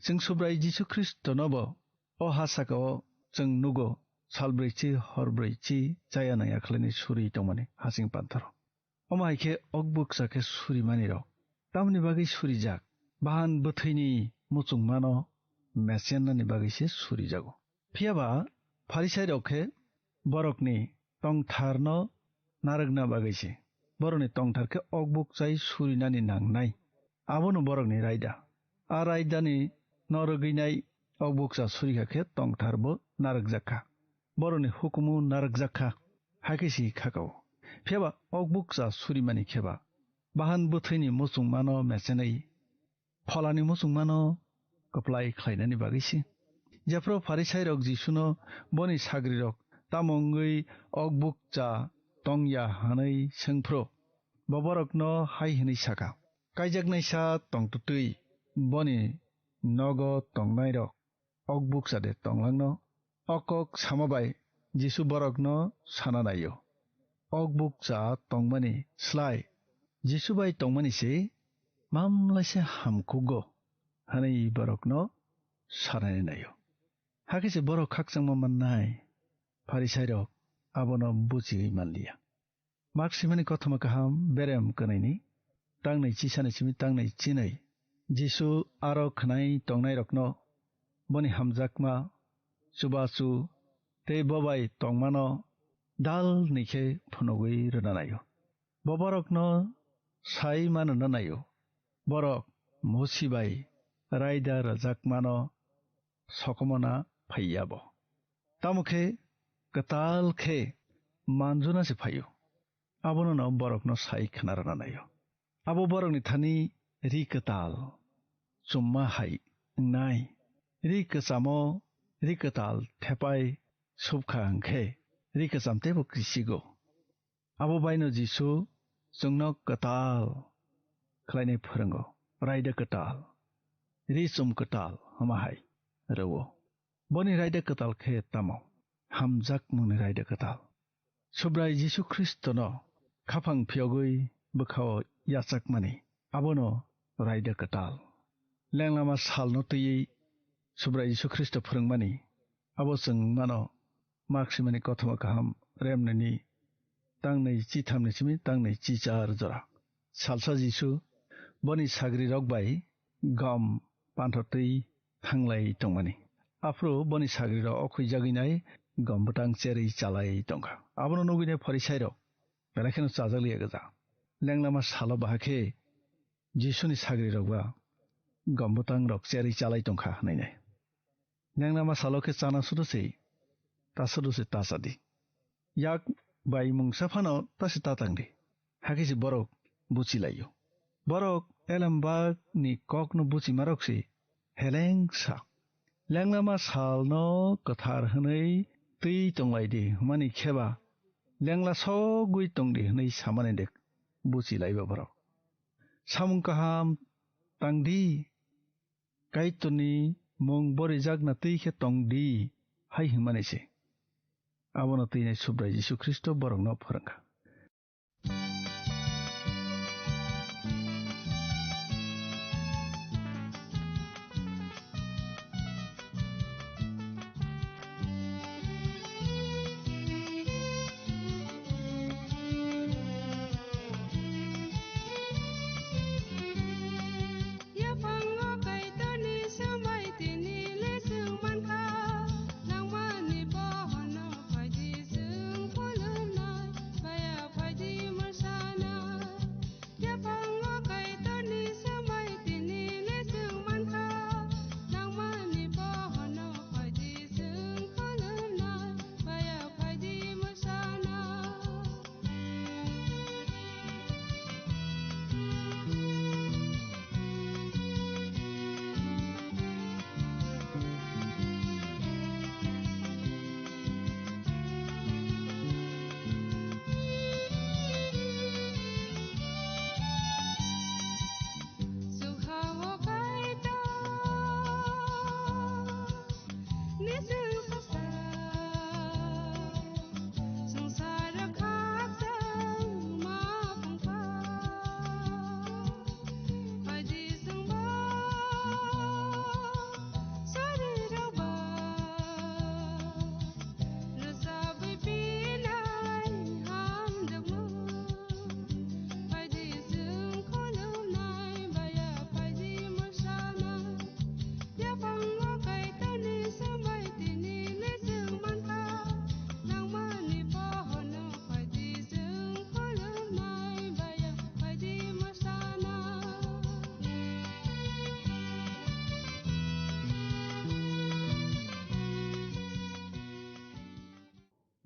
Chwng Subrai Jisu Khristonobo o ha sakao chwng nugo, salbrwi chi horbrwi chi chaya nangya khlainwi suri tongmani hasing panthoro. Omo hai khe okbukcha khe surimanirok tamoni bagwi surijak? Bahan bwthwini muchungmano mechennani bagwi se surijago. Phiya ba Pharisairok khe borokni tongtharno narwkna bagwi se, borokni tongthar khe okbukchai surinani nangnai. Abono borokni raida. A raidani norwgwinai okbukcha surikha khe tongtharbo narwkjak kha. Borokni hukumu narwkjak kha, hai khe si khakao. Phiya ba okbukcha surimani khe ba bahan bwthwini muchungmano mechenwi pholani muchungmano kwplai khlainani bagwi se. Jephru Pharisairok Jisuno boni sagrirok tamo wngwi okbukcha tongya hwnwi swngphru, bo borokno hai hwnwi saka, "Kaijaknaisa tongtwtwi boni nogo tongnairok okbukcha de tonglangno?" O kok sama bai Jisu borokno sana naio. Okbukcha tongmani slai Jisu bai tongmani se mamlaisa hamkukgo hwnwi borokno sanani naio. Hakhe se borok khakchangma mannai, Pharisairok abono buchiwi manliya. Mak simani kothoma kaham berem kwnwi ni tangnwi chisani simi tangnwi chinwi Jisu aro khwnai tongnairokno boni hamjakma, chubachu tei bo bai tongmano dal ni khe phunugwi rwna naio. Bo borokno sai manrwna naio. Borok Mosi bai raida rwjakmano sokomona phaiya bo. Tamo khe kwtal khe manjuna se phaio. Abono no borokno sai khna rwna naio. Abo borokni thani ri kwtal chumma hai wngnai. Ri kwchamo ri kwtal thepai subkha hwnkhe ri kwcham teibo kisigo. Abo baino Jisu chwngno kwtal khlainai phwrwngo, raida kwtal, ri chum kwtal hwnma hai rwo. Boni raida kwtal khe tamo? Hamjakmungni raida kwtal. Subrai Jisu Khristono khaphang phiyogwi bwkhao yachakmani, abono raida kwtal. Lenglama salno twiwi Subrai Jisu Khristo phwrwngmani, abo chwng mano Mak simani kothoma kaham remnini tangnwi chithamni simi tangnwi chichar jora. Salsa Jisu boni sagrirok bai gom panthotwi thanglai tongmani. Aphuru boni sagrirok okhuijagwi nai gom bwtang cherwi chalai tongkha. Abono nugwi nai Pharisairok belai kheno chajak liya gwja. Lenglama salo bahai khe Jisuni sagrirok ba gom bwtangrok cherwi chalai tongkha hwnwi nai. Lenglama salo khe chana sudo se, ta sudo se ta chadi. Yak bai mungsa phano ta se ta tangdi. Hakhe se borok buchilaio. Borok elembak ni kokno buchimarok se heleng sa. Lenglama salno kwthar hwnwi twi tonglaidi hwnmani kheba lengla sogwi tongdi hwnwi samani de buchilaiba borok. Samung kaham tangdi, Kaitorni mung borijakna twi khe tongdi, hai hwnmani se. Abono twinai Subrai Jisu Khristo borokno phwrwngkha.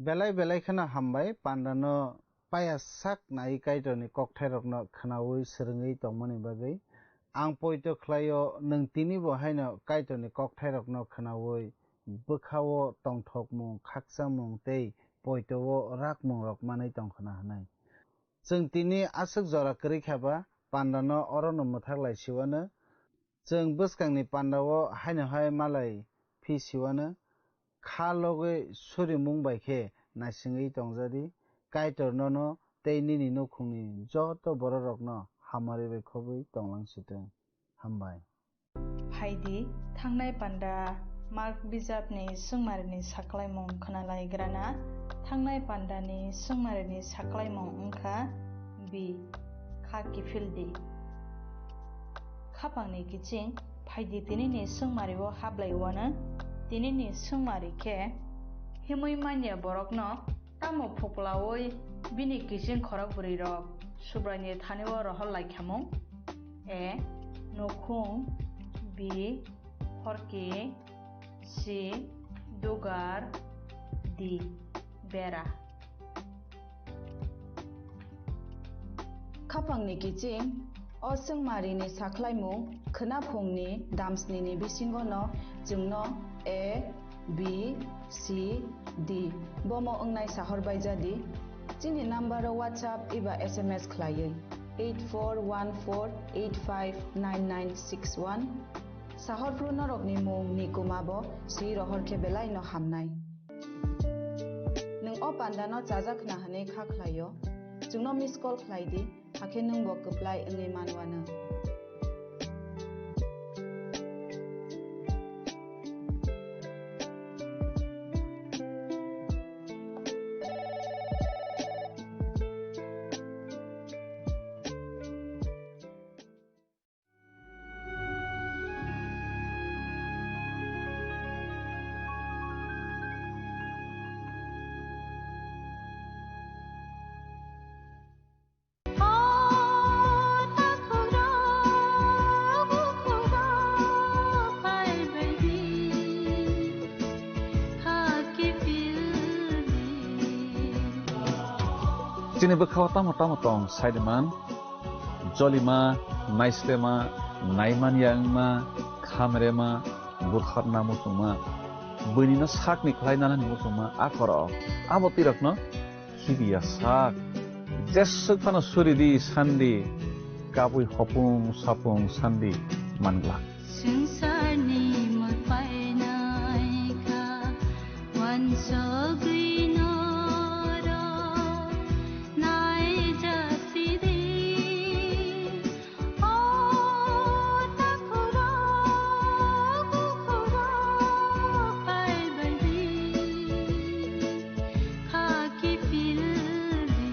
Belai belai kheno hambai, pandano paya sak nai Kaitorni kokthairokno khnaui swrwngwi tongmani bagwi. Ang poito khlaio, nwng tinibo haino Kaitorni kokthairokno khnaui bwkhao tongthokmung, khakchamung tei poito-o rakmungrok manwi tongkhna hwnwi. Chwng tini aswk jora kwrwi kha ba, pandano orono mwthak lai siwano. Chwng bwskangni pandao haino hai malai phi siwano. Kha logwi surimung bai khe naisingwi tongjadi. Kaitor nono tei nini nukhungni joto bororokno hamari bai khobwi tonglang sitwng. Hambai. Phaidi, thangnai panda Mark bijapni swngmarini saklaimung khwnalaigrana. Thangnai pandani swngmarini saklaimung wngkha B. Kha kiphildi. Khapangni kiching, phaidi tinini swngmario hablaiwano. Tinini swngmari khe himwi manya borokno tamo phuklaui bini kiching khorok bwrwirok Subraini thanio rohor laikhamung? A. Nukhung. B. Horki. C. Dugar. D. Bera. Khapangni kiching, o swngmarini saklaimung khwnaphungni damsnini bisingono chwngno A, B, C, D bomo wngnai sahor baijadi. Chini number-o WhatsApp eba S M S khlaiwi eight four one four eight five nine nine six one. Sahorphru norokni mung ni kuma bo swi rohor khe belai no hamnai. Nwng o panda no chajak khna hwnwi kha khlaio, chwngno miss call khlai di, hakhe nwng bo kwplai wngwi manwano. Chini bwkhao tamo tamo tong, saidiman, jolima, naislema, naimanya wngma, khamrema, butharna muchungma, buinino sakni khlai nanani muchungma, a khorok. Abo twirokno khibiya sak. Jeswk phano suri di, san di, kabui hopung sapung san di, man glak. Swngcharni mul painai kha, uansugwi norok naijak sidi. O takhurok, bukhurok paibai di, kha kiphil di.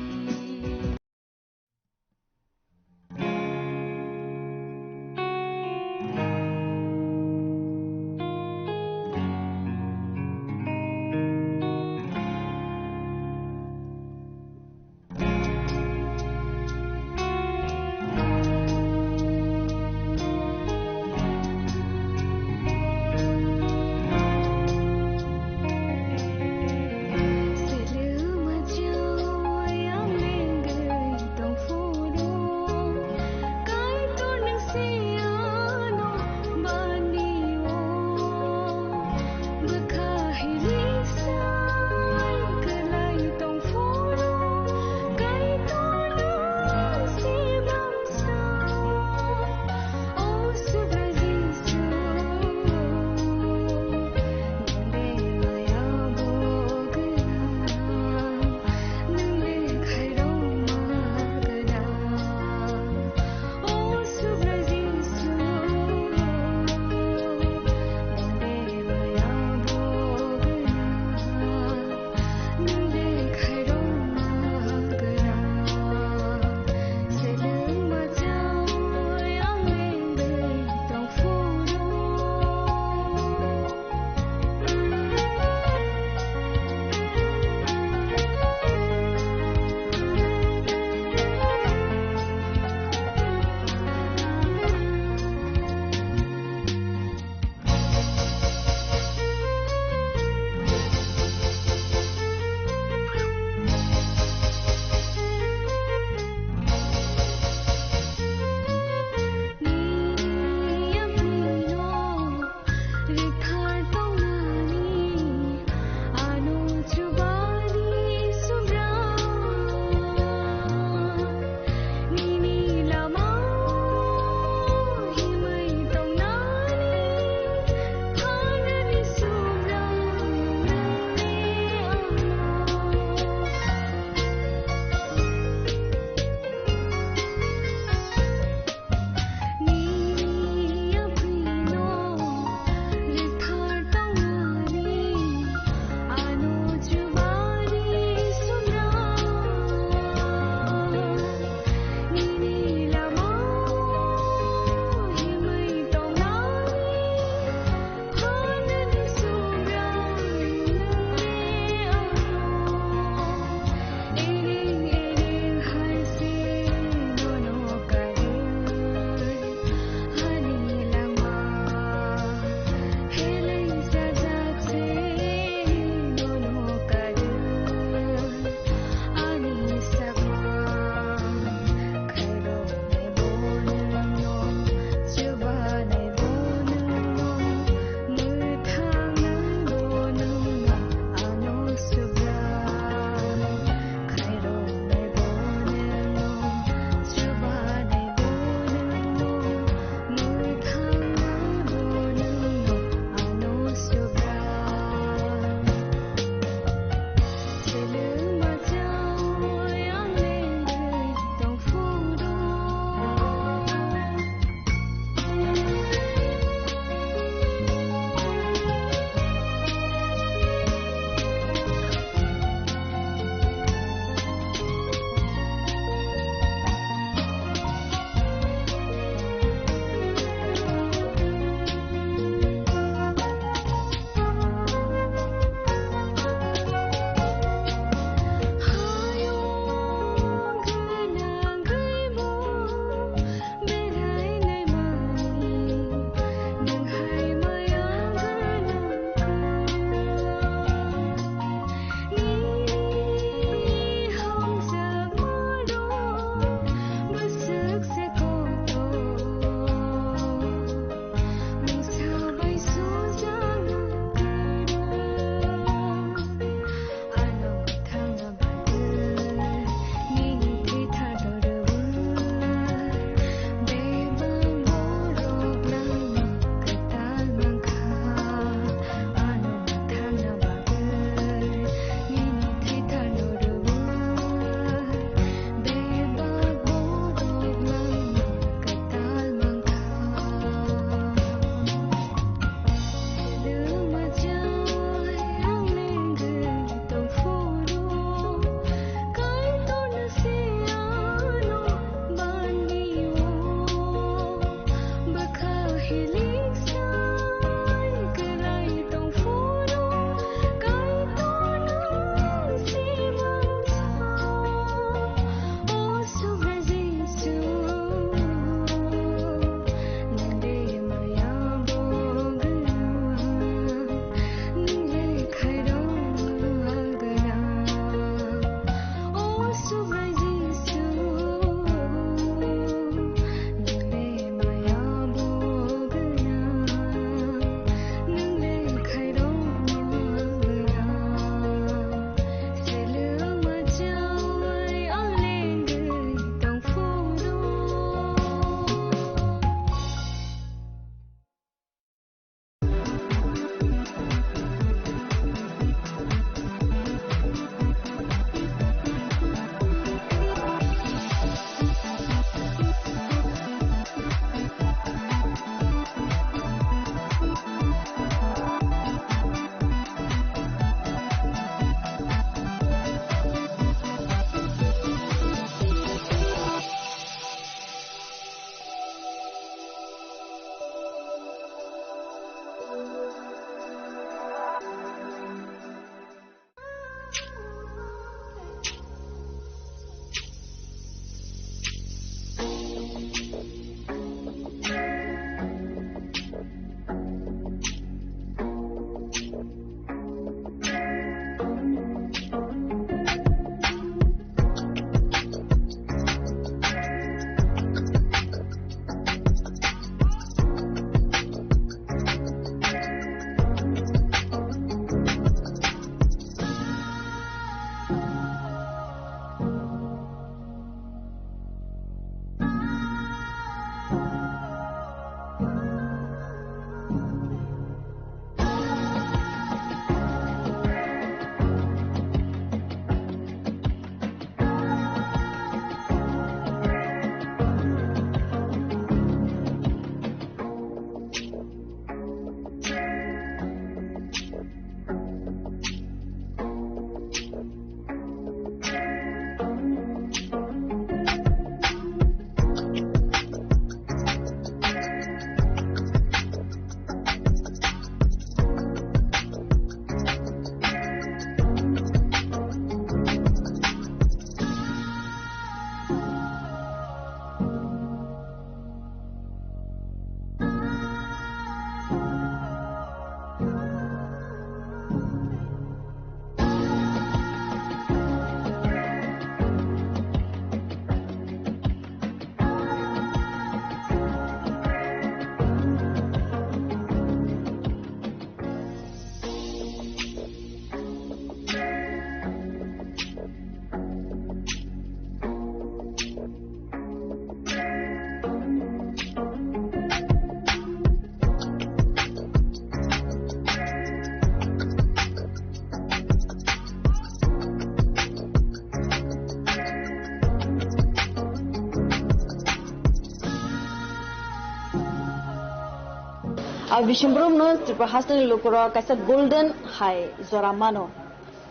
A Bisingburumno Tripura hasteni lukurok kaisa golden hai jora mano.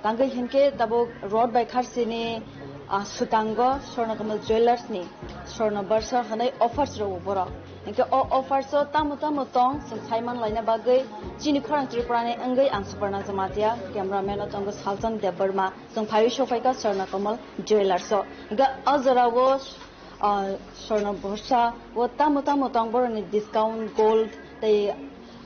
Tangwi hinkhe tabuk road bai kharsini, ah, swkango Swarna Kamal Jewellers ni Swarna Barsa hwnwi offers rwo borok. Hinkhe o offers o tamo tamo tong chwng saiman laina bagwi chini khorang Tripura ni wngwi ang Suparna Jamatia, cameraman o tongo Salchand Debbarma, chwng phaiwi sokphaikha Swarna Kamal Jewellers o. Hinkhe o jorao ah, Swarna Borsa o tamo tamo tong borokni discount gold tei,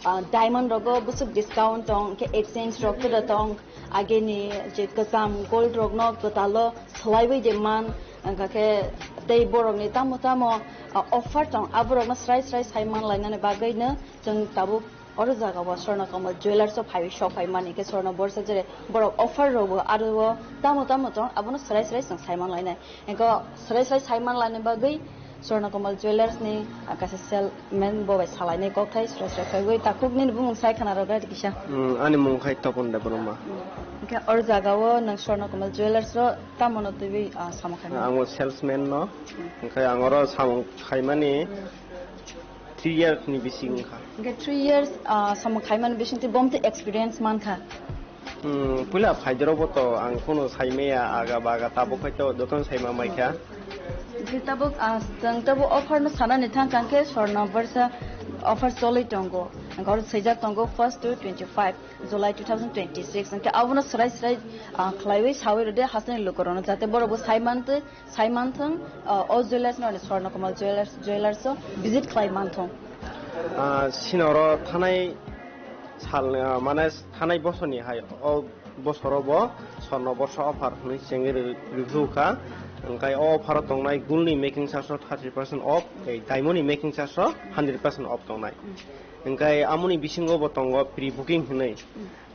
ah, diamond rogo bwswk discount tong, khe exchange rok kwda tong, ageni je kwcham gold rokno kwtalo swlaiwi je man, wngkha khe tei borokni tamo tamo, ah, offer tong, aborokno srai srai sai man lainani bagwino chwng tabuk oro jaga o Swarna Kamal Jewellers o phaiwi sok phaimani khe Swarna Borsa jere borok offer rogo aro o tamo tamo tong abono srai srai chwng sai man lainai. Eko srai srai sai man laina bagwi Swarna Kamal Jewellers ni, ah, kaisa salesman bo bai salainai kokthai srai srai kaiwi takhuk nini bumung sai khna rwgwi kisa. Hmm, ani mung khai Topon Debbarma. Hwnkhe or jaga o nwng Swarna Kamal Jewellers ro tamo no twiwi, ah, samung khaimani? Ang o salesman no, hwnkhe ang oro samung khaimani three years ni bising wngkha. Hwnkhe three years, ah, samung khaimani bisingtwi bomtwi experience mankha? Hmm, puila phaidoro bo to ang kheno saimaya aga baga tabuk hai to jotono saima maikha. Hwnkhe tabuk, ah, chwng tabuk offer no sanani thang kha hwnkhe Swarna Borsa offer cholwi tongo. Hwnkhe oro swijak tongo first to twenty five July two thousand twenty six. Hwnkhe abono srai srai, ah, khlaiwi sawi rwdi hasteni lukurokno jate borokbo sai mantwi. Sai manthung, ah, o jewellers no, Swarna Kamal Jewellers, Jewellers o visit khlai manthung. Ah, sinoro thanai sal, ah, mane thanai bosorni hai o bosoro bo Swarna Borsa offer hwnwi chengwi rw-, rwphukha. Hwnkhe o offer o tongnai gold ni making charge o thirty percent off, tei diamond ni making charge o hundred percent off tongnai. Hwnkhe amoni bisingo bo tongo pre booking hwnwi.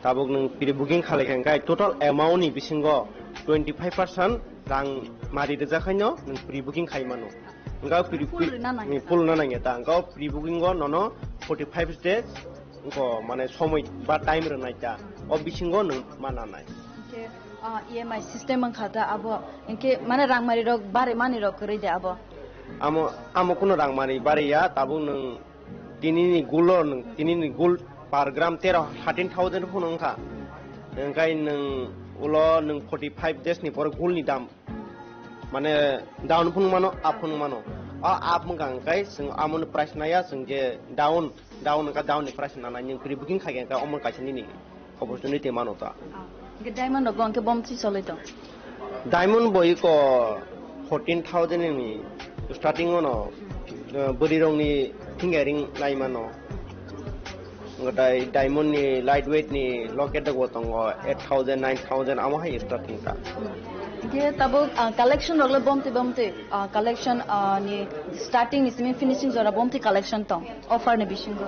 Tabuk nwng pre booking khalai kha, hwnkhe total amount ni bisingo twenty five percent rang mari rijak haino nwng pre booking khai mano. Hwnkhe pre, full pre, rwna nangya. Full rwna nangya ta. Hwnkhe pre booking o nono forty five days wngkha mane somoi ba time rwnai ta. O bisingo nwng ma nanai. Hwnkhe, ah, E M I system wngkha ta abo. Hwnkhe mane rang mari rok bare mani rok kwrwi de abo. Amo, amo kuno rang mari bare ya, tabuk nwng Tinini gold o nwng, tinini gold per gram tero, thirteen thousand phano wngkha. Hwnkhe nwng ulo nwng forty five days ni pore gold ni dam, mane down phano mano, up phano mano. O up wngkha hwnkhe chwng amoni price naiya, chwng je down, down wngkha, down ni price nanai nwng pre-booking khaikha hwnkhe omo kaisa nini opportunity mano ta. Hwnkhe diamond rok bo hwnkhe bom si choloi tong? Diamond bo iko fourteen thousand ni starting ono, uh, bwrwi rokni finger ring nai mano. Hwnkhe diamond ni light weight ni locket rok bo tongo eight thousand, nine thousand amo hai starting ta. Hwnkhe tabuk, ah, collection rok le bomtwi bomtwi, ah, collection, ah, ni starting ni simi finishing jora bomtwi collection tong offer ni bisingo?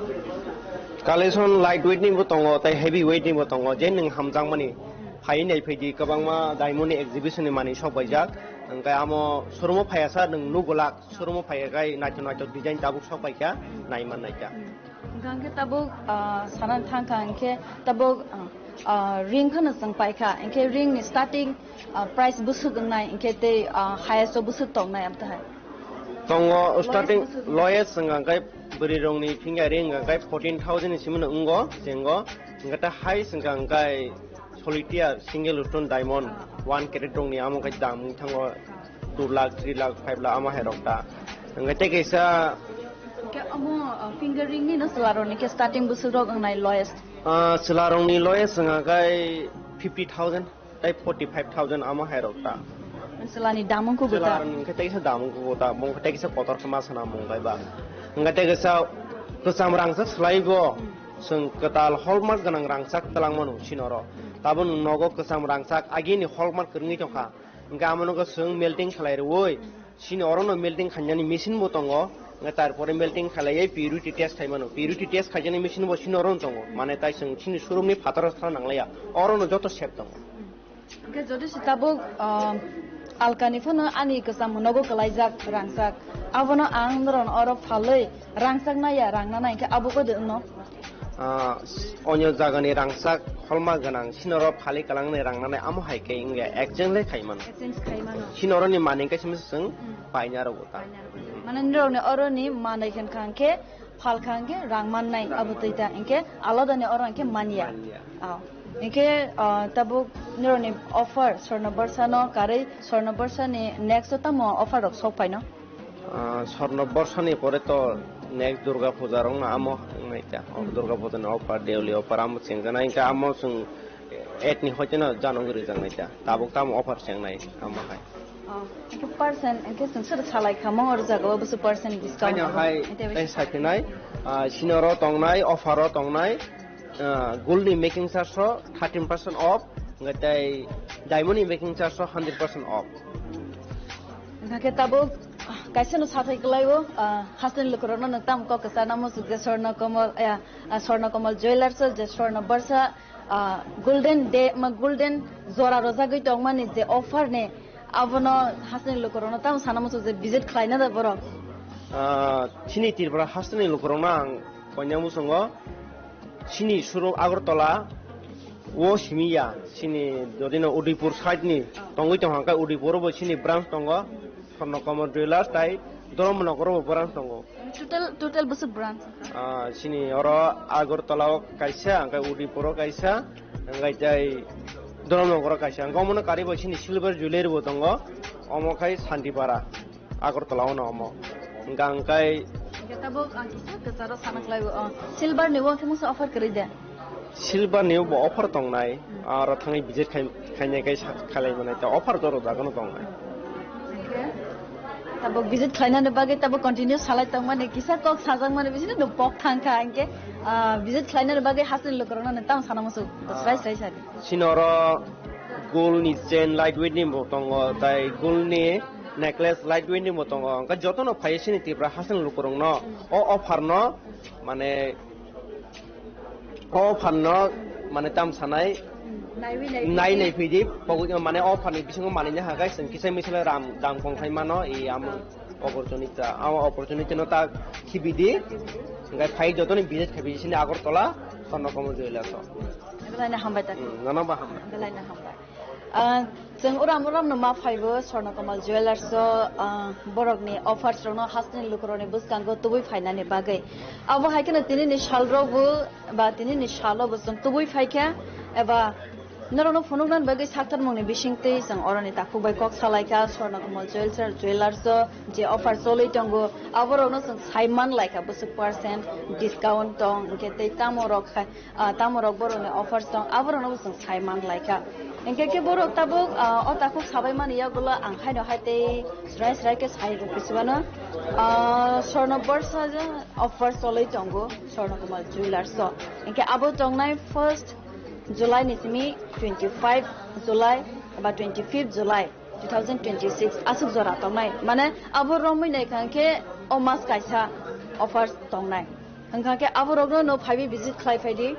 Collection light weight ni bo tongo, tai heavy weight ni bo tongo, je nwng hamjakmani. Phai nai phaidi kwbangma diamond ni exhibition ni manwi sok paijak, hwnkhe amo showroom o phaiya sa nwng nugulak, showroom o phaiya khai naithok naithok design tabuk sok paikha, nai man naikha. Hwnkhe tabuk, ah, sana thangkha hwnkhe tabuk, ah, ah, ring phano chwng paikha, hwnkhe ring ni starting, ah, price bwswk wngnai, hwnkhe tei, ah, highest o bwswk tongnai amtahai? Tongo starting lowest wngkha hwnkhe bwrwi rokni finger ring wngkha hwnkhe fourteen thousand ni simi no wngo, chengo, hwnkhe ta highest wngkha hwnkhe solitaire single stone diamond one carat rokni amo khe dam wng thango two lakh, three lakh, five lakh amo hai rok ta. Hwnkhe tei kaisa Hwnkhe omo, uh, finger ring ni no chwla rok ni khe starting bwswk rok wngnai lowest? Ah, chwla rokni lowest wngkha khe fifty thousand tei forty five thousand amo hai rok ta. Chwla ni dam wngkha bo ta? Chwla rokni khe tei kaisa dam wngkha bo ta, bo khe tei kaisa kotor khe ma sana mung bai ba. Hwnkhe tei kaisa kwcham rangchak swlai bo. Hmm. Chwng kwtal hallmark gwnang rangchak twlang mano sini oro. Hmm. Tabuk nwng nogo kwcham rangchak agini hallmark kwrwngwi tongkha. Hwnkhe amo no chwng melting khlai rwui, sini oro no melting khainani machine bo tongo. Hwnkhe tarpore melting khlaiwi purity test khai mano. Purity test khaijani machine bo sini oro no tongo. Mane tai chwng sini showroom ni phataro thana nanglaiya. Oro no joto sep tongo. Hwnkhe jodi se tabuk, ah, alkani phano ani kwcham nogo kwlaijak rangchak, abono ang norok oro phalwi rangchak naiya, rang nanai, hwnkhe abo koi de wngno? Ah, onyo jagani rangchak holma gwnang, sinoro phali kwlangnai rang nanai, amo hai khe wngya, exchange lai khai mano. Exchange khai mano. Sinoroni manwi khe simi chwng Hmm. paina rwgo ta. Paina rwgo. Mane norokni oroni manwi khe wngkha hwnkhe, phal kha hwnkhe rang mannai, abo twi ta hwnkhe aladani oro hwnkhe manya. Manya. Ah. Hwnkhe, ah, tabuk norokni offer Swarna Barsano karwi Swarna Barsani next o tamo offer rok sok phaino? Ah, Swarna Barsani pore to next Durga Puja rok no amo wngnai ta. O Hmm. Durga Puja ni offer, Deoli offer amo chengjanai, hwnkhe amo chwng eight ni hoite no January rijak nai ta. Tabuk tamo offer chengnai amo hai. Oh, hwnkhe percent, hwnkhe chwng sir salai kha mong oro jaga o bwswk percent discount Haino abo? Hai Ete tei bai- sakhinai, ah, sini oro tongnai, offer o tongnai, ah, gold ni making charge o thirteen percent off, hwnkhe tei diamond ni making charge o hundred percent off. Hwnkhe tabuk kaisa no sathai kwlai o, ah, hasteni lukurokno nwng tamo kok kwchar namo chukjak Swarna Kamal, eh, ah, Swarna Kamal Jewellers o je Swarna Barsa, ah, golden day, ma, golden jora rwjagwi tongmani je offer ni, abono hasteni lukurokno tamo sana muchung je visit khlaina da borok? Ah, chini Tripura hasteni lukurokno ang koinai muchungo, chini suro Agartala o simi ya, chini jodi no Udaipur side ni tongwi tong hwnkhe Udaipur o bo chini branch tongo, Swarna Kamal Jewellers tai Dharmanagar o bo branch tongo. Total, total bwswk branch? Ah, chini oro Agartala o kaisa, hwnkhe Udaipur o kaisa, hwnkhe tei Dharmanagar o kaisa. Hwnkhe omono karwi bo chini Silver Jewellery bo tongo, omo khai Santipara, Agartala o no omo. Hwnkhe ang khai Hwnkhe tabuk ang kisa kwcharo sana khlai o, oh, silver ni o khe mungsa offer kwrwi de? Silver ni bo offer tongnai, Hmm. aro thangwi visit khai, khainai khai sa-, khalai manai ta offer joro jaga no tongnai. Hwnkhe tabuk visit khlainani bagwi tabuk continue salai tongmani kisa kok sajakmani bisingtwi nwng pok thangkha hwnkhe, ah, visit khlainani bagwi hasteni lukurokno nwng tamo sana muchung Ah. srai srai sadi. Chini oro gold ni chain light weight ni bo tongo, tai gold ni necklace light weight ni bo tongo. Hwnkhe jotono phaiwi chini Tripura hasteni lukurokno o offer no mane o phanno mane tam sanai Naiwi nai nai nai phidi pogo mane o phanni bisingo manina hagai chwng kisa misala ram dam kong khai mano i am opportunity ta, amo opportunity no ta khibidi ngai phai jotoni visit khabi sini Agartala Swarna Kamal Jewellers o. Belai na hambai ta. Hmm, nono ba hambai. Belai na hambai. Ah, chwng uram uram no ma phaibo Swarna Kamal Jewellers o, ah, borok ni offers rok no hasteni lukurok ni bwskango tubui phainani bagwi. Abo hai kheno tini ni sal rok bo ba tini ni salo bo chwng tubui phaikha eba Norokno phunuknani bagwi saktarmungni bisingtwi chwng oroni takhuk bai kok salaikha, Swarna Kamal Jewellers, Jewellers-o je offer choli tongo, aborokno chwng saiman laikha bwswk percent discount tong, hinkhe tei tamo rok khai, ah, tamo rok borokni offers tong, aborokno bo chwng saiman laikha. Hinkhe khe borok tabuk, ah, o takhuk sabaimani yagulo ang haino hai tei srai srai khe sai rwkhe sibano, ah, Swarna Borsa offer choli tongo, Swarna Kamal Jewellers-o. Hinkhe abo tongnai first July ni simi twenty five July ba twenty fifth July two thousand twenty six aswk jora tongnai. Mane abo romwi naikha khe o mas kaisa offers tongnai. Hwnkha khe aborokno no phaiwi visit khlai phaidi.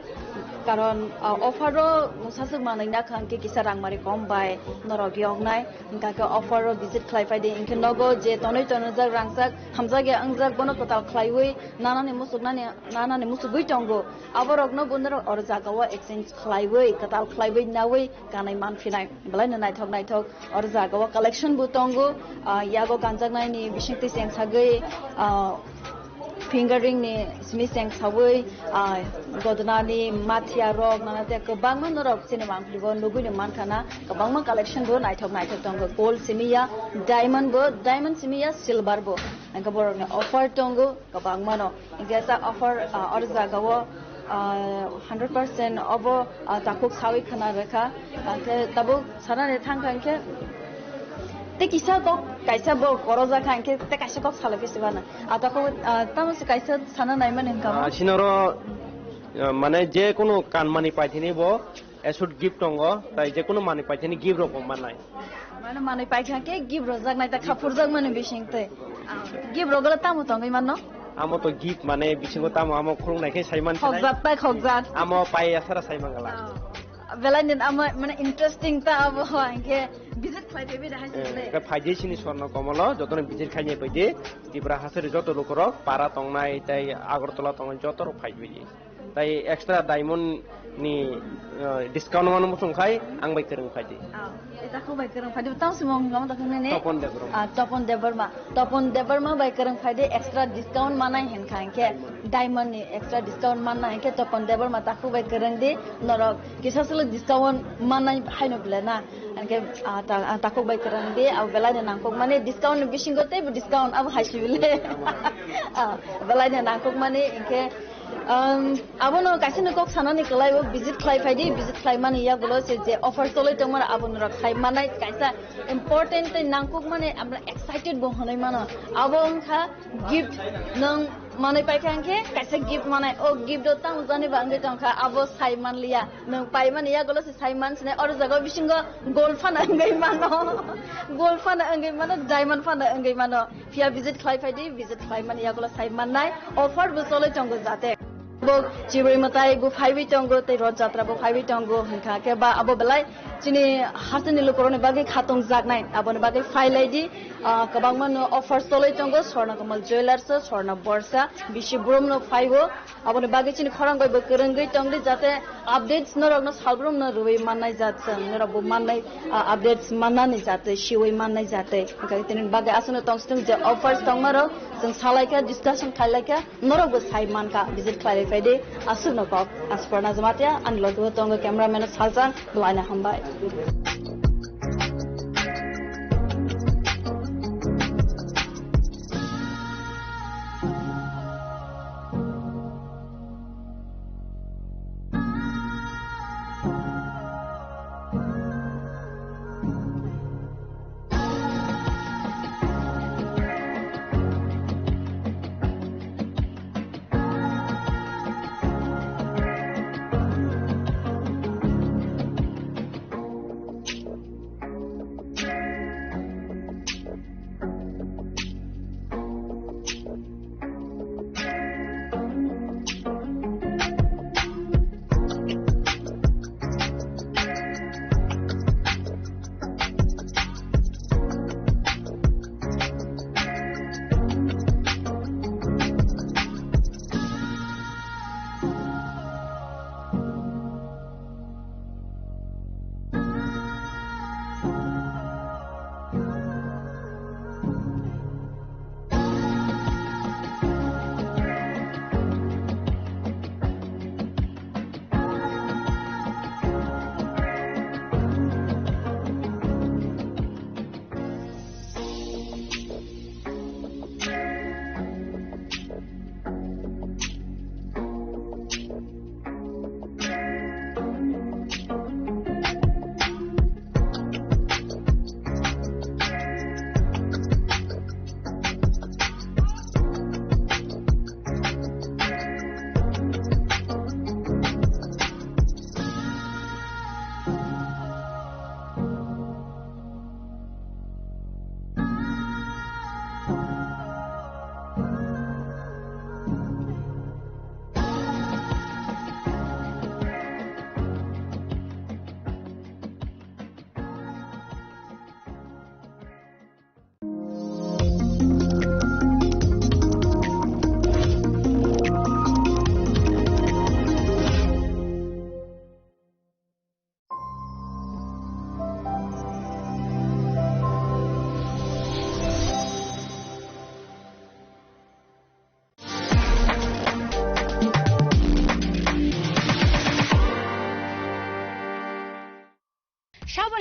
Karon, ah, offer o mungsaswk manwi nakha khe kisa rangmari kom bai norok yoknai. Hwnkha khe offer o visit khlai phaidi. Hinkhe nogo je tonwi tonjak rangchak hamjak ya wngjak bono kwtal khlaiwi nanani muchuknani, nanani muchugwi tongo. Aborokno bo norok oro jagao exchange khlaiwi, kwtal khlaiwi nawi kanwi manphinai. Belaino naithok naithok oro jagao collection bo tongo. Ah, yago ganjaknaini bisingtwi chengsagwi, ah, finger ring ni simi chengsawi, ah, godonani mathiya rok nana tei kwbangma norok chini mangpili bo nugwi no mankha na. Kwbangma collection bo naithok naithok tongo. Gold simi ya, diamond bo, diamond simi ya, silver bo. Hwnkhe borokni offer tongo kwbangmano. Hwnkhe sa offer, ah, oro jagao, ah, hundred percent obo, ah, takhuk sawi khna rwkha. Hwnkhe tabuk sanani thangkha hwnkhe tei kisa kok kaisa bo korojak kha hwnkhe tei kaisa kok salai khe sibana. Ah, takhuk, ah, tamo se kaisa sana naimani hwnkha mo? Ah, sinoro, ah, mane je kunu kanmani paithini bo aswk gift tongo, tai je kunu manwi paithini gift rok bo mannai. Mane manwi paikha khe gift rwjaknai ta khapurjakmani bisingtwi. Gift rwgwla tamo tongwi mano? Amo to gift mane bisingo tamo amo khulungnai khe saiman sinai. Khokjak tai khokjak. Amo pai asara saiman gala. Belai nin amo mane interesting ta abo hwnkhe visit khlai phaibi da hai. Eh, sini. Khe phaidi sini Swarna Kamal-o jotono visit khainai phaidi. Tripura hasari joto lukurok para tongnai tei Agartala tongnai joto rok phaibi. Tai extra diamond ni, eh, discount mano muchung khai ang bai kwrwng phaidi. Ah, eta kho bai kwrwng phaidi, tamo se mong lama ta khungnai ne? Topon Debbarma. Ah, Topon Debbarma. Topon Debbarma bai kwrwng phaidi extra discount manai hinkha hinkhe diamond ni extra discount manna hinkhe Topon Debbarma takhuk bai kwrwng di norok kisa silo discount manai haino bile na hinkhe, ah, ta-, ah, takhuk bai kwrwng di abo belai no nangkuk mani discount ni bisingo teibo discount abo hai si bile. Ah, belai no nangkuk mani hinkhe Um, abono kaisa ni kok sanani kwlai o visit khlai phaidi, visit khlai mani yagulo se je offer choloi tongmani abo norok khai manai kaisa important tei nangkuk mani amra excited bo hwnwi mano. Abo wngkha gift nwng manwi paikha hwnkhe kaisa gift manai. O gift o tamo jani ba wngwi tongkha abo sai manliya. Nwng paimani yagulo se sai man sinai oro jaga bisingo gold phano wngwi mano. Gold phano wngwi mano, diamond phano wngwi mano. Phiya visit khlai phaidi, visit khlai mani yagulo sai mannai, offer bo choloi tongo jate. Bo Chibrwi mwtai bo phaiwi tongo, tei Roth Jatra bo phaiwi tongo, hinkha khe ba abo belai chini hasteni lukurokni bagwi khatung jaknai, aboni bagwi phai laidi, ah, kwbangma no offer choloi tongo, Swarna Kamal Jewellers o, Swarna Borsa, bisi brumno phaibo, aboni bagwi chini khorang bai bo kwrwngwi tongdi, jate updates norokno salbrumno rwui mannai jat chwng, norok bo mannai, ah, updates mannani jatwi, siwi mannai jatwi. Hwnkhe tini bagwi aswkno tongsitung je offers tongmarok chwng salaikha, discussion khailaikha, norokbo sai mankha, visit khlailai phaidi, aswkno kok. Ang Suparna Jamatia, ani logibo tongo cameraman Salchang, belaino hambai.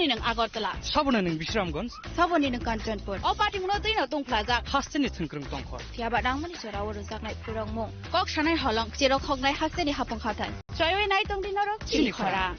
Nini nwng Agartala. Saboni nwng Bisramganj. Saboni nwng Kanchanpur. O patimungno twino tungphlajak. Hasteni thwngkwrwng tongkhor. Phiyaba nangmani jorao rwjaknai phurokmung. Kok sanai holong, cherok hoknai hasteni hapung hathai. Choiwi nai tongdi norok chini khorang.